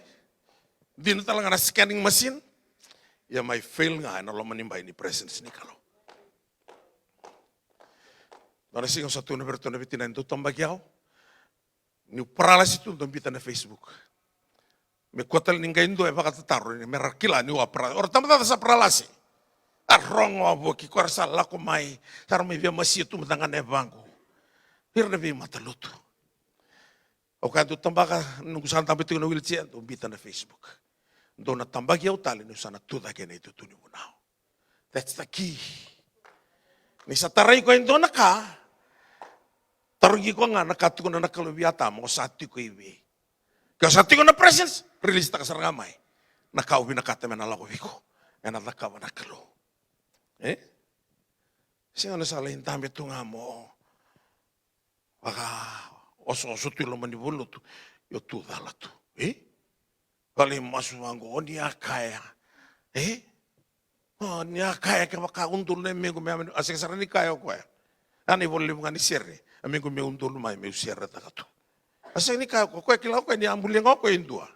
Dina tale ga na scanning machine. Ia mai fail ga ena loma ni bai ni presence ni Kalou. Dua na siga au sa tukuna vei iratou na veitinaini dau tabaki au. Niu paralasi tu dau biuta na Facebook. Me kua tale ni qai dua e vakatataro ni me ra kila niu a paralasi. O ira tabacakacaka sa paralasi. A rogo a voki, ko era sa lako mai. Sa ra mai via masia tu mada ga na yavaqu. Ira na veimatalotu. Au kaya dou tabaka, noqu sa dabe tiko na wheelchair, dou biuta na Facebook. Dou na tabaki au tale niu sa na tucake ena itutu ni vunau. That's the key. Ni sa tarai koya e dua na ka, tarogi koya ga na ka tukuna na Kalou vei Atama, o sa tiko i vei? Ke o sa tiko na presence, release taka sara ga mai na ka o vinakata me na lako vei iko, ena cakava na Kalou. E? Sega ni sa lai dabe tu ga mo vakaosooso tu i loma ni valenilotu, io tu cala tu. E? Vale masu vaqo, o ni a kaya. E? O ni a kaya kevaka udolu na yamenequ me, a sega sara ni kaya o koya. A na ivola levu ga ni sere, yamenequ me udolu mai meu seretaka tu. A sega ni kaya o koya, kila o koya ni a bulia ga o koya e dua.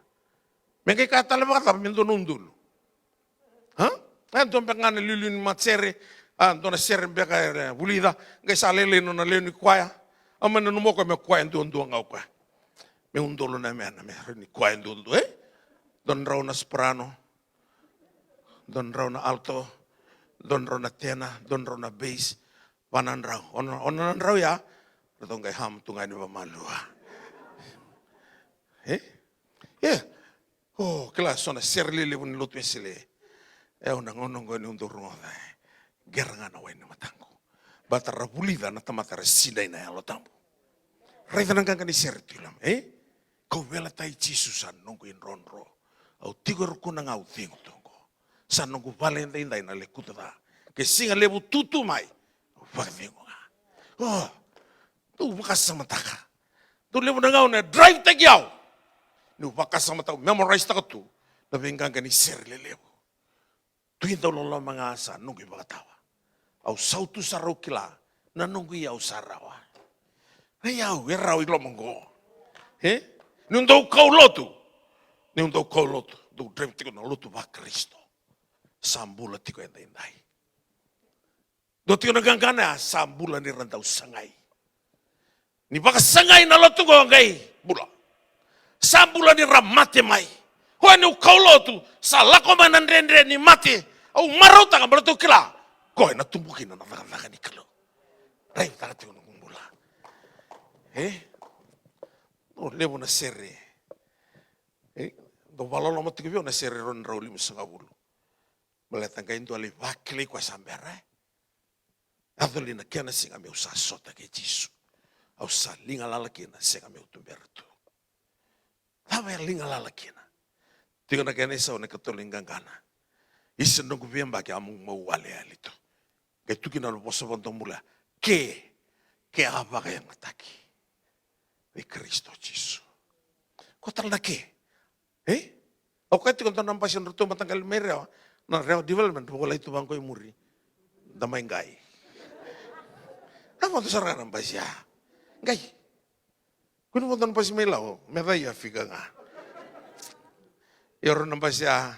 Me qai kaya tale vakacava me dua na udolu? A? E dua beka ga na liuliu ni matasere, a dua na sere beka era vulica, qai sa lailai nona lewe ni koya. A mai nanuma o koya me koya duadua ga o koya. Me udolu na yamena, me rawa ni koya duadua, e? Dua na drau na soprano, dua na drau na alto, dua na drau na tenor, dua na drau na bass, va na drau. Ono, ono na drau ya, ratou qai hum tu ga ni vamalua. E? E? O, kila so na sere lelevu ni lotu Wesele. E, au na gauna oqo niu dau rogoca, e, qera ga na wai ni mataqu. Baleta ra vulica na tamata era sinai na Yalo Tabu. Raica na qaqa ni sere tu i loma, e? Kauveilatai Jisu sa noqu idrodro. Au tiko e rukuna ga au cegu tu oqo. Sa noqu vale edaidai na lekutu ca. Ke siga levu tutu mai, au vakacegu ga. O, dou vakasamataka. Dou levu na gauna e drive taki au. Niu vakasamataka, au memorize taka tu na veiqaqa ni sere lelevu. Tu i dau loloma ga sa noqu ivakatawa. Au sautu sara au kila na noqu iyau sa rawa. Na iyau e rawa i loma oqo. E? Niu dau kau lotu. Niu dau kau lotu. Dau drive tiko na lotu vaKarisito. Sa bula tiko edaidai. Dua tiko na qaqana ya, sa bula ni ra dau sagai. Ni vakasagai na lotu qo qai bula. Sa bula ni ra mate mai. Koya niu kau lotu, sa lako mai na dredre ni mate. Au marautaka baleta au kila, koya na tubu kina na cakacaka ni Kalou. Raitaka tiko na noqu bula. E? O levu na sere. E? Dau vakaloloma tiko vei au na sere rua na drau limasagavulu. Baleta qai dua lai vakilai koya sa bera, e? Yaco li na kena siga meu sa sota kei Jisu? Au sa liga lala kina, sega meu tubera tu. Cava e liga lala kina? Tiko na kena isau na ikatolu ni qaqana. Isa noqu veiyabaki a moqu mai wale yali tu. Qai tu kina na vosa vakadomobula. Ke, ke a vakayagataki. Vei Karisito Jisu. Ko tale na ke. E? Au kaya tiko dua na basi nodratou mataqali mai Rewa, na Rewa Development, vakalai tu vaqo i muri. Da mai qai. Na vodo sara ga na basi ya. Qai. Kua ni vodo na basi mai Lau, me cai a fika ga. Ia rau na basi ya,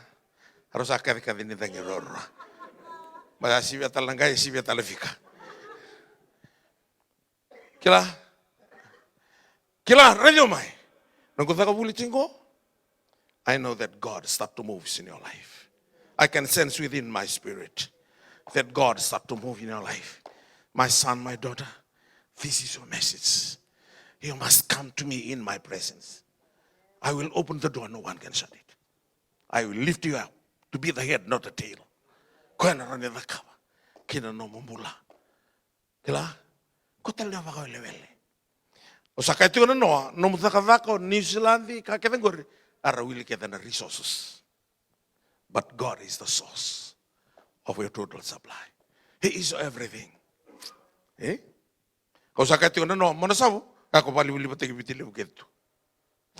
rau sa kacikaci ni cagi roro. Basi ya sivia tale na qai, sivia tale fika. Kila. Kila, raica mai. Noqu caka vuli tiko. I know that God start to move in your life. I can sense within my spirit that God start to move in your life. My son, my daughter, this is your message. You must come to me in my presence. I will open the door, no one can shut it. I will lift you up to be the head, not the tail. Koya na rawa ni cakava kina nomu bula. Kila, ko tale na vakawelewele. O sa kaya tiko na noa, nomu cakacaka o Niusiladi, ka kece qori, a ra wili kece na resources. But God is the source of your total supply. He is everything. E? Kau sa kaya tiko na noa, mo na savu, ka ko vakalivalivataki Viti Levu kece tu.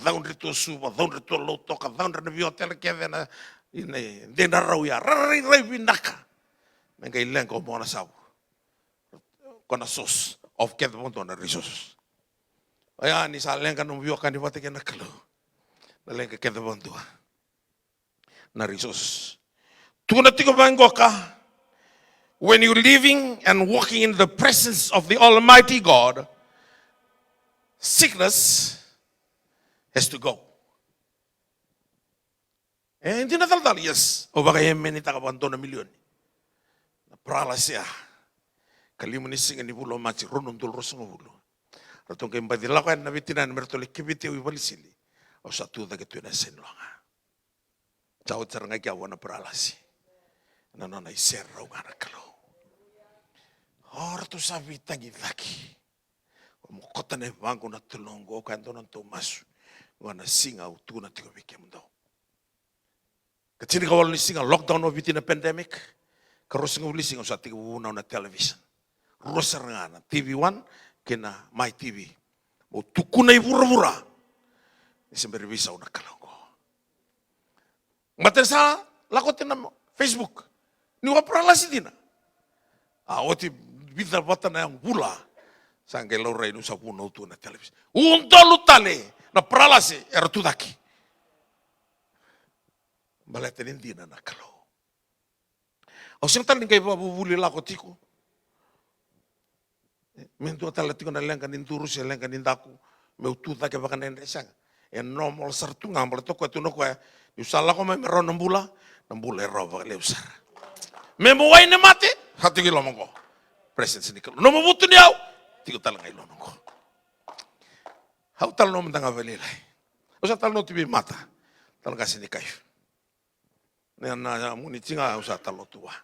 Caudre tu o Suva, caudre tu o Lautoka, caudre na veiotela kece na, na, dei na rau ya, rarairai vinaka. Me qai leqa o Monasavu. Ko na source of kece vakadua na resources. Oya ni sa leqa nomu veiwekani vata kei na Kalou. Na leqa kece vakadua. Na resources. Tukuna tiko vaqoka, when you living and walking in the presence of the Almighty God, sickness has to go. E dina talatala, yes. Au vakaemenitaka vakadua na milioni. Na paralasi ya. Ka lima ni siga ni vula o Maji, rua na udolu ruasagavulu. Ratou qai baci lako yani na veitinani me ratou lai keveti au i valenisili. Au sa tu cake tu ena yasa ni loga. Sa oti sara ga i kea vua na paralasi. Na nona iserau ga na Kalou. O ratou sa veitagicaki. Mo kota na ivaqo na toloqu, au kaya dou na tou masu. Qo na siga au tukuna tiko vei kemudou. Ka tinikawalu ni siga lockdown o Viti na pandemic. Ka ruasagavulu ni siga au sa tekivu vunau na television. Rua sara ga na T V One kei na Mai T V. Mo tukuna i vuravura. Ni se bera ni veisau na Kalou qo. Mate sa lako oti na Facebook. Ni wa paralasi dina. A oti vica vata na yago vula. Sa qai laurai niu sa vunau tu na television. Udolu tale na paralasi era tu cake. Baleta ni dina na Kalou. Au sega tale ni qai vakavuvuli lako tiko. Me dua tale tiko na leqa ni duru se leqa ni daku. Meu tu cake vakadredre, sega. E normal sara tu ga, baleta o koya tu na koya. Niu sa lako mai me rawa na bula, na bula e rawa vakalevu sara. Me mo wai ne mate, sa tiko i loma qo. Presence ni Kalou. Nomu vutuniyau, tiko tale ga i loma qo. Au talanoa mada ga vakalailai. Au sa talanoa tu vei Mata. Tale ga se ni kai. Na, na, na Moniti ga au sa talanoa tu vua.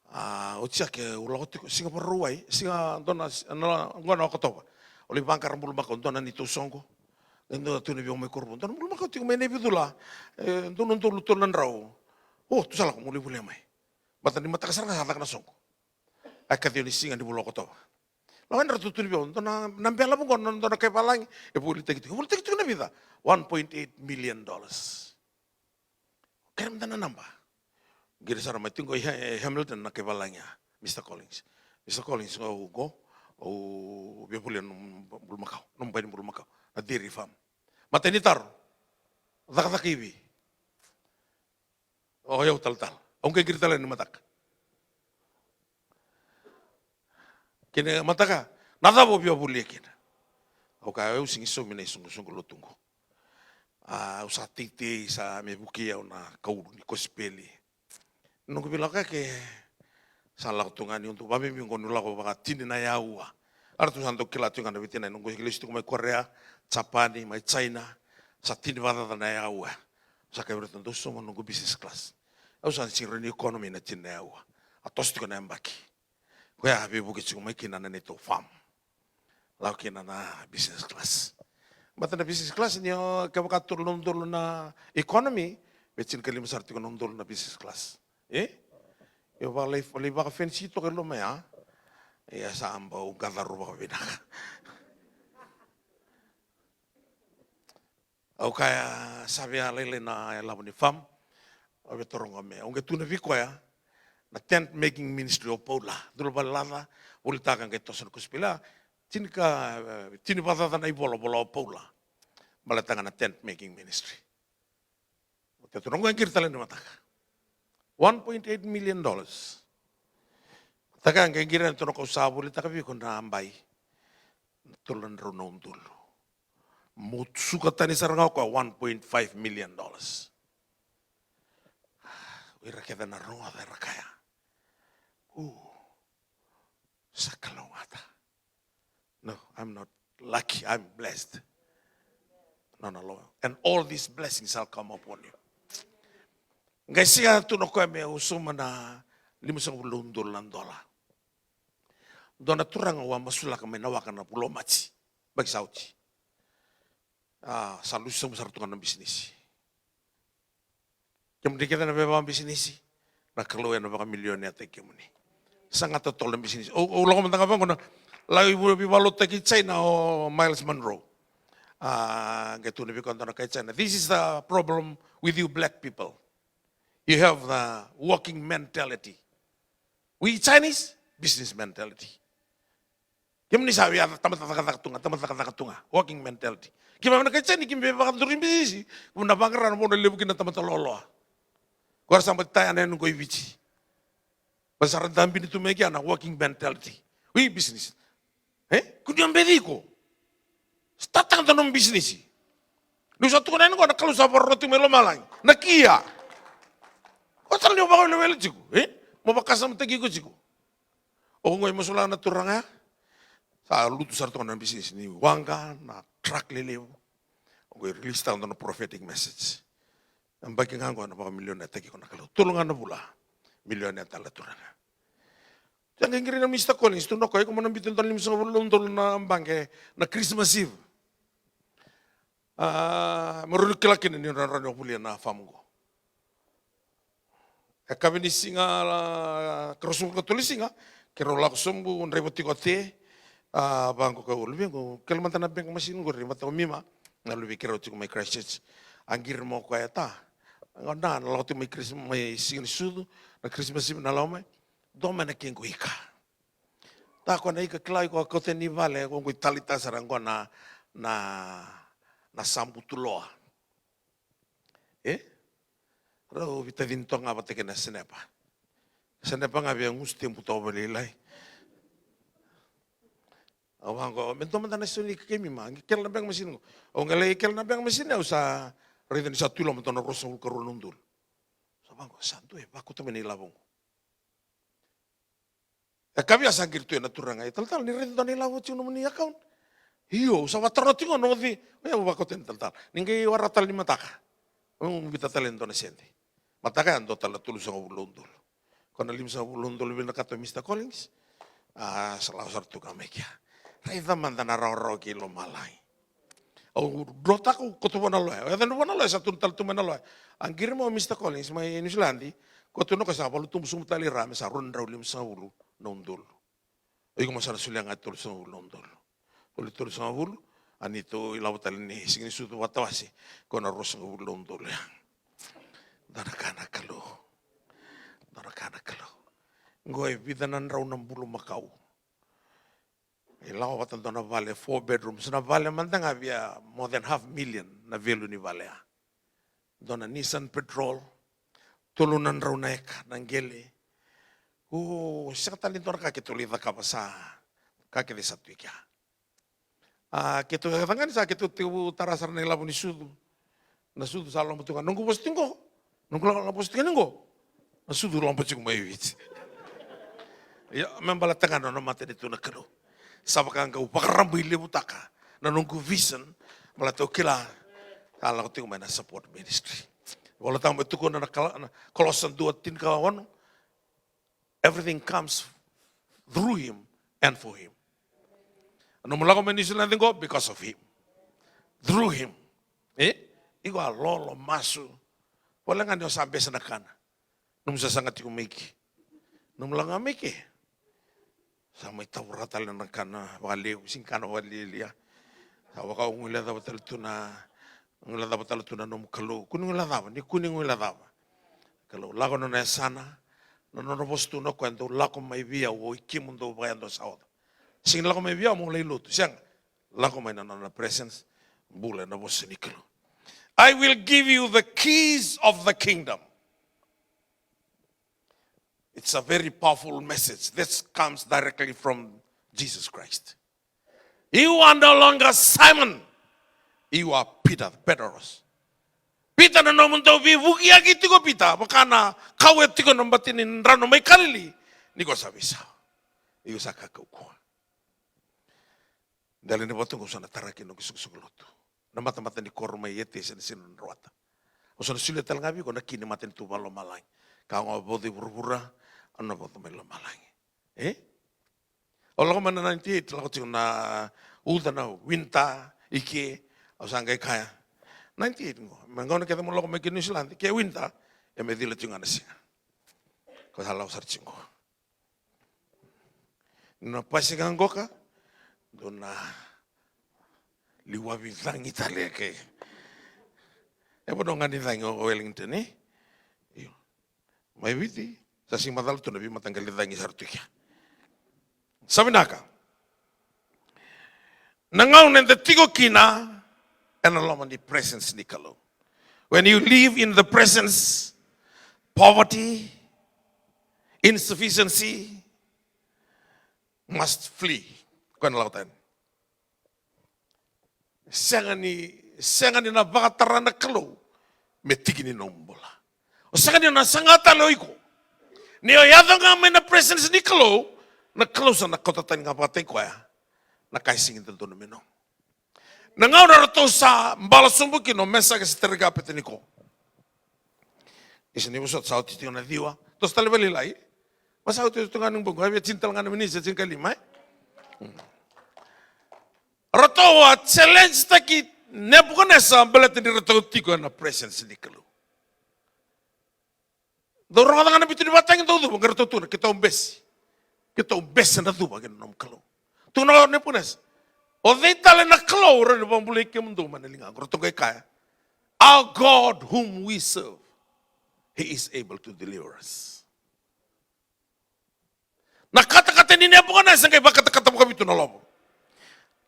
A, oti sa ke au lako tiko, siga Vakarauwai, siga dua na, na, qo na Okotova. Au lai vaqara bulumakau, dua na neitou soqo. E dua tu na vei au mai Korovou, dua na bulumakau tiko mai Naivicula. E, dua na udolu tolu na drau. O, tu sa lako, meu lai volia mai. Baleta ni mataka sara ga sa caka na soqo. A kaciwa ni siga ni vula Okotova. Lako yani ratou tu na vei au, dua na, na bela vaqo, na dua na kai valagi, e volitaki tiko. E volitaki tiko na vica? One point eight million dollars. Kere mada na naba. Qiri sara mai tiko i Ha-, Hamilton na kai valagi ya, Mister Collins. Mister Collins, au qo, au via volia nomu bulumakau, nomu bai ni bulumakau. Na dairy farm. Matai ni taro. Cakacaka i vei? O yau talatala. Au qai qiri tale ni mataka. Kina mataka, na cava o via volia kina? Au kaya, au sega ni saumi na isoqosoqo lotu qo. A, au sa teitei, sa me vukei au na kau ni kosipeli. Noqu veilakoyaki sa lako tu ga ni udu, vakabibi qo niu lako vakatini na yaua. A ratou sa dau kila tu ga na veitinani, noqu lesu tiko mai Korea, Japani, mai China, sa tini vakacaca na yaua. Sa kaya vei ratou, dou sauma noqu business class. Au sa sega ni rawa ni economy na tini na yaua. A toso tiko na yabaki. Koya a veivuke tiko mai kina na neitou farm. Lako kina na business class. Baleta na business class ni o kevaka tolu na udolu na economy, me tinikalima sara tiko na udolu na business class. E? Io, vakalai, lai vakafenisi toka i loma ya. Ia sa bau qacaro vakavinaka. Au kaya sa via lailai na ilavo ni farm. Au via taroga me, au qai tukuna vei koya na tent making ministry o Paula. Dua na valelaca, volitaka qai toso na kosipeli. Tinika, e, tini vakacaca na ivolavola o Paula. Baleta ga na tent making ministry. Au tukuna qo e qiri tale ni mataka. One point eight million dollars. Mataka qai qiri na tuna kau sa volitaka vei iko na bai. Tolu na drau na udolu. Mo suka tani sara ga o koya one point five million dollars. O ira kece na rogoca era kaya, "U, sa kalougata." No, I'm not lucky, I'm blessed. No, no, Lord. And all these blessings shall come upon you. Qai siga tu na koya me au sauma na limasagavulu na udolu na dola. Dua na turaga au a masulaka mai na waka na Vulomaji. Baki sa oti. A, sa lusi sobu sara tu ga na bisinisi. Kemuni kece na veivakabisinisi, na Kalou ena vakamilioneataki kemuni. Sa ga totolo na bisinisi. Au, au lako mada ga vaqo na, lai veivakalotutaki China o Myles Munroe. A, qai tukuna vei koya dua na kai China. This is the problem with you black people. You have the working mentality. We Chinese, business mentality. Kemuni sa via tamata cakacaka tu ga, tamata cakacaka tu ga. Working mentality. Keimami na kai China, keimami veivakaduri bisinisi, keimami na vaqara na vanua levu kina na tamata loaloa. Ko era sa bati taya na yanuyanu qo i Viti. Baleta sa ra dabini tu mai kea na working mentality. We business. E? Kua ni beci iko. Start taka na nomu bisinisi. Niu sa tukuna yani qo na Kalou sa vakarorogo tiko mai lomalagi. Na kia. O tale ni o vakawelewele tiko, e? Mo vakasamataki iko tiko. O qo e masulaka na turaga ya. Sa lutu sara toka na bisinisi ni waqa, na truck lelevu. Oqo e release taka dua na prophetic message. Na baki ga oqo na vakamilionea taki iko na Kalou. Tolu ga na vula, milionea tale na turaga. Sa qai qiri na Mister Collins, tukuna o koya, iko mo na biuta e dua na limasagavulu na udolu na baqe na Christmas Eve. A, me rawa ni kila kina ni rawa ni o volia na farm qo. E yakavi ni siga, a, ka ruasagavulu ka tolu ni siga, keirau lako sobu, draiva tiko o Te, a, vaqo ka, luvequ, kele mada na bank machine qori, vata o Mima, na luve keirau tiko mai Christchurch. A qiri mai o koya, Ta, na, na lako tiko mai Christ-, mai Siga ni Sucu, na Christmas Eve na lako mai, dua mai na kequ ika. Ta, ko na ika kila iko a kauta ni vale, ko qo i tali ta sara qo na, na, na sabutuloa. E? Rau veitacini toka ga vata kei na senepa. Senepa ga via gusu tebu toka vakalailai. Au vaqo, me dua mada na sau ni ika kei Mima, qai kele na bank machine qo. Au qai lai kele na bank machine, au sa raica ni sa tu i loma dua na ruasagavulu ka rua na udolu. Sa vaqo, sa dua e vakauta mai na ilavo qo. E yakavi ya sa qiri tu na turaga, e talatala, ni raica dua na ilavo tiko nomuni account. Io, au sa vakataroga tiko na oci, oya au vakauta na talatala. Ni qai waraka tale ni mataka. Au biuta tale e dua na sede. Mataka ya dua tale na tolusagavulu na udolu. Ko na limasagavulu na udolu vinakata o Mister Collins. A, sa lako sara tu ga mai kea. Raica mada na rawarawa kei lomalagi. Au drotaka, au kauta vua na loya. Au yaco vua na loya, sa tukuna tale tu mai na loya. A qiri mai o Mister Collins mai Niusiladi, ko tukuna o koya sa valutubu sobu tale i ra me sa rua na drau limasagavulu na udolu. O iko mo sa na solia ga e tolusagavulu na udolu. Tolu, tolusagavulu, a neitou ilavo tale ni Siga ni Sucu vakatawase, ko na ruasagavulu na udolu ya. Dua na ka na Kalou. Dua na ka na Kalou. Qo e vica na drau na bulumakau. E lako vata dua na vale, four bedrooms, na vale mada ga via more than half million na value ni vale ya. Dua na Nissan Patrol, tolu na drau na eka na qele. O, sega tale ni dua na ka keitou lai cakava, sa ka kece sa tu i kea. A, keitou caka ga ni sa keitou tekivu tara sara na ilavo ni sucu. Na sucu sa loma tu ga. Noqu vosa tiko qo. Noqu la, la vosa tiko ni qo. Na sucu loma tiko mai Viti. Ia, me baleta ga na nona matanitu na Kalou. Sa vaka ga au vakarabailevutaka na noqu vision, baleta au kila sa lako tiko mai na support ministry. Vola tiko mai, tukuna na Kala-, na Kolosa dua tinikaono, everything comes through him and for him. Nomu lako mai Niusiladi qo because of him. Through him. E? Iko a lolo, masu. Voleka ga ni o sa bese na kana. Nomu sasaga tiko mai ke. Nomu lako ga mai ke. Sa mai tavura tale na kana vakalevu, sega ni kana vakalialia. Sa vaka o guilecava tale tu na, guilecava tale tu na nomu Kalou. Kua ni guilecava, ni kua ni guilecava. Kalou lako na nona yasana, na nona vosa tu na koya, dou lako mai vei au, oi kemudou vakayadua sa oca. Sega ni lako mai vei au mo lai lotu, sega. Lako mai na nona presence, bula ena vosa ni Kalou. I will give you the keys of the kingdom. It's a very powerful message. This comes directly from Jesus Christ. You are no longer Simon. You are Peter, Petros. Peter, na nomu dau veivukiyaki tiko Peter, vaka na kau e tiko na bati ni drano mai Kalili. Ni ko sa veisau. Iko sa kakau kua. Dela ni vatu qo au sa na tara kina noqu soqosoqo lotu. Na matamata ni koro mai Etesi ena sina na rawata. Au sa na solia tale ga vei iko na ki ni matanitu vakalomalagi. Ka au ga vauca i vuravura, au na vauca mai lomalagi. E? Au lako mai na ninety-eight, lako tiko na uca na winter, i ke, au sa qai kaya. Ninety-eight qo, me gauna kece mo lako mai ki Niusiladi, ke winter, e me cila tiko ga na siga. Ko sa lako sara tiko qo. Na pasi ga qoka, dou na liwavi cagi tale ke. E vanua ga ni cagi o Wellington, e? Io. Mai Viti, sa sega ni macala tu na veimataqali cagi sara tu kea. Sa vinaka. Na gauna eda tiko kina ena loma ni presence ni Kalou. When you live in the presence, poverty, insufficiency must flee. Koya na lako tani. Sega ni, sega ni na vakatara na Kalou me tiki ni nomu bula. O sega ni na saga tale o iko. Ni o yaco ga mai na presence ni Kalou, na Kalou sa na kauta tani ga vakataki koya Na ka e sega ni dodonu me nomu. Na gauna ratou sa bala sobu kina o Mesake, Setarika, Apeteniko. Isa ni vosota sa oti tiko na ciwa. Toso tale vakalailai. Ma sa oti tu ga ni bogi. Avia tini tale ga na minisi, tini ka lima, e? Hmm. Ratou a challenge taki Nepukanesa baleta ni ratou tiko ena presence ni Kalou. Dou rogoca ga na bitu ni vatagi dou cuva, qai ratou tukuna, keitou bese. Keitou bese na cuva kei na nomu Kalou. Tukuna o Nepukanesa, o cei tale na Kalou rawa ni vakabulai kemudou mai na ligaqu? Ratou qai kaya, our God whom we serve, he is able to deliver us. Na katakata ni Nepukanesa qai vakatakata vakavitu na lovo.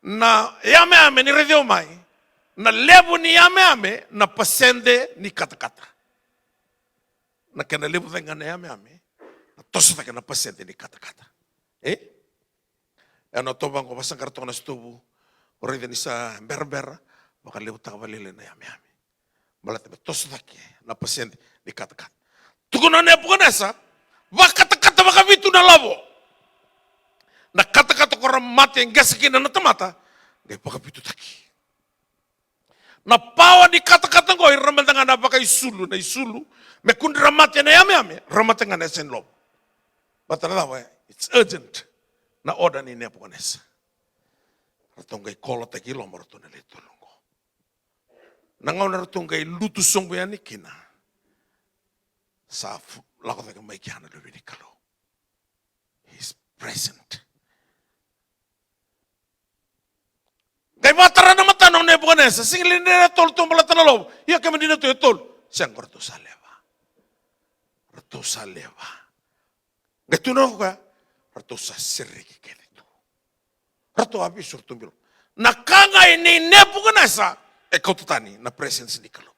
Na yameyame, ni raici au mai, na levu ni yameyame na pasede ni katakata. Na kena levu cake ga na yameyame, na toso cake na pasede ni katakata. E? Ena tovo qo, vasaqara toka na sitovu, o raica ni sa berabera, vakalevutaka vakalailai na yameyame. Baleta me toso cake na pasede ni katakata. Tukuna o Nepukanesa, vakatakata vakavitu na lovo. Na katakata ko ra mate qese kina na tamata, qai vakavitutaki. Na pawa ni katakata qo, ira mada ga na vakaisulu, na isulu, me kua ni ra mate na yameyame, ra mate ga na yasa ni lovo. Baleta na cava? It's urgent. Na order ni Nepukanesa. Ratou qai kolotaki i loma o ratou na le tolu qo. Na gauna ratou qai lutu sobu yani kina, sa fu-, lako cake mai kea na Luve ni Kalou. He's present. Qai vakatara na matana o Nepukanesa, sega ni dina e tolu, tou baleta na lovo. Ia kemuni na tu e tolu. Sega, ratou sa lewa. Ratou sa lewa. Qai tukuna o koya, ratou sa sereki kece tu. Ratou a vesu, ratou bilo. Na ka ga e nei Nepukanesa e kauta tani na presence ni Kalou.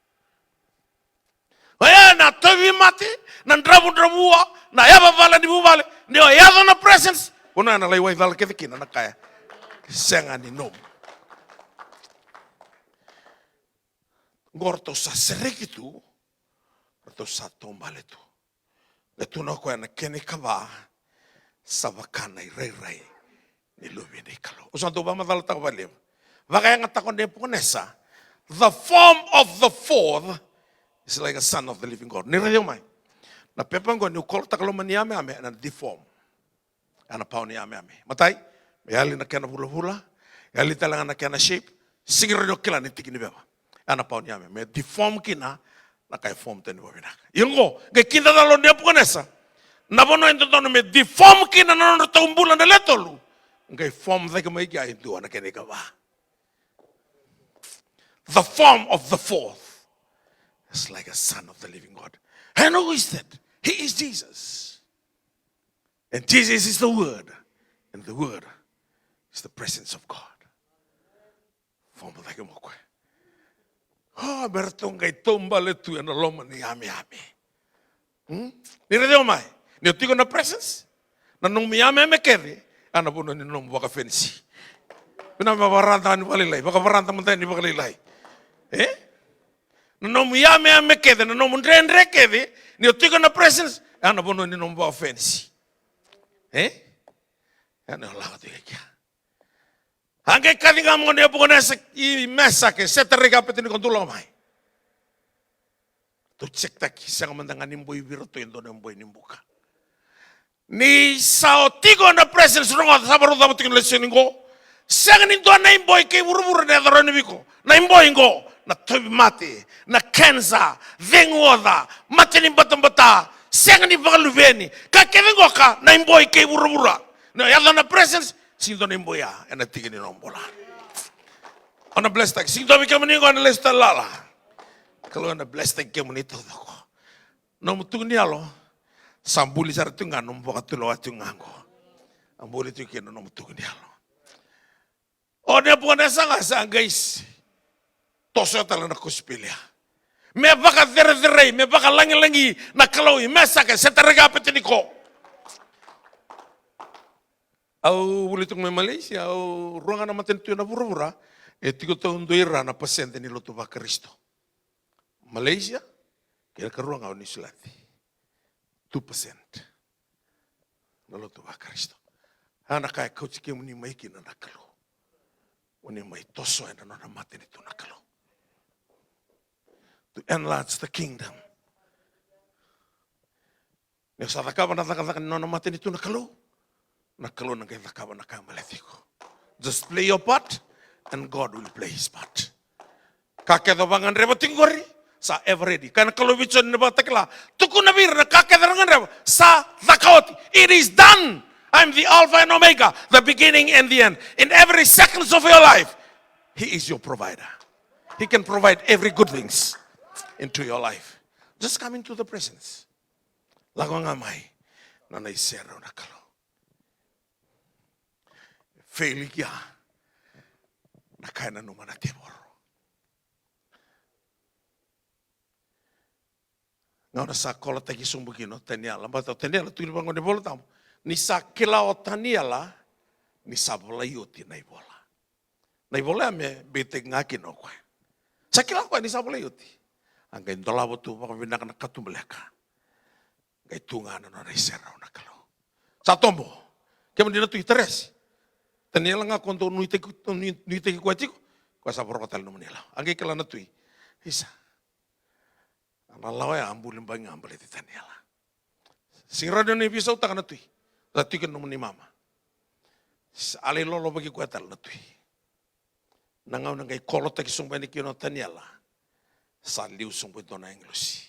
Oya na tauvimate, na dravudravua, na yavavala ni vuvale, ni o yaco na presence, vanua ya na lai waicala kece kina na ka ya. Sega ni nomu. Qo ratou sa sereki tu, ratou sa taubale tu. Qai tukuna o koya na kena ikava, sa vaka na irairai ni Luve ni Kalou. Au sa dau vakamacalataka vakalevu. Vakayagataka o Nepukanesa, the form of the fourth is like a son of the living God. Ni raici au mai. Na pepa qo niu kolotaka loma ni yameyame, ena deform. Ena pawa ni yameyame. Matai, me yali na kena vulavula, yali tale ga na kena shape, sega ni rawa ni o kila ni tiki ni veva. Ena pawa ni yameyame, me deform kina na ka e form tani vakavinaka. Ia qo, qai kidacala o Nepukanesa na vanua e dodonu me deform kina na nodratou bula na le tolu, qai form cake mai kea e dua na kena ikava. The form of the fourth is like a son of the living God. And who is that? He is Jesus. And Jesus is the Word. And the Word is the presence of God. Form cake mai o koya. O, me ratou qai taubale tu ena loma ni yameyame. Hmm? Ni raici au mai. Ni o tiko na presence, na nomu yameyame kece, ena vanua ni nomu vakafenisi. Vinaka me vakarada ni vakalailai, vakavarada mada ni vakalailai. E? Na nomu yameyame kece, na nomu dredre kece, ni o tiko na presence, ena vanua ni nomu vakafenisi. E? Ena lako tiko i kea. A qai kaci ga mai o Nepukanesa, i Mesake, Setarika, Apeteniko, dou lako mai. Tou check taki, sega mada ga ni boi vei iratou e dua na boi ni buka. Ni sa o tiko ena presence, rogoca, sa varau cava tiko na lesoni qo. Sega ni dua na iboi kei vuravura na yaco rawa ni vei iko. Na iboi qo, na tauvimate, na cancer, cegu oca, mate ni batabata, sega ni vakaluveni. Ka kece qoka, na iboi kei vuravura. Na yaco na presence, sega ni dua na iboi ya ena tiki ni nomu bula. O na bless taki. Sega ni dua vei kemuni qo ena lesu tale lala. Kalou ena bless taki kemuni taucoko. Nomu tuku ni yalo sa buli sara tu ga, nomu vakatulewa tu ga qo. A buli tu kina nomu tuku ni yalo. O Nepukanesa ga sa qai toso tale na kosipeli ya. Me vakacerecerei, me vakalagilagi na Kalou i Mesake, Setarika, Apeteniko. Au vuli tiko mai Malaysia, au rua ga na matanitu ena vuravura e tiko taudua i ra na pasede ni lotu vaKarisito. Malaysia, kei na karua ga o Niusiladi. Two percent na lotu vaKarisito. A na ka e kauti kemuni mai kina na Kalou. O ni mai toso ena nona matanitu na Kalou. To enlarge the kingdom. Ni o sa cakava na cakacaka ni nona matanitu na Kalou, na Kalou na qai cakava na ka e baleti iko. Just play your part and God will play his part. Ka kece o vagadreva tiko qori, sa ever ready. Kaya na Kalou vei Joni na Vakatakila, tukuna vei ira na ka kece era gadreva, sa caka oti. It is done. I'm the Alpha and Omega, the beginning and the end. In every seconds of your life, he is your provider. He can provide every good things into your life. Just come into the presence. Lako ga mai na nona iserau na Kalou. Fail i kea na ka e nanuma na tevoro. Gauna sa kolotaki sobu kina o Taniela, baleta o Taniela tukuni vaqo na iVola Tabu, ni sa kila o Taniela ni sa volai oti na ivola. Na ivola ya me beitaki ga kina o koya. Sa kila o koya ni sa volai oti. A qai dolava tu vakavinaka na katubaleka. Qai tu ga na nona iserau na Kalou. Sa tobo. Kemuni na tui, taresi. Taniela ga ko dou nuitaki, nui-, nuitaki koya tiko, koya sa voroka tale nomuni lawa. A qai kila na tui. Isa. Na lawa ya a buli bagi ga baleti Taniela. Sega ni rawa ni veisautaka na tui. Sa tiko na nomuni mama. Sa lai lolovaki koya tale na tui. Na gauna qai kolotaki sobu yani kina o Taniela, sa liu sobu e dua na agilosi.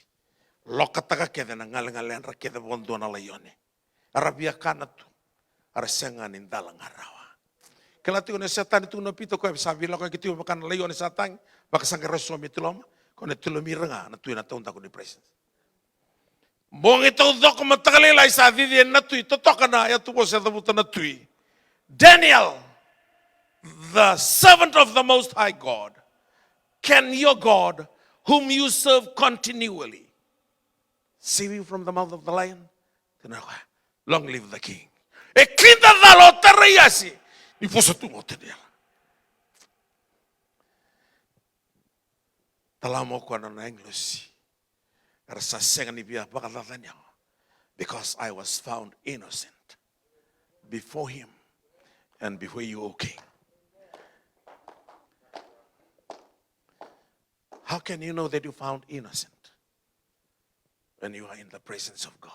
Lokataka kece na galegaledra kece vakadua na laione. Era via kana tu, era sega ni dala ga rawa. Kila tiko na Setani, tukuna o Pita, koya sa veilakoyaki tiko vaka na laione sa tagi, vakasaqara eso me tiloma, ko na tilomi ira ga na tui na taudaku ni presence. Bogi taucoko, mataka lailai sa cici yani na tui, totoka na yatuvosa e cavuta na tui. Daniel, the servant of the Most High God, can your God, whom you serve continually, save you from the mouth of the lion? Tukuna o koya, long live the king. E kidacala o Taraisi ni vosa tu ga o Taniela. Tala mai o koya na nona agilosi. Era sa sega ni via vakacacani au, because I was found innocent before him and before you, O king. How can you know that you found innocent when you are in the presence of God?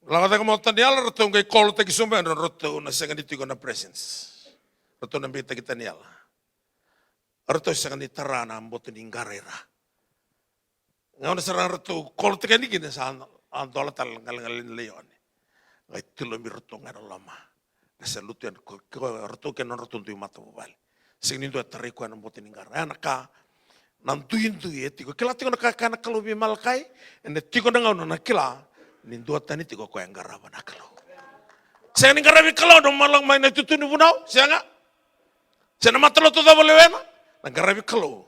Lako cake mai o Taniela, ratou qai kolotaki sobu yani, ratou na sega ni tiko na presence. Ratou na beitaki Taniela. Ratou sega ni tara na boto ni qara i ra. Gauna sara ga ratou kolotaki yani kina, sa a dola tale na galegale ni laione. Qai tilomi ratou ga ena loma. Na se lutu yani ko, ko ratou kei na nodratou dui matavuvale. Sega ni dua e tarai koya na boto ni qara. Oya na ka, na duidui e tiko. Kila tiko na ka e kaya na Kalou vei Malakai, ena tiko na gauna na kila ni duatani tiko koya e qarava na Kalou. Sega ni qaravi Kalou na lako mai na itutu ni vunau, sega. Se na matalotu cava o lewena, na qaravi Kalou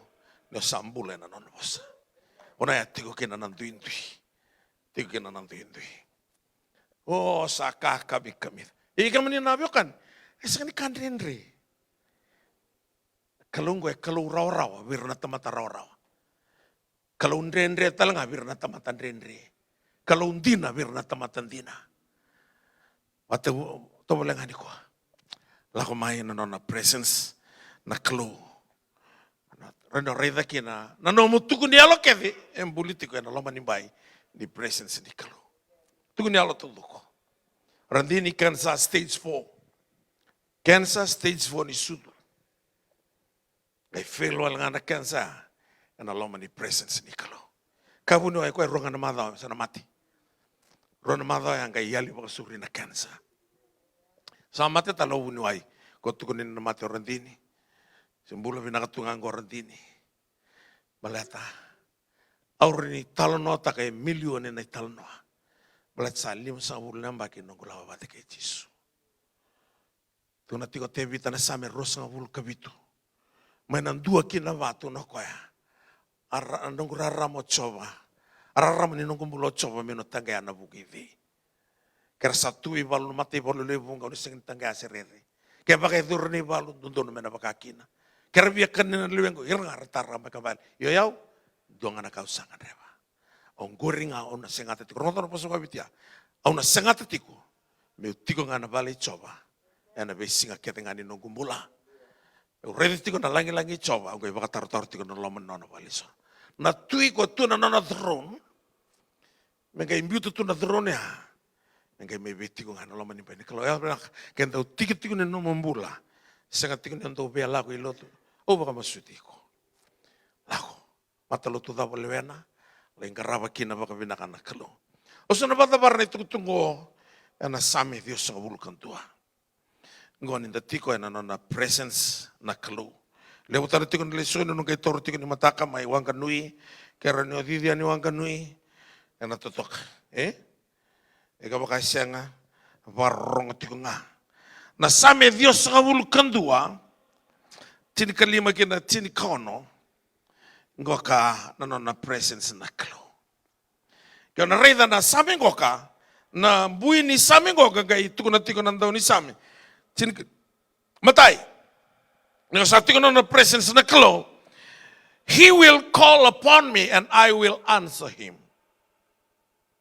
ni o sa bula ena nona vosa. Oya e tiko kina na duidui. Tiko kina na duidui. O, sa ka kamikamica. Ia kemuni na veiwekani, e sega ni ka dredre. Kalou oqo e Kalou rawarawa vei ira na tamata rawarawa. Kalou dredre tale ga vei ira na tamata dredre. Kalou dina vei ira na tamata dina. Vakatovolea ga nikua. Lako mai na nona presence na Kalou. Raica kina na nomu tuku ni yalo kece e buli tiko ena loma ni bai ni presence ni Kalou. Tuku ni yalo taucoko. Radini, cancer stage four. Cancer stage four ni sucu. Qai fail wale ga na cancer ena loma ni presence ni Kalou. Ka vuniwai, koya e rua ga na macawa sa na mate. Rua na macawa ya qai yali vakasauri na cancer. Sa mate tale o vuniwai, ko tukuni na mate o Radini. Se bula vinaka tu ga qo Radini. Baleta au rawa ni talanoataka e milioni na italanoa. Baleta sa limasagavulu na yabaki noqu lako vata kei Jisu. Tukuna tiko o Tevita na Same ruasagavulu ka vitu. Mai na dua ki na va, tukuna o koya, a ra-, noqu rarama o Jiova. A rarama ni noqu bula o Jiova, meu na taqeya na vuku i cei? Ke ra sa tu i valu na mataivalu levu, au na sega ni taqeya se rere. Ke vakayacori na ivalu, dodonu me na vaka kina. Ke ra via kania na lewequ, ira ga ra tara mai ka vale. Io, o yau, dua ga na ka au sa gadreva. Oqori ga au na segata tiko. Rogoca na vosa vakaviti ya. Au na segata tiko Meu tiko ga na vale i Jiova ena veisiga kece ga ni noqu bula. Au raica tiko na lagilagi i Jiova, au qai vakatarotaro tiko na loma ni nona valenisoro. Na tui ko tu na nona throne, me qai biuta tu na throne ya, me qai mai vei tiko ga na loma ni bai ni Kalou. Ia vinaka, ke dau tiki tiko ni nomu bula, sega tiko ni dau via lako i lotu. Au vakamasuti iko. Lako. Matalotu cava o lewena, lai qarava kina vakavinaka na Kalou. Au sa na vakacavara na itukutuku oqo ena Same ciwasagavulu ka dua. Qo ni da tiko ena nona presence na Kalou. Levu tale tiko ni lesoni au na qai taura tiko ni mataka mai Wanganui, ke rawa ni o cici yani Wanganui, ena totoka. E? E ka vaka e sega, vakarorogo tiko ga. Na Same ciwasagavulu ka dua, tinikalima kei na tinikaono, qoka na nona presence na Kalou. Ke o na raica na Same qoka, na bui ni Same qoka, qai tukuna tiko na dau ni Same. Tini, matai, ni o sa tiko na nona presence na Kalou, "He will call upon me and I will answer him."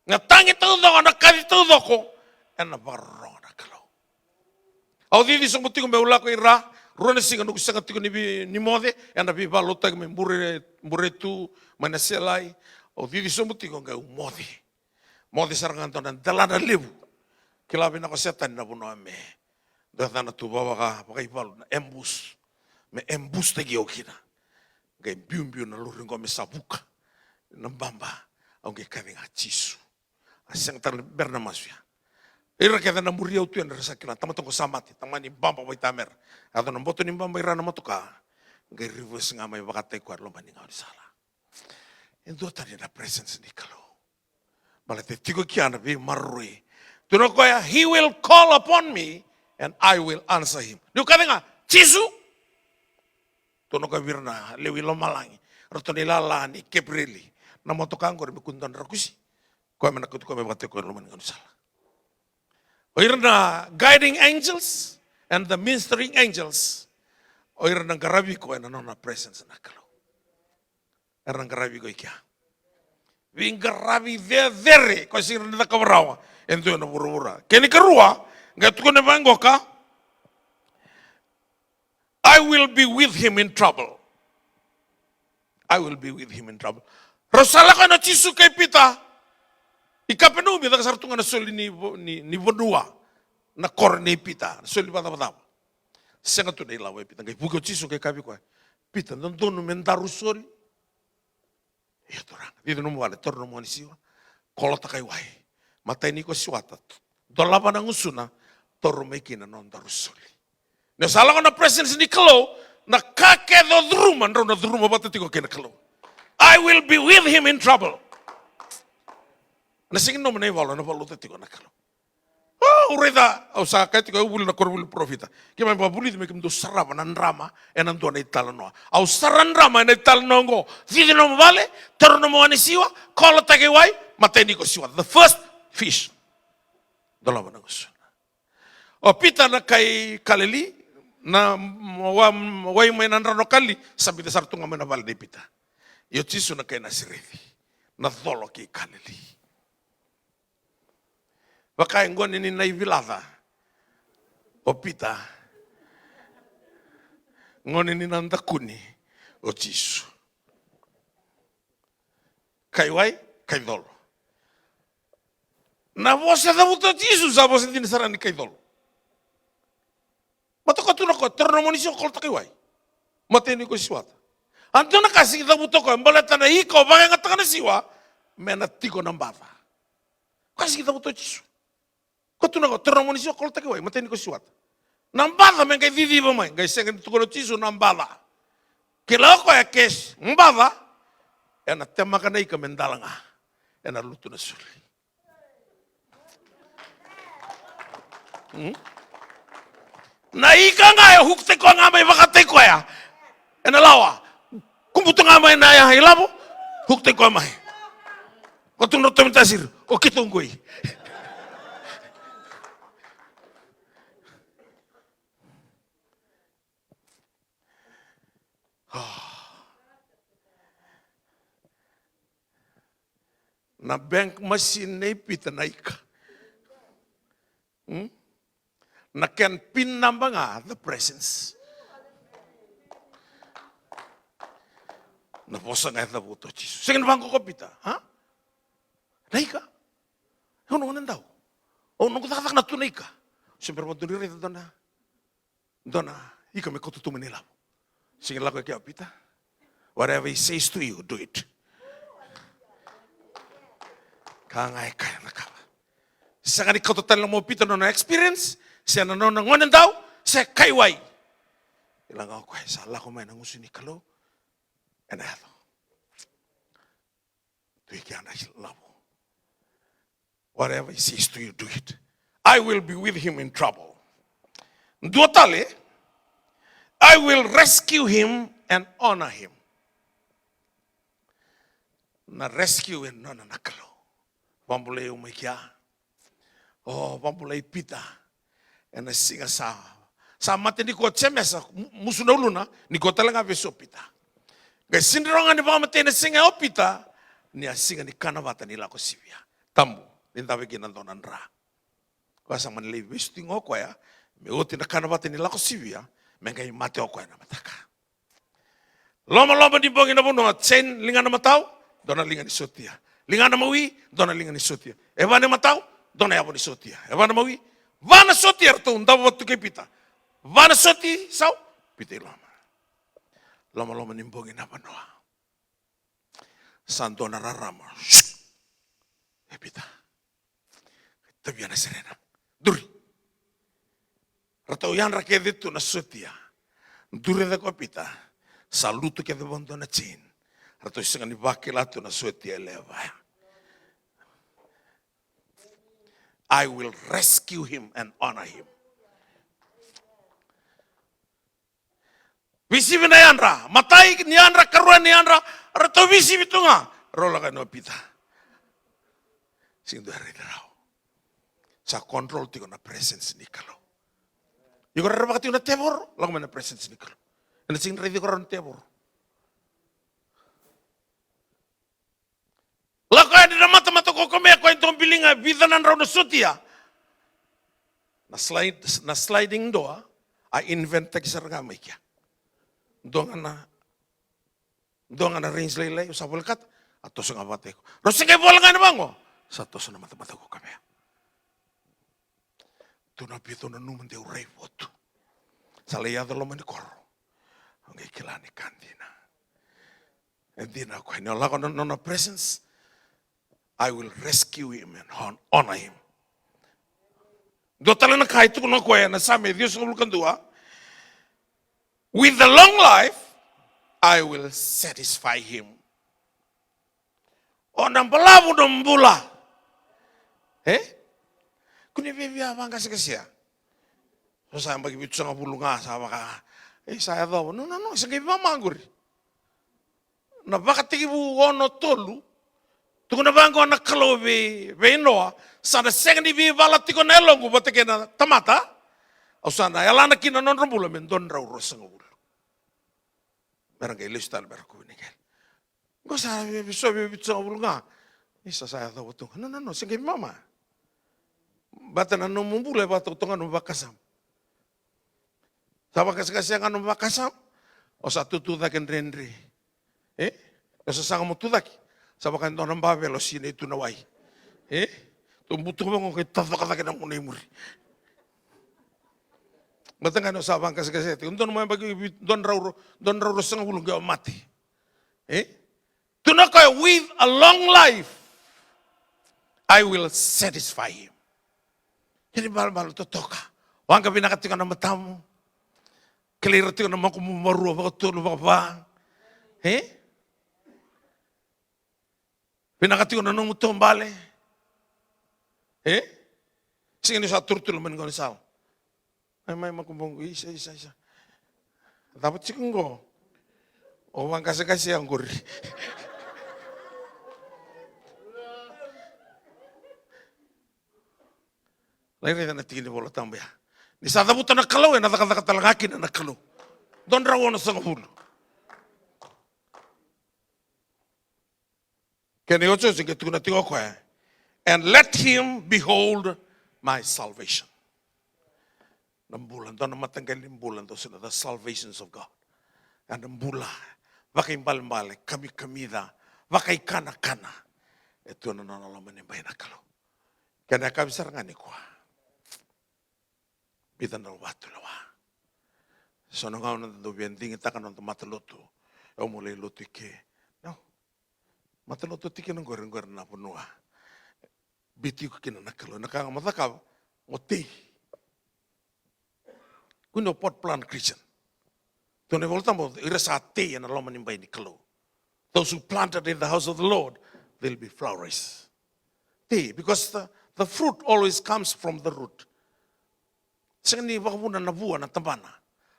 Na tagi taucoko, na kaci taucoko, ena vakarorogo na Kalou. Au cici sobu tiko meu lako i ra, rua na siga noqu sega tiko ni vei, ni moce, ena veivakalotutaki mai Bure, Buretu, mai Naselai. Au cici sobu tiko qai au moce. Moce sara ga dua na delana levu. Kila vinaka o Setani na vanua me dau yacana tu vaka, vaka, vakaivalu na ambush. Me ambush taki au kina. Qai biubiu na lori qo me sa vuka. Na baba, au qai kaci ga Jisu. A sega tale bera na masu ya. Ira kece na muri au tu ya era sa kila, tamata qo sa mate, tamani baba vaitamera. A yaco na boto ni baba i ra na motoka. Qai reverse ga mai vakataki koya loma ni gaunisala. E dua tani na presence ni Kalou. Baleta e tiko kina na veimaroroi. Tukuna o koya, "He will call upon me and I will answer him." Niu kaci ga, "Jisu." Tukuna o koya vei ira na lewe i lomalagi, ratou na ilala ni Kepereli. Na motoka qori me kua dua na drakusi. Koya me na kauti koya me vakataki koya loma ni gaunisala. O ira na guiding angels and the ministering angels, o ira na qaravi iko ena nona presence na Kalou. Era na qaravi iko i kea. Veiqaravi cecere, koya sega ni cakava rawa e dua ena vuravura. Kena ikarua, qai tukuna vaqoka, "I will be with him in trouble." I will be with him in trouble. Rau sa lako na Jisu kei Pita i Kapenaumi, caka sara tu ga na soli ni vo-, ni, ni vanua, na koro nei Pita, na soli vakacavacava. Sega tu na ilavo i Pita, qai vuki o Jisu qai kaya vei koya, "Pita, dodonu me daru soli?" Io Turaga. Cici nomu vale, taura nomu gone siwa, kolota ka i wai. Matai ni ko siwata, dolava na gusuna, taura mai kina na nodaru soli. Ni sa lako na presence ni Kalou, na ka kece o curuma, drau na curuma vata tiko kei na Kalou. "I will be with him in trouble." Na sega ni nomu na ivalu, na valuta tiko na Kalou. Au raica, au sa kaya tiko, au vuli na koronivuli parofita. Keimami vakavulici me kemudou sarava na drama ena dua na italanoa. Au sara drama ena italanoa oqo. Cici nomu vale, taura nomu gone siwa, kolota ka i wai, matai ni ko siwa. The first fish. Dolava na gusuna. O Pita na kai Kalili, na wa-, wai mai na drano Kalili, sa bica sara tu ga mai na vale nei Pita. Io Jisu na kai Nasareci, na colo kei Kalili. Vaka e gone ni nai vilaca o Pita. Gone ni na dakuni o Jisu. Kai wai, kai colo. Na vosa e cavuta o Jisu sa vosa dina sara ni kai colo. Baleta koya tukuna o koya, taura na moni siwa, kolota ka i wai. Matai ni ko siwata. A dua na ka sega ni cavuta o koya, baleta na ika o vakayagataka na siwa, me na tiko na baca. Koya sega ni cavuta o Jisu. Koya tukuna o koya, taura na moni siwa, kolota ka i wai, matai ni ko siwata. Na baca me qai ciciva mai, qai sega ni tukuna o Jisu na baca. Kila o koya ke baca, ena temaka na ika me dala ga. Ena lutu na soli. Hmm? Na ika ga e hukutaki koya ga mai, vakataki koya ena lawa. Kubuta ga mai na ya ilavo, hukutaki koya mai. Koya tukuna o Tomi Tasiri, o keitou qoi. Na bank machine nei Pita na ika. Hmm? Na kena pin naba ga the presence. Na vosa ga e cavuta o Jisu. Sega ni vaqo ko Pita, a? Na ika. Au na gone dau. Au noqu cakacaka na tu na ika. Se bera vakadua ni raica dua na, dua na ika me kauta tu mai na ilavo. Sega ni lako e kea o Pita. Whatever he says to you, do it. Ka ga e kaya na kava. Sega ni kauta tale na mo Pita na nona experience, se na nona gone dau, se kaiwai. Ila ga o koya sa lako mai na gusu ni Kalou. Ena yaco. Tu i kea na ilavo. Whatever he says to you, do it. I will be with him in trouble. Dua tale, I will rescue him and honor him. Na rescue e nona na Kalou. Vabulai au mai kea. O, vabulai Pita. Ena siga sa, sa mate ni ko Jemesa, mu-, musu na uluna, ni ko tale ga vesu o Pita. Qai sidroga ni vakamatei na siga o Pita, ni a siga ni kana vata ni lako sivia. Tabu, ni dave kina dua na dra. Koya sa mani lai vesu tiko o koya, me oti na kana vata ni lako sivia, me qai mate o koya na mataka. Lomaloma ni bogi na vanua, chain, liga na matau, dua na liga ni sotia. Liga na mawi, dua na liga ni sotia. E va na matau, dua na yavo ni sotia. E va na mawi, va na sotia, ratou davo vata tu kei Pita. Va na soti, sau, Pita i loma. Lomaloma ni bogi na vanua. Sa dua na rarama. E Pita. Tavia na serena. Duri. Ratou yadra kece tu na sotia. Duri cake o Pita. Sa lutu kece vakadua na chain. Ratou sega ni vakila tu na sotia e lewe vaya. I will rescue him and honor him. Veisivi na yadra, matai ni yadra, karua ni yadra, ratou veisivi tu ga. Rau lako yani o Pita. Sega ni dua e raici rau. Sa control tiko na presence ni Kalou. Iko rerevaka tiko na tevoro, lako mai na presence ni Kalou. Ena sega ni raici iko rawa na tevoro. Lako yani na matamata ko Kamea, koya e dua biliga, vica na drau na sotia. Na slide, na sliding door, a invent-taki sara ga mai kea. Dua ga na, dua ga na range lailai, au sa volekata, a toso ga vata iko. Rau se qai vola ga ni vaqo, sa toso na matamata ko Kamea. Tu na Pita, au nanuma de au rai votu. Sa lai yaco loma ni koro. Au qai kila ni ka dina. E dina o koya ni o lako na nona presence. I will rescue him and hon-, honor him. Dua tale na ka e tukuna o koya na Same ciwasagavulu ka dua. With a long life, I will satisfy him. O na balavu na bula. E? Kua ni viavia vaqaseqasea. So sa yabaki vitusagavulu ga sa vaka. E sa yacova. No, no, no, sa qai vamama qori. Na Vakatekivu ono tolu. Tukuna vaqo na Kalou vei, vei Noa. Sa na sega ni veivala tiko na yaloqu vata kei na tamata. Au sa na yalana kina na nodra bula me dua na drau ruasagavulu. Mera qai lesu tale mera kuvu ni qele. Qo sa via, via so via vitusagavulu ga. Isa sa yacova tu ga. No, no, no, se qai mama. Bata na nomu bula e vakatotoka nomu vakasama. Sa vakasakasa ga nomu vakasama. O sa tutu cake dredre. E? O sa saga mo tu cake. Sa vaka e dua na bavelo sinai tu na wai. E? Tu butu vaqo qai tacoka cake na muna i muri. Bata ga ni o sa vakasakasa tiko. Dua na mai baki dua na drau ro, dua na drau ruasagavulu qai o mate. E? Tukuna o koya, with a long life, I will satisfy him. Kena ibalebale totoka. Waqa vinaka tiko na matamu. Kilai ira tiko na makubu, marua, vakatolu, vakava. E? Vinaka tiko na nomu taubale. E? Sega ni sa turuturu mai ni gaunisala. Mai, mai, makubuqu, isa, isa, isa. Cava tiko qo? O vaqaseqase ya qori. Lai raica na tiki ni Vola Tabu ya. Ni sa cavuta na Kalou, ena cakacaka tale ga kina na Kalou. Dua drau onosagavulu. Kena iotioti qai tukuna tiko o koya, and let him behold my salvation. Na bula, dua na mataqali ni bula, dou sa na, the salvations of God. A na bula vakaibalebale, kamikamica, vakaikanakana e tu ena nona loma ni bai na Kalou. Kena yakavi sara ga nikua, bica na vakatulewa. So na gauna da dau via digitaka na noda matalotu, e, au mo lai lotu i ke. No. Matalotu tiko kina qori, qori na vanua biuti iko kina na Kalou. Na ka ga mo cakava, mo tei. Kua ni o pot plant Christian. Tukuna na iVolatabu, ira sa tei ena loma ni bai ni Kalou. Those who planted in the house of the Lord, they'll be flourish. Tei, because the, the fruit always comes from the root. Sega ni vakavuna na vua na tabana.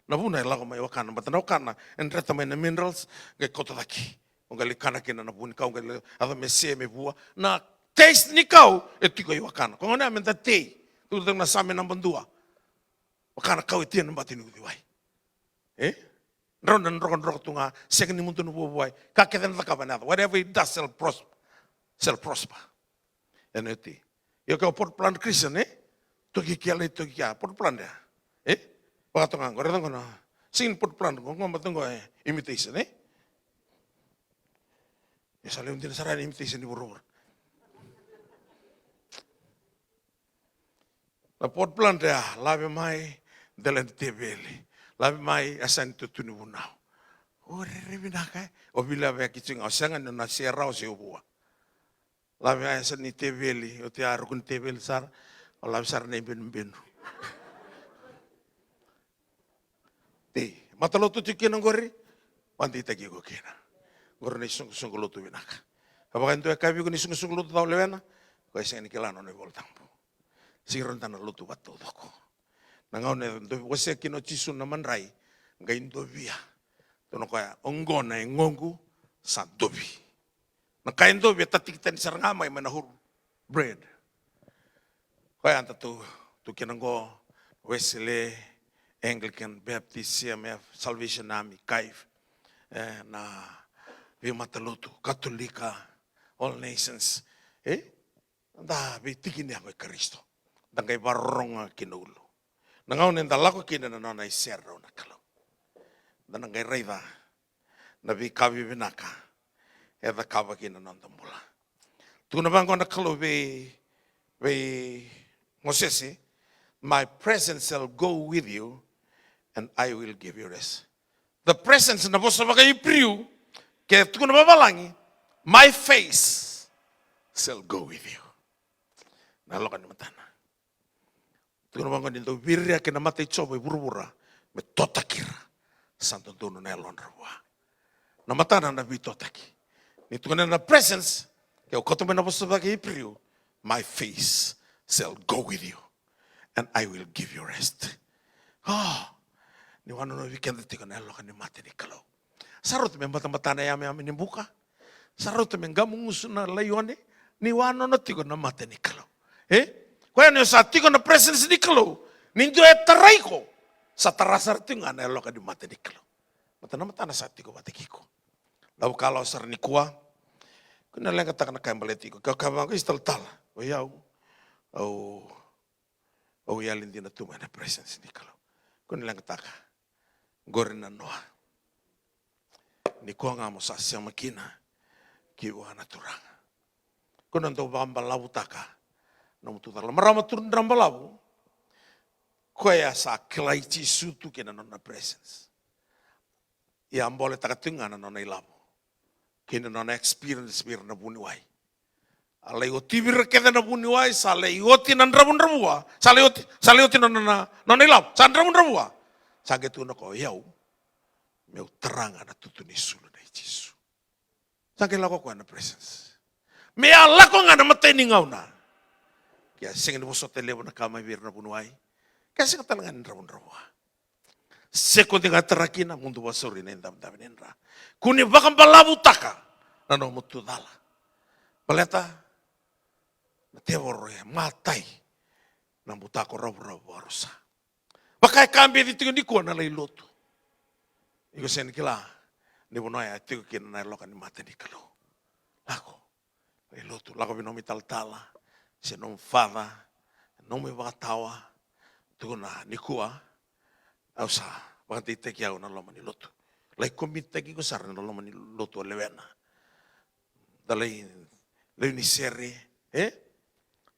Na vuna e lako mai wakana, but na wakana e dreta mai na minerals, qai kauta cake. O qai lai kana kina na vunikau, o qai lai yaco me se, me vua. Na taste ni kau e tiko i wakana. Ko gona me da tei. Tukuna na Same naba dua. Wakana kau e tia na bati ni uciwai. E? Drau na drokadroka tu ga, sega ni mudu na vuavuai. Ka kece na cakava na yaco. Whatever it does shall prosper. Shall prosper. Ena oti. Io, ke o pot plant Christian, e? Toki kia lai, toki kia. Pot plant ya. E? Vakatoka qo, raica qo na. Sega ni pot plant qo, qo mata qo, e, imitation, e? E sa levu dina sara na imitation ni vuravura. Na pot plant ya, lave mai, dela ni teveli. Lave mai, yasa ni tutu ni vunau. O rere vinaka, e? O vili ave ki tiko ga, o sega ni na se rawa se o vua. Lave yasa ni teveli, oti a ruku ni teveli sara, o lave sara na ibenubenu. Tei, matalotu tiko kina qori, vakadeitaki iko kina. Qori na isoqosoqo lotu vinaka. Ka vaka e dua e kaya vei iko ni isoqosoqo lotu cau lewena, ko e sega ni kila na nona iVolatabu. Sega ni rawa ni da na lotu vakataucoko. Na gauna e dovi, wasea kina o Jisu na madrai, qai dovia. Tukuna o koya, oqo na yagoqu sa dovi. Na ka e dovi e tataki tani sara ga mai, mai na whole bread. Koya da tu, tu kina qo, Wesley, Anglican, Baptist, C M F, Salvation Army, CAIF, e, na veimatalotu, Katolika, All Nations. E? Da veitiki ni yago i Karisito. Da qai vakarorogo ga ki na ulu. Na gauna eda lako kina na nona iserau na Kalou, da na qai raica na veika vivinaka e cakava kina na noda bula. Tukuna vaqo na Kalou vei, vei Mosese, "My presence shall go with you and I will give you rest." The presence, na vosa vakaIperiu, ke tukuna vavalagi, "My face shall go with you." Na yaloka ni matana. Tukuna vaqo ni dau viria kina na mata i Jiova e vuravura me totaki ira. Sa dodonu na yalodra vua. Na matana na veitotaki. Ni tukuna na presence, ke o kauta mai na vosa vakaIperiu, "My face shall go with you and I will give you rest." Oh, ni wanonovi keda tiko na yaloka ni mata ni Kalou. Sa rauta me batabata na yameyame ni buka. Sa rauta me qamugusu na laione. Ni wanono tiko na mata ni Kalou. E? Koya ni o sa tiko na presence ni Kalou, ni dua e tarai iko, sa tara sara tiko ga na yaloka ni mata ni Kalou. Mata na matana sa tiko vata kei iko. Lau kalawa sara nikua. Ko na leqataka na ka e baleti iko. Ke o kaya vaqo, isi talatala, o yau, au, au yali dina tu mai na presence ni Kalou. Ko na leqataka. Qori na noa. Nikua ga mo sa sema kina ki vua na Turaga. Ko na dau vakabalavutaka na nomu tucala. Marama tu dra balavu. Koya sa kilai Jisu tu kina nona presence. Ia a boletaka tiko ga na nona ilavo kei na nona experience vei ira na vuniwai. A lai oti vei ira kece na vuniwai, sa lai oti na dravudravua, sa lai oti, sa lai oti na nona, nona ilavo, sa dravudravua. Sa qai tukuna o koya, "Io, meu tara ga na tutu ni sulu nei Jisu." Sa qai lako o koya na presence. Me a lako ga na imatai ni gauna. Ke a sega ni vosota e levu na ka mai vei ira na vuniwai. Ke a sega tale ga ni dravudravua. Sekodi ga tara kina, mudu vakasauri na idavedave ni dra. Kua ni vakabalavutaka na nomu tucala. Baleta na tevoro e matai na butako ravuravu vakarusa. Vaka e ka beci tiko nikua na lai lotu. Iko sega ni kila ni vanua ya e tiko kina na yaloka ni mata ni Kalou. Lako. Lai lotu, lako vei nomu italatala, se nomu father, nomu ivakatawa. tukuna nikua, au sa vakadeitaki au na loma ni lotu. Lai commit-taki iko sara na loma ni lotu o lewena. Da lai lewe ni sere, e?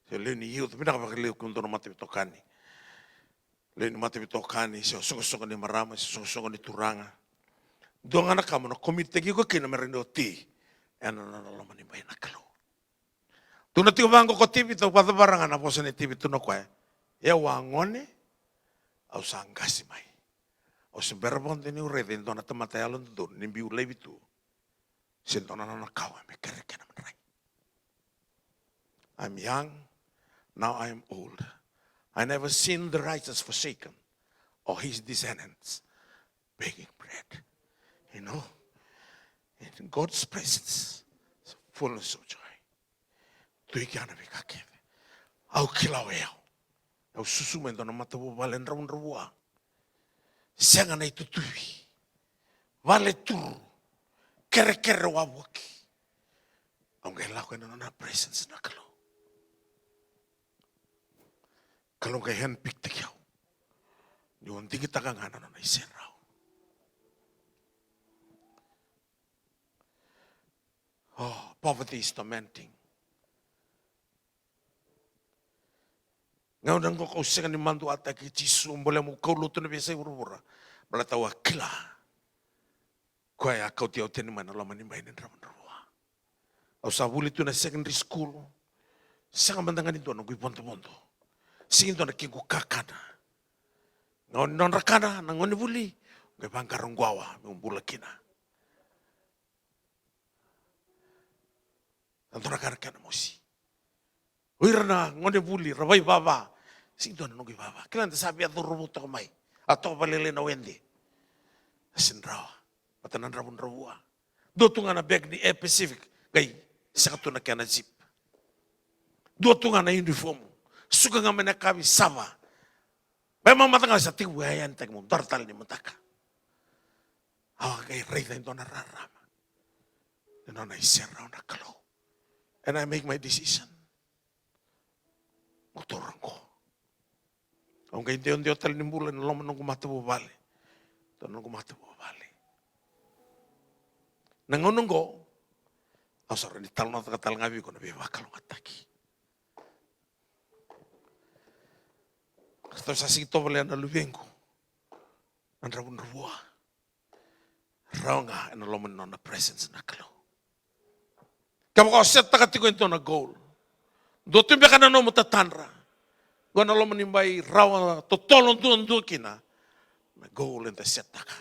Se lewe ni youth, vinaka vakalevu kemudou na mataveitokani. Lewe ni mataveitokani, se o soqosoqo ni marama, se o soqosoqo ni turaga. Dua ga na ka mo na commit-taki iko kina me rawa ni oti ena nona loma ni bai na Kalou. Tukuna tiko vaqo ko Tevita, au vakacavara ga na vosa nei Tevita, tukuna o koya, e, au a gone, au sa qase mai. Au se bera vakadua niu raica e dua na tamata yalododonu ni biu laivi tu, se dua na nona kawa me kerekere na madrai. I'm young, now I'm old. I never seen the righteous forsaken or his descendants begging bread. You know, in God's presence, fullness of joy. Tu i kea na veika kece. Au kila o yau. Au susu mai dua na matavuvale dravudravua. Sega na itutuvi. Vale turu. Kerekere wavuaki. Au qai lako ena nona presence na Kalou. Kalou qai handpick-taki au. Niu digitaka ga na nona iserau. Oh, poverty is tormenting. Gauna qo kau sega ni maduataki Jisu, bolea meu kaulotu na veiyasai vuravura. Baleta au a kila. Koya e a kauti au tani mai na loma ni bai ni dravudravua. Au sa vuli tu na secondary school. Sega mada ga ni dua noqu ivodovodo. Sega ni dua na kequ kakana. Gauna ni nodra kana na gonevuli, qai vaqara quawa meu bula kina. Na dua na ka na kena mosi. O ira na gonevuli ra vaivava. Sega ni dua na noqu ivava. Kila ni da sa via cauravou toka mai. A toka vakalailai na wede. A sega ni rawa. Vata na dravudravua. Dua tu ga na bag ni Air Pacific. Qai sega tu na kena zip. Dua tu ga na uniform. Suka ga mai na yakavi, sava. Mai mamata ga sa tekivu yayanitaki, mo dara tale ni mataka. Au qai raica e dua na rarama. E nona iserau na Kalou. And I make my decision. Mo taura qo. Au qai dewadewa tale ni bula ena loma noqu matavuvale. Dua noqu matavuvale. Na gauna qo, au sa rawa ni talanoataka tale ga vei iko na veivakalougatataki. Ratou sa sigi tovolea na luvequ na dravudravua. Rawa ga ena loma ni nona presence na Kalou. Kevaka o setaka tiko e dua na goal, dua tu beka na nomu tatadra. Qo na loma ni bai rawa totolo duadua kina na goal eda setaka.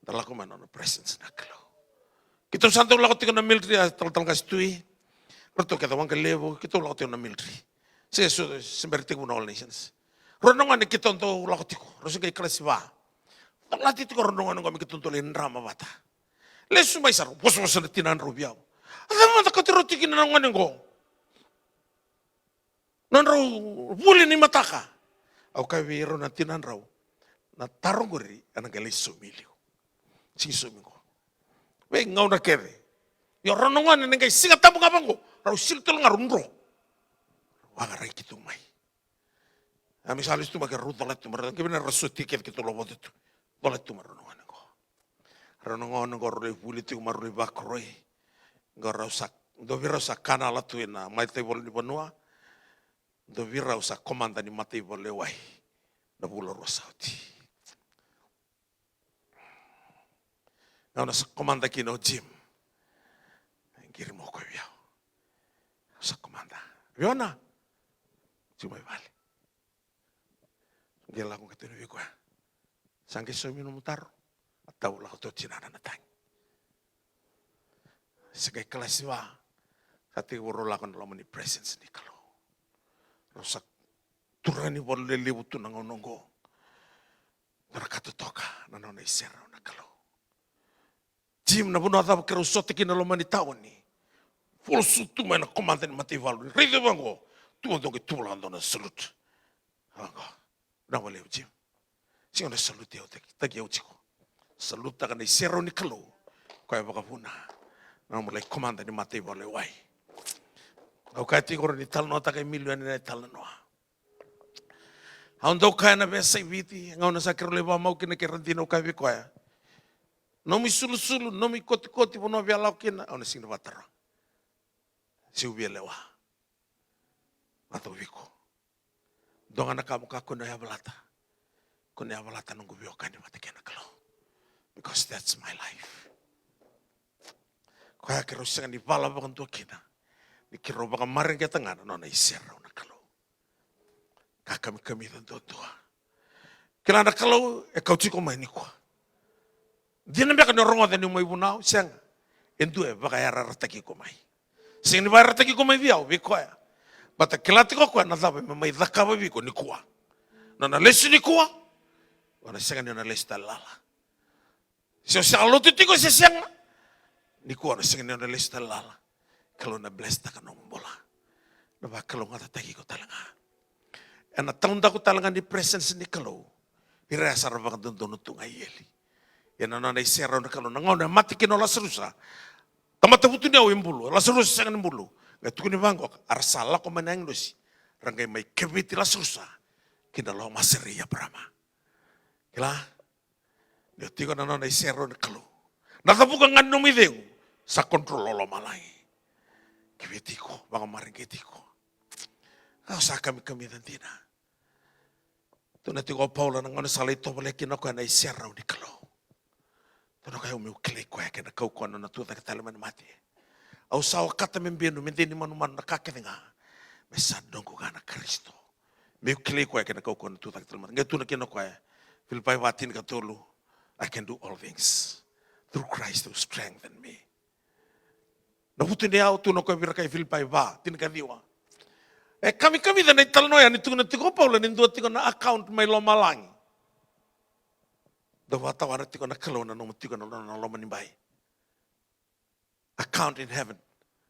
Da lako mai na nona presence na Kalou. Keitou sa dau lako tiko na military, a talatala qase Tui. Ratou kece waqa levu, keitou lako tiko na military. Se so, se bera tekivu na All Nations. Rau na gone keitou dau lako tiko, rau se qai kalasi va. Dau lati tiko rau na gone qo me keitou dau lai drama vata. Lesu mai sa rau vosavosa na tinadrau vei au. A cava mada kauti rau tiko kina na gone qo? Nodrau vuli ni mataka. Au kaya vei rau na tinadrau, na taro qori ena qai lai saumi liu. Sigi saumi qo. Veigauna kece. Io, rau na gone na qai Siga Tabu ga vaqo, rau sili tale ga rau dro. Rau vakarai keitou mai. A mi sa lesu tu mai ke rau colati tu mai, rau qai vei na rau soti kece keitou lavota tu. Colati tu mai rau na gone qo. Rau na gone qo rau lai vuli tiko mai, rau lai vakoroi. Qo rau sa, dua vei rau sa kanala tu ena mataivalu ni vanua. Dua vei rau sa komada ni mataivalu e wai. Na vula rua sa oti. Au na sa komada kina o Jim. Qiri moko vei au. Au sa komada. Vei au na. Jim mai vale. Qai lako qai tukuna vei koya. Sa qai saumi nomu taro. A tau lako tu o tinana na tagi. Se qai kalasi va. Sa tekivu rau lako na loma ni presence ni Kalou. Rau sa turaga ni valu lelevu tu na gauna oqo. Dua na ka totoka na nona iserau na Kalou. Jim, na vanua cava keirau sota kina na loma ni taoni? Volosutu mai na komada ni mataivalu. Ni raica vaqo. Tu vaqo qai tu vaqo dua na salute. Vaqo. Na vale o Jim. Sega na salute au taki, taki au tiko. Salutaka na iserau ni Kalou. Koya e vakavuna. Na nomu lai komada ni mataivalu e wai. Au kaya tiko ni talanoataka e milioni na italanoa. Au dau kaya na veiyasai Viti, gauna sa keirau lai vakamau kina kei ira na dina, au kaya vei koya, nomu isulusulu, nomu ikotikoti, vanua via lako kina, au na sega ni vakataroga. Seu via lewa. Matau vei iko. Dua ga na ka mo kakua ni yavalata. Kua ni yavalata noqu veiwekani vata kei na Kalou. Because that's my life. Koya keirau sega ni vala vakadua kina. Ni keirau vakamareqeta ga na nona iserau na Kalou. Ka kamikamica duadua. Kila na Kalou e kauti iko mai nikua. Dina beka ni o rogoca ni o mai vunau, sega. E dua e vakayarayarataki iko mai. Sega ni vakayarayarataki iko mai vei au, vei koya. Baleta kila tiko o koya na cava me mai cakava vei iko nikua. Nona lesu nikua, o na sega ni o na lesu tale lala. Se o sega lotu tiko se sega, nikua o na sega ni o na lesu tale lala. Kalou na blesstaka nomu bula. Na vakalougatataki iko tale ga. Ena taudaku tale ga ni presence ni Kalou. Ira ya sa ra vakadodonu tu ga i eli. Ia na nona iserau na Kalou, na gauna e mate kina o Lasarusa. Tamata vutuniyau e bulu, o Lasarusa sega ni bulu. Qai tukuni vaqo, a ra sa lako mai na agilosi. Ra qai mai keveti Lasarusa ki na lomasere i Eparama. Kila? Ni o tiko na nona iserau na Kalou. Na cavuka ga ni nomu icegu, sa control o lomalagi. Keveti iko, vakamareqeti iko. Au sa kamikamica dina. Tukuna tiko o Paula na gauna sa lai tovolea kina o koya na iserau ni Kalou. Tukuna o koya, au meu kilai koya kei na kaukauwa ni nona tucake tale mai na mate. Au sa okata me benu, me de ni manumanu na ka kece ga. Me sa noqu ga na Karisito. Meu kilai koya kei na kaukauwa ni nona tucake tale mai na mate. Qai tukuna kina o koya, Filipai va tinikatolu, I can do all things through Christ who strengthen me. Na vutuniyau, tukuna o koya vei ira kai Filipai va tinikaciwa. E kamikamica na italanoa ya ni tukuna tiko o Paula ni dua tiko na account mai lomalagi. Dau vakatawana tiko na Kalou na nomu tiko na nona loma ni bai. Account in heaven.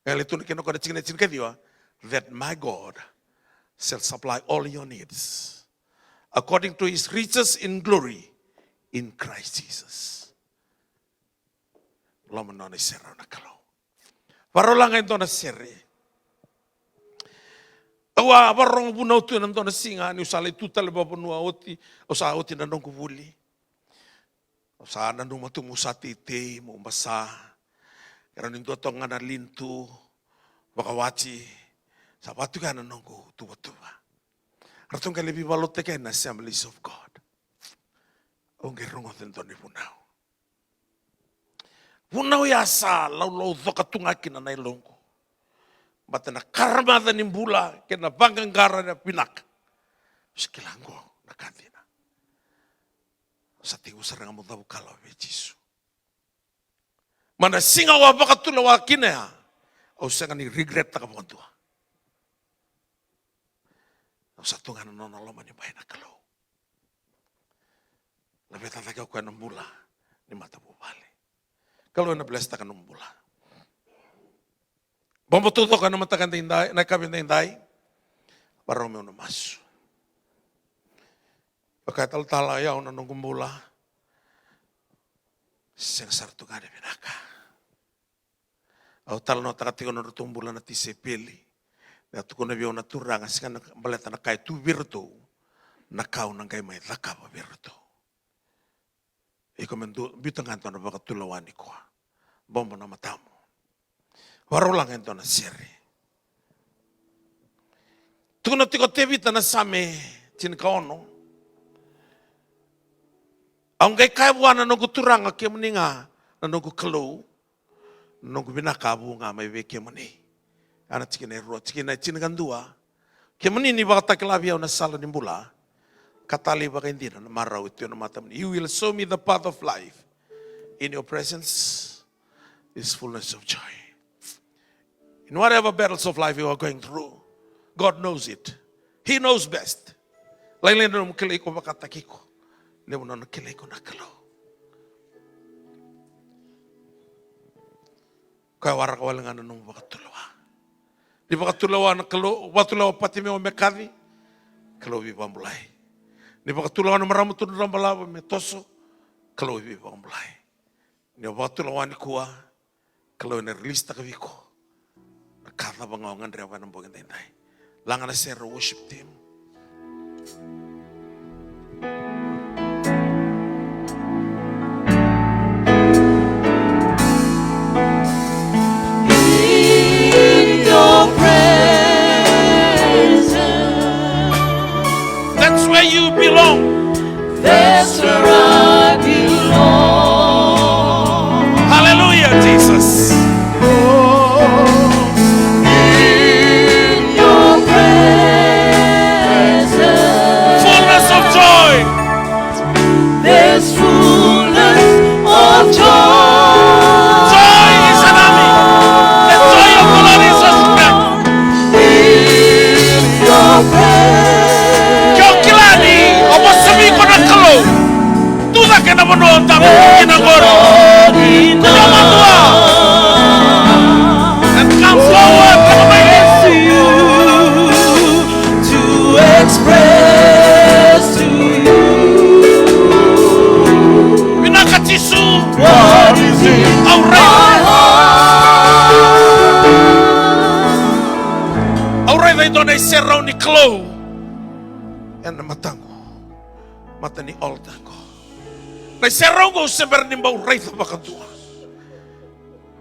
E lai tukuna kina o koya na tikina e tinikaciwa, that my God shall supply all your needs according to his riches in glory in Christ Jesus. Loma ni nona iserau na Kalou. Varau laga e dua na sere. Au a vakarorogo vunau tu ena dua na siga, niu sa lai tu tale vakavanua oti, au sa oti na noqu vuli. Au sa nanuma tu meu sa teitei, meu basika. Era ni dua toka ga na lean to, vakawati, sa vaka tu ga na noqu tuvatuva. Ratou qai lai veivakalotutaki na Assemblies of God. Au qai rogoca e dua na ivunau. Vunau ya sa laulau coka tu ga kina na yaloqu. Baleta na karamaca ni bula kei na vaqaqara na vinaka. Au sa kila qo na ka dina. Au sa tekivu sara ga meu cavuikalawa vei Jisu. Mai na siga au a vakatulewa kina ya, au sega ni regrettaka vakadua. Au sa tu ga na nona loma ni bai na Kalou. Laveta cake o koya na bula ni matavuvale. Kalou ena blesstaka nomu bula. Bobo taucoko ena mataka edaidai, na yakavi edaidai. Varau meu na masu. Vaka e talatala o yau na noqu bula. Sega sara tu ga ni vinaka. Au talanoataka tiko na nodratou bula na tisaipeli. Na tukuna vei au na Turaga, sega na baleta na ka e tu vei iratou, na ka au na qai mai cakava vei iratou. Iko me dua, biuta ga e dua na vakatulewa nikua. Bobo na matamu. Varau laga e dua na sere. Tukuna tiko o Tevita na Same tinikaono. Au qai kaya vua na noqu Turaga, kemuni ga na noqu Kalou. Na noqu vinaka a vu ga mai vei kemuni. Ena tikina e rua, tikina e tinikadua. Kemuni ni vakatakila vei au na sala ni bula. Ka talei vakaidina na marau e tu ena matamuni. You will show me the path of life. In your presence is fullness of joy. In whatever battles of life you are going through, God knows it. He knows best. Lailai na nomu kilai iko vakataki iko. Levu na nona kilai iko na Kalou. Koya waraka wale ga na nomu vakatulewa. Ni vakatulewa na Kalou, vakatulewa o Patimeo me kaci, Kalou veivakabulai. Ni vakatulewa na marama tu na drau balavu me toso, Kalou veivakabulai. Ni o vakatulewa nikua, Kalou ena release taka vei iko na ka cava ga o gadreva ena bogi daidai. Laga na sere, worship team. Vanua o tiko kina qori. Kua ni madua. And come forward. Lako mai. To express to you. Vinaka Jisu. What is in my heart. Au raica e dua na iserau ni Kalou ena mataqu. Mata ni altar qo. Na iserau qo au se bera ni bau raica vakadua.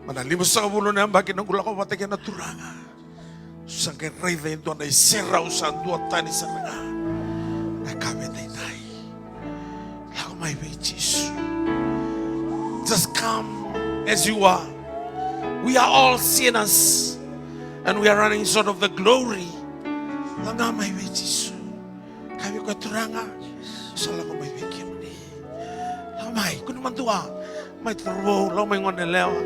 Mai na limasagavulu na yabaki noqu lako vata kei na Turaga. Sa qai raica e dua na iserau sa duatani sara ga. Na ka vei daidai. Lako mai vei Jisu. Just come as you are. We are all sinners and we are running short of the glory. Lako mai vei Jisu. Kaya vei koya, Turaga, sa lako mai vei kemuni. Lako mai, kua ni madua. Mai cauravou, lako mai goneyalewa.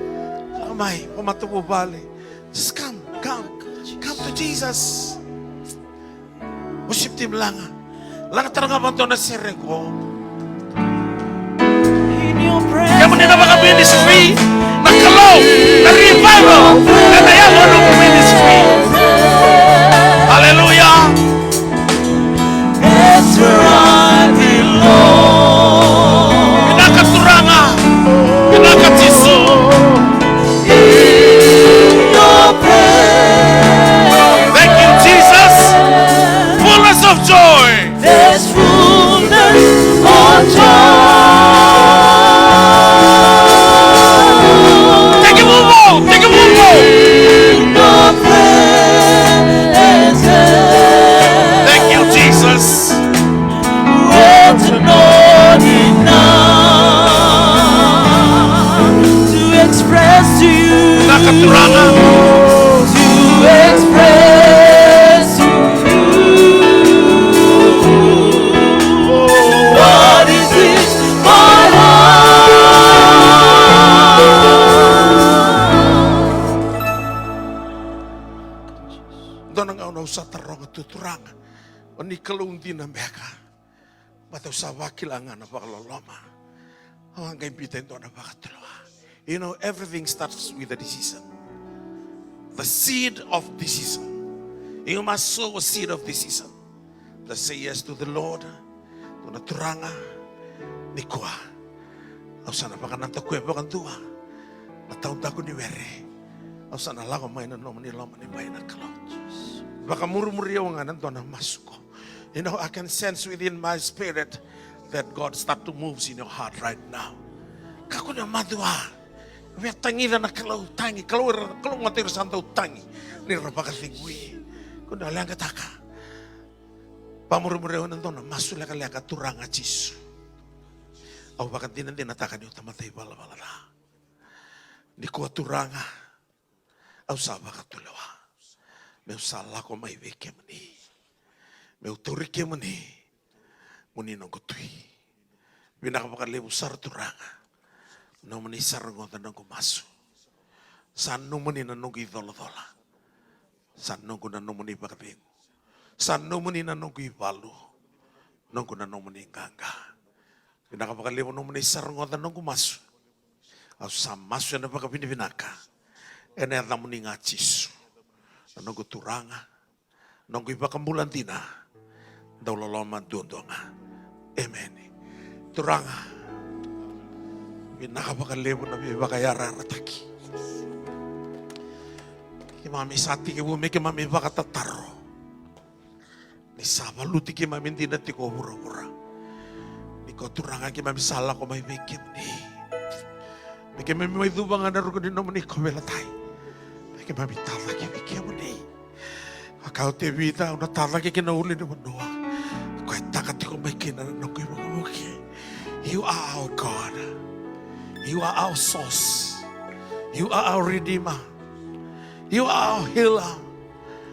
Lako mai, o matavuvale. Just come, come, come to Jesus. Worship team, laga. Laga tara ga vakadua na sere qo. Kemuni na vakaministry, na Kalou, na revival ena yaco ena nomu ministry. Hallelujah. Vinaka Turaga. Vinaka Jisu. Thank you, Jesus. Fullness of joy. There's fullness of joy. Take a move out. Take a move out. In your presence. Thank you, Jesus. Words are not enough to express to you. Vinaka Turaga. To express to you what is in my heart. Dua na gauna au sa taroga tu, Turaga, o ni Kalou dina beka? Baleta au sa vakila ga na vakaloloma. Au a qai biuta e dua na vakatulewa. You know, everything starts with a decision. The seed of decision. You must sow a seed of decision. To say yes to the Lord. Dua na Turaga, nikua au sa na vakanadakuya vakadua na taudaku ni were. Au sa na lako mai na nomuni loma ni bai na Kalou. Vakamurimuri au ga na dua na masu qo. You know, I can sense within my spirit that God start to moves in your heart right now. Kakua ni madua. Via tagica na Kalou, tagi, Kalou, Kalou gata ira sa dau tagi ni ra vakacegui. Kua ni leqataka. Vamurimuri au ena dua na masu lekaleka, Turaga Jisu. Au vakadinadinataka niu tamata ivalavala ca. Nikua Turaga, au sa vakatulewa meu sa lako mai vei kemuni. Meu tauri kemuni mo ni noqu tui. Vinaka vakalevu sara Turaga. Nomuni sa rogoca noqu masu. Sa nomuni na noqu icolacola. Sa noqu na nomuni vakacegu. Sa nomuni na noqu ivalu. Noqu na nomuni qaqa. Vinaka vakalevu nomuni sa rogoca noqu masu. Au sa masu ena vakavinavinaka ena yacamuni ga Jisu, na noqu Turaga, noqu iVakabula dina, dau loloma duadua ga. Emeni. Turaga, vinaka vakalevu na veivakayarayarataki. Keimami sa tekivu me keimami vakatataro. Ni sa valuti keimami dina tiko o vuravura. Nikua Turaga keimami sa lako mai vei kemuni. Me keimami mai cuva ga na ruku ni nomuni kauveilatai. Me keimami tacake vei kemuni. Vaka o Tevita, au na tacake ki na ulunivanua. Koya e taka tiko mai kina na noqu ivukevuke. You are our God. You are our source. You are our redeemer. You are our healer,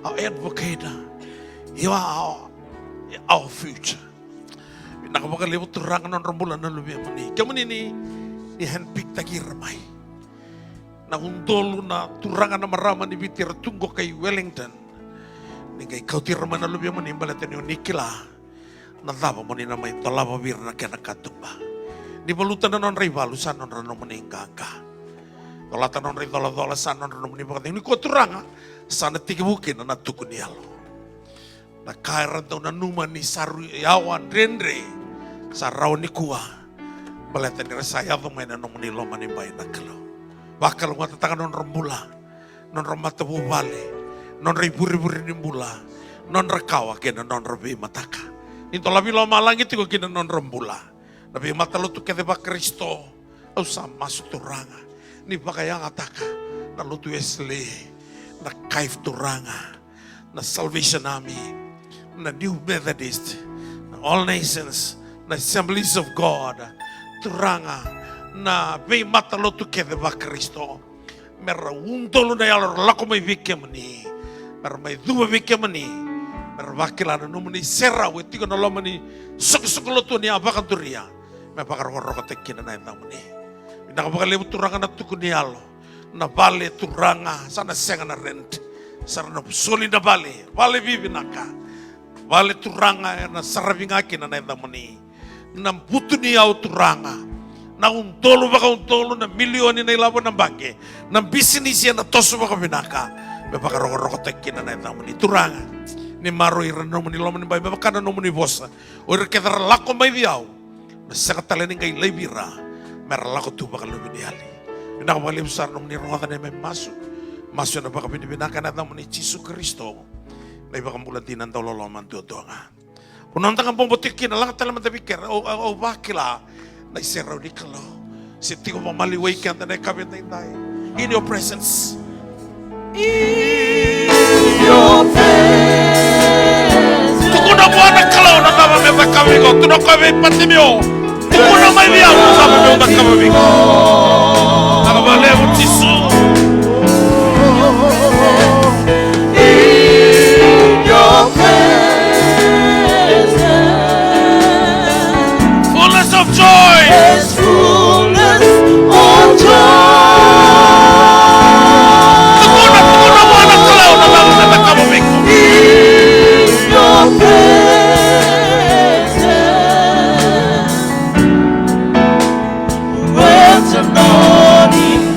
our advocate. You are our, our future. Vinaka vakalevu Turaga na nodra bula na luvemuni. Kemuni ni, ni handpick taki ira mai. Na udolu na turaga na marama ni Viti era tu qo kai Wellington. Ni qai kauti ira mai na luvemuni baleta ni o ni kila na cava mo ni na mai dolava vei ira na kena katuba. Ni valuta na nodra ivalu sa nodra nomuni qaqa. Colata na nodra icolacola sa nodra nomuni vakacegu. Nikua Turaga, sa na tekivu kina na tuku ni yalo. Na ka era dau nanuma ni sa rui yawa dredre, sa rawa nikua. Baleta ni ra sa yaco mai na nomuni loma ni bai na Kalou. Vakalougatataka na nodra bula, nodra matavuvale, nodra ivurevure ni bula, nodra kawa kei na nodra veimataka. Ni dolavi lomalagi tiko ki na nodra bula. Na veimatalotu kece vaKarisito, au sa masu Turaga, ni vakayagataka na lotu Wesele, na kaif Turaga, na Salvation Army, na New Methodist, na All Nations, na Assemblies of God, Turaga, na veimatalotu kece vaKarisito. Me ra udolu na yalo ra lako mai vei kemuni. Me ra mai cuva vei kemuni. Me ra vakila na nomuni serau e tiko na loma ni soqosoqo lotu ni a vakaduria. Me vakarokorokotaki kina na yacamuni. Vinaka vakalevu Turaga na tuku ni yalo. Na vale Turaga, sa na sega na rent. Sa ra na soli na vale, vale vivinaka. Vale Turaga, ena saravi ga kina na yacamuni. Na butu ni yau Turaga. Na udolu vakaudolu, na milioni na ilavo na baqe. Na bisinisi ena toso vakavinaka. Me vakarokorokotaki kina na yacamuni Turaga. Ni maroroi ira na nomuni loma ni bai, me vaka na nomuni vosa. O ira kece ra lako mai vei au, me sega tale ni qai laivi ira, me ra lako tu vakaluveniyali. Vinaka vakalevu sara nomuni rogoca na neimami masu. Masu ena vakavinavinaka ena yacamuni Jisu Karisito, na iVakabula dina dauloloma duadua ga. Vanua da ga bobo tiko kina, laga tale mada vei keda, au, au, au vakila na iserau ni Kalou se tiko vakamaliwai keda na yakavi edaidai. In your presence. In your presence. Tukuna vua na Kalou na cava me cakava vei iko. Tukuna o koya vei Patimeo. Tukuna mai vei au na cava meu cakava vei iko. Vinaka vakalevu Jisu. In your presence. Fullness of joy. There's fullness of joy. Tukuna, tukuna vua na Kalou na cava me cakava vei iko. In your presence. Words are not enough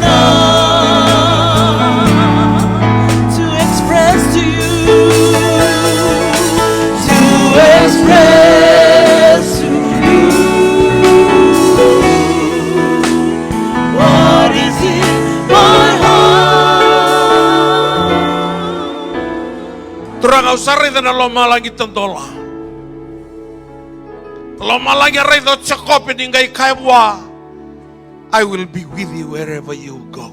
to express to you, to express to you what is in my heart. Turaga, au sa raica na lomalagi tadola. Lomalagi a raica o Jekope ni qai kaya vua, "I will be with you wherever you go."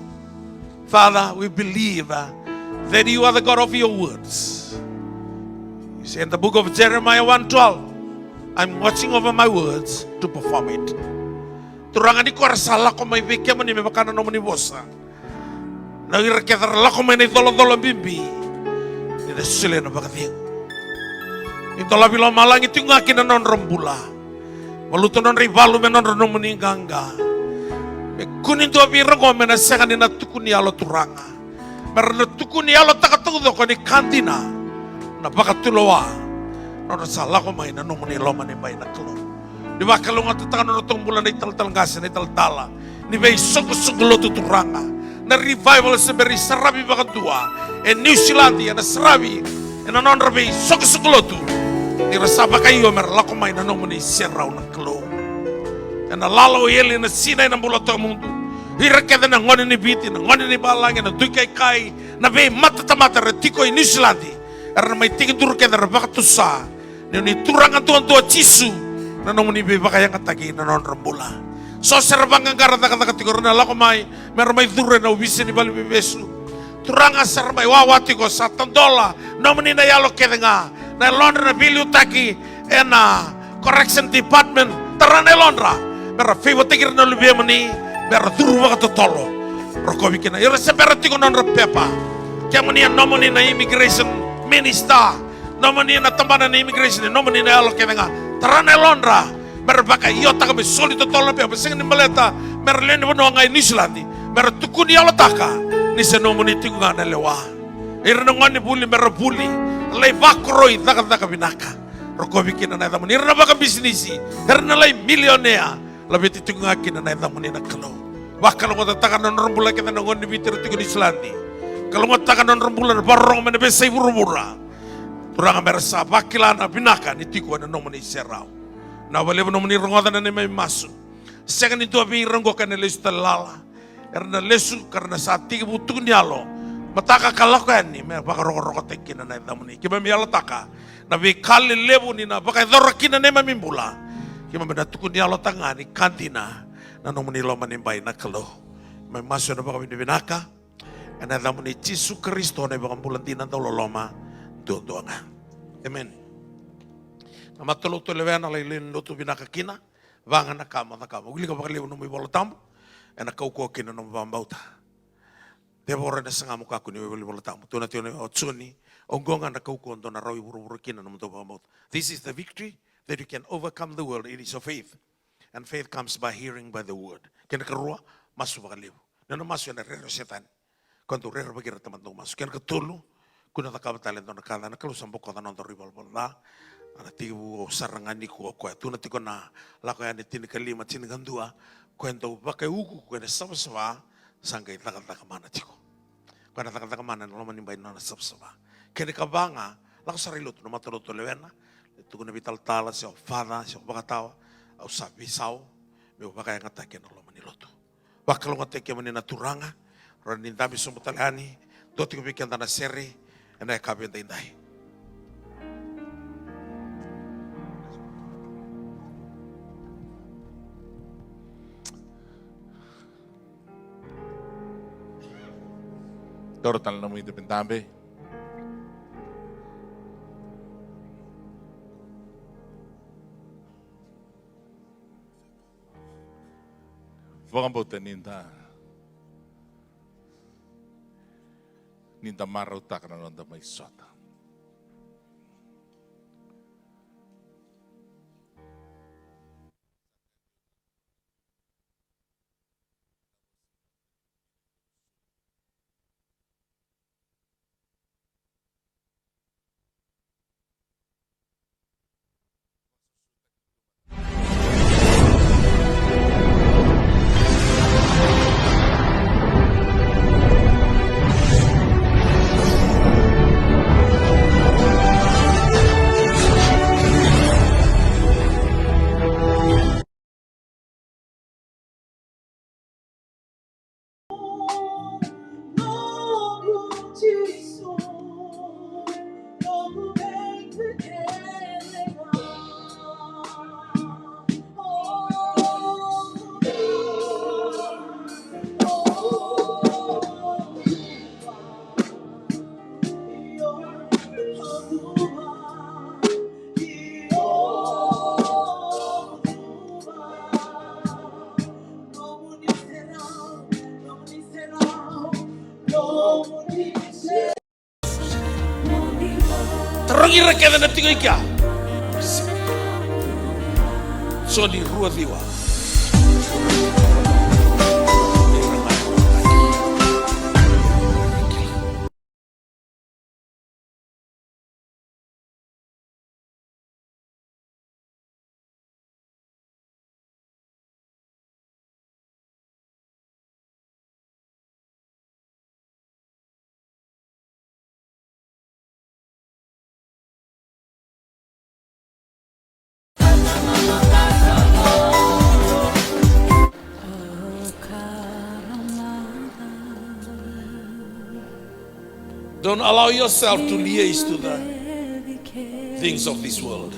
Father, we believe, uh, that you are the God of your words. You say in the book of Jeremiah one twelve, "I'm watching over my words to perform it." Turaga, ni ko era sa lako mai vei kemuni me vaka na nomuni vosa. Na ira kece ra lako mai na icolacola bibi, ni na solia na vakacegu. Ni dolavi lomalagi tiko ga ki na nodra bula. Valuta nodra ivalu me nodra nomuni qaqa. Me kua ni dua vei ira oqo me na sega ni na tukuni yalo Turaga. Me ra na tukuni yalotaka taucoko ni ka dina na vakatulewa. Nodra sa lako mai na nomuni loma ni bai na Kalou. Ni vakalougatataka na nodratou bula na italatala qase, na italatala ni veisoqosoqo lotu Turaga. Na revival se bera ni saravi vakadua e Niusiladi, ena saravi ena nodra veisoqosoqo lotu. Ni ra sa vakaio me ra lako mai na nomuni serau na Kalou. Ena lala o eli, ena sinai na bula tawamudu. Ira kece na gone ni Viti, na gone ni valagi, na duikaikai, na veimatatamata era tiko i Niusiladi. Era na mai tekiduru kece, era vakatusa. Ni o ni Turaga duadua Jisu, na nomuni veivakayagataki na nodra bula. So se ra vaqaqara cakacaka tiko, ra na lako mai me ra mai curu ena ovisa ni valeniveivesu. Turaga, sa ra mai wawa tiko, sa tadola nomuni na yalo kece ga. Na yalodra na veiliutaki ena correction department, tara na yalodra me ra favour-taki ira na luvemuni, me ra curu vakatotolo. Rokovi kina ira se bera tiko na nodra pepa. Kemuni e nomuni na immigration minister. Nomuni na tabana ni immigration, nomuni na yalo kece ga. Tara na yalodra me ra vakaiotaka me soli totolo na pepa, sega ni baleta me ra lewe ni vanua ga i Niusiladi, me ra tukuni yalotaka ni se nomuni tiko ga na lewa. Ira na gone vuli me ra vuli, lai vakoroi cakacaka vinaka. Rokovi kina na yacamuni. Ira na vakabisinisi, ira na lai milionea, Laveti tiko ga kina na yacamuni na Kalou. Vakalougatataka na nodra bula kece na gone ni Viti era tiko i Niusiladi. Kalougatataka na nodra bula na vakarorogo mai na veiyasai vuravura. Turaga, me ra sa vakila na vinaka ni tiko ena nomuni serau. Na vakalevu nomuni rogoca na neimami masu. Sega ni dua vei ira oqo ka na lesu tale lala. Era na lesu ka ra na sa tekivu tukuni yalo. Mataka ka lako yani me vakarokorokotaki kina na yacamuni. Keimami yalataka na veika lelevu ni na vakayacora kina na neimami bula. Keimami na tukuni yalotaka ga ni ka dina na nomuni lomanibai na Kalou. Keimami masu ena vakavinavinaka ena yacamuni Jisu Karisito na iVakabula dina dauloloma duadua ga. Emeni. Na matalotu e lewena, lai lewe ni lotu vinaka kina. Vaga na ka mo cakava. Wilika vakalevu nomu iVola Tabu ena kaukauwa kina nomu vakabauta. Tevoro ena saga mo kakua ni waiwali Vola Tabu. Tukuna tiko o Joni, oqo ga na kaukauwa dou na rawa i vuravura kina nomudou vakabauta. This is the victory that you can overcome the world. It is your faith. And faith comes by hearing by the word. Kena karua, masu vakalevu. Ni o na masu ena rere o Setani. Ko dou rerevaki ira na tamata dou masu. Kena katolu, kua ni cakava tale e dua na ka ca, na Kalou sa bokoca na noda ivalavala ca. A na tekivu sara ga nikua o koya. Tukuna tiko na Lako Yani tinikalima, tinikadua, koya e dau vakaiukuuku ena savasava, sa qai cakacaka mana tiko. Koya na cakacaka mana ena lomanibai ni nona savasava. Kena ikava ga, lako sara i lotu, na matalotu o lewena, tukuna vei talatala, se o father, se o vakatawa, au sa veisau meu vakayagataki ena loma ni lotu. Vakalougatataki kemuni na Turaga. Rawa ni dabe sobu tale yani. Dua tiko vei keda na sere ena yakavi edaidai. Toro tale na nomu idabedabe. Vakabauta ni da, ni da marautaka na noda mai sota. Tarogi ira kece na tiko i kea. Joni rua ciwa. Don't allow yourself to liaise to the things of this world.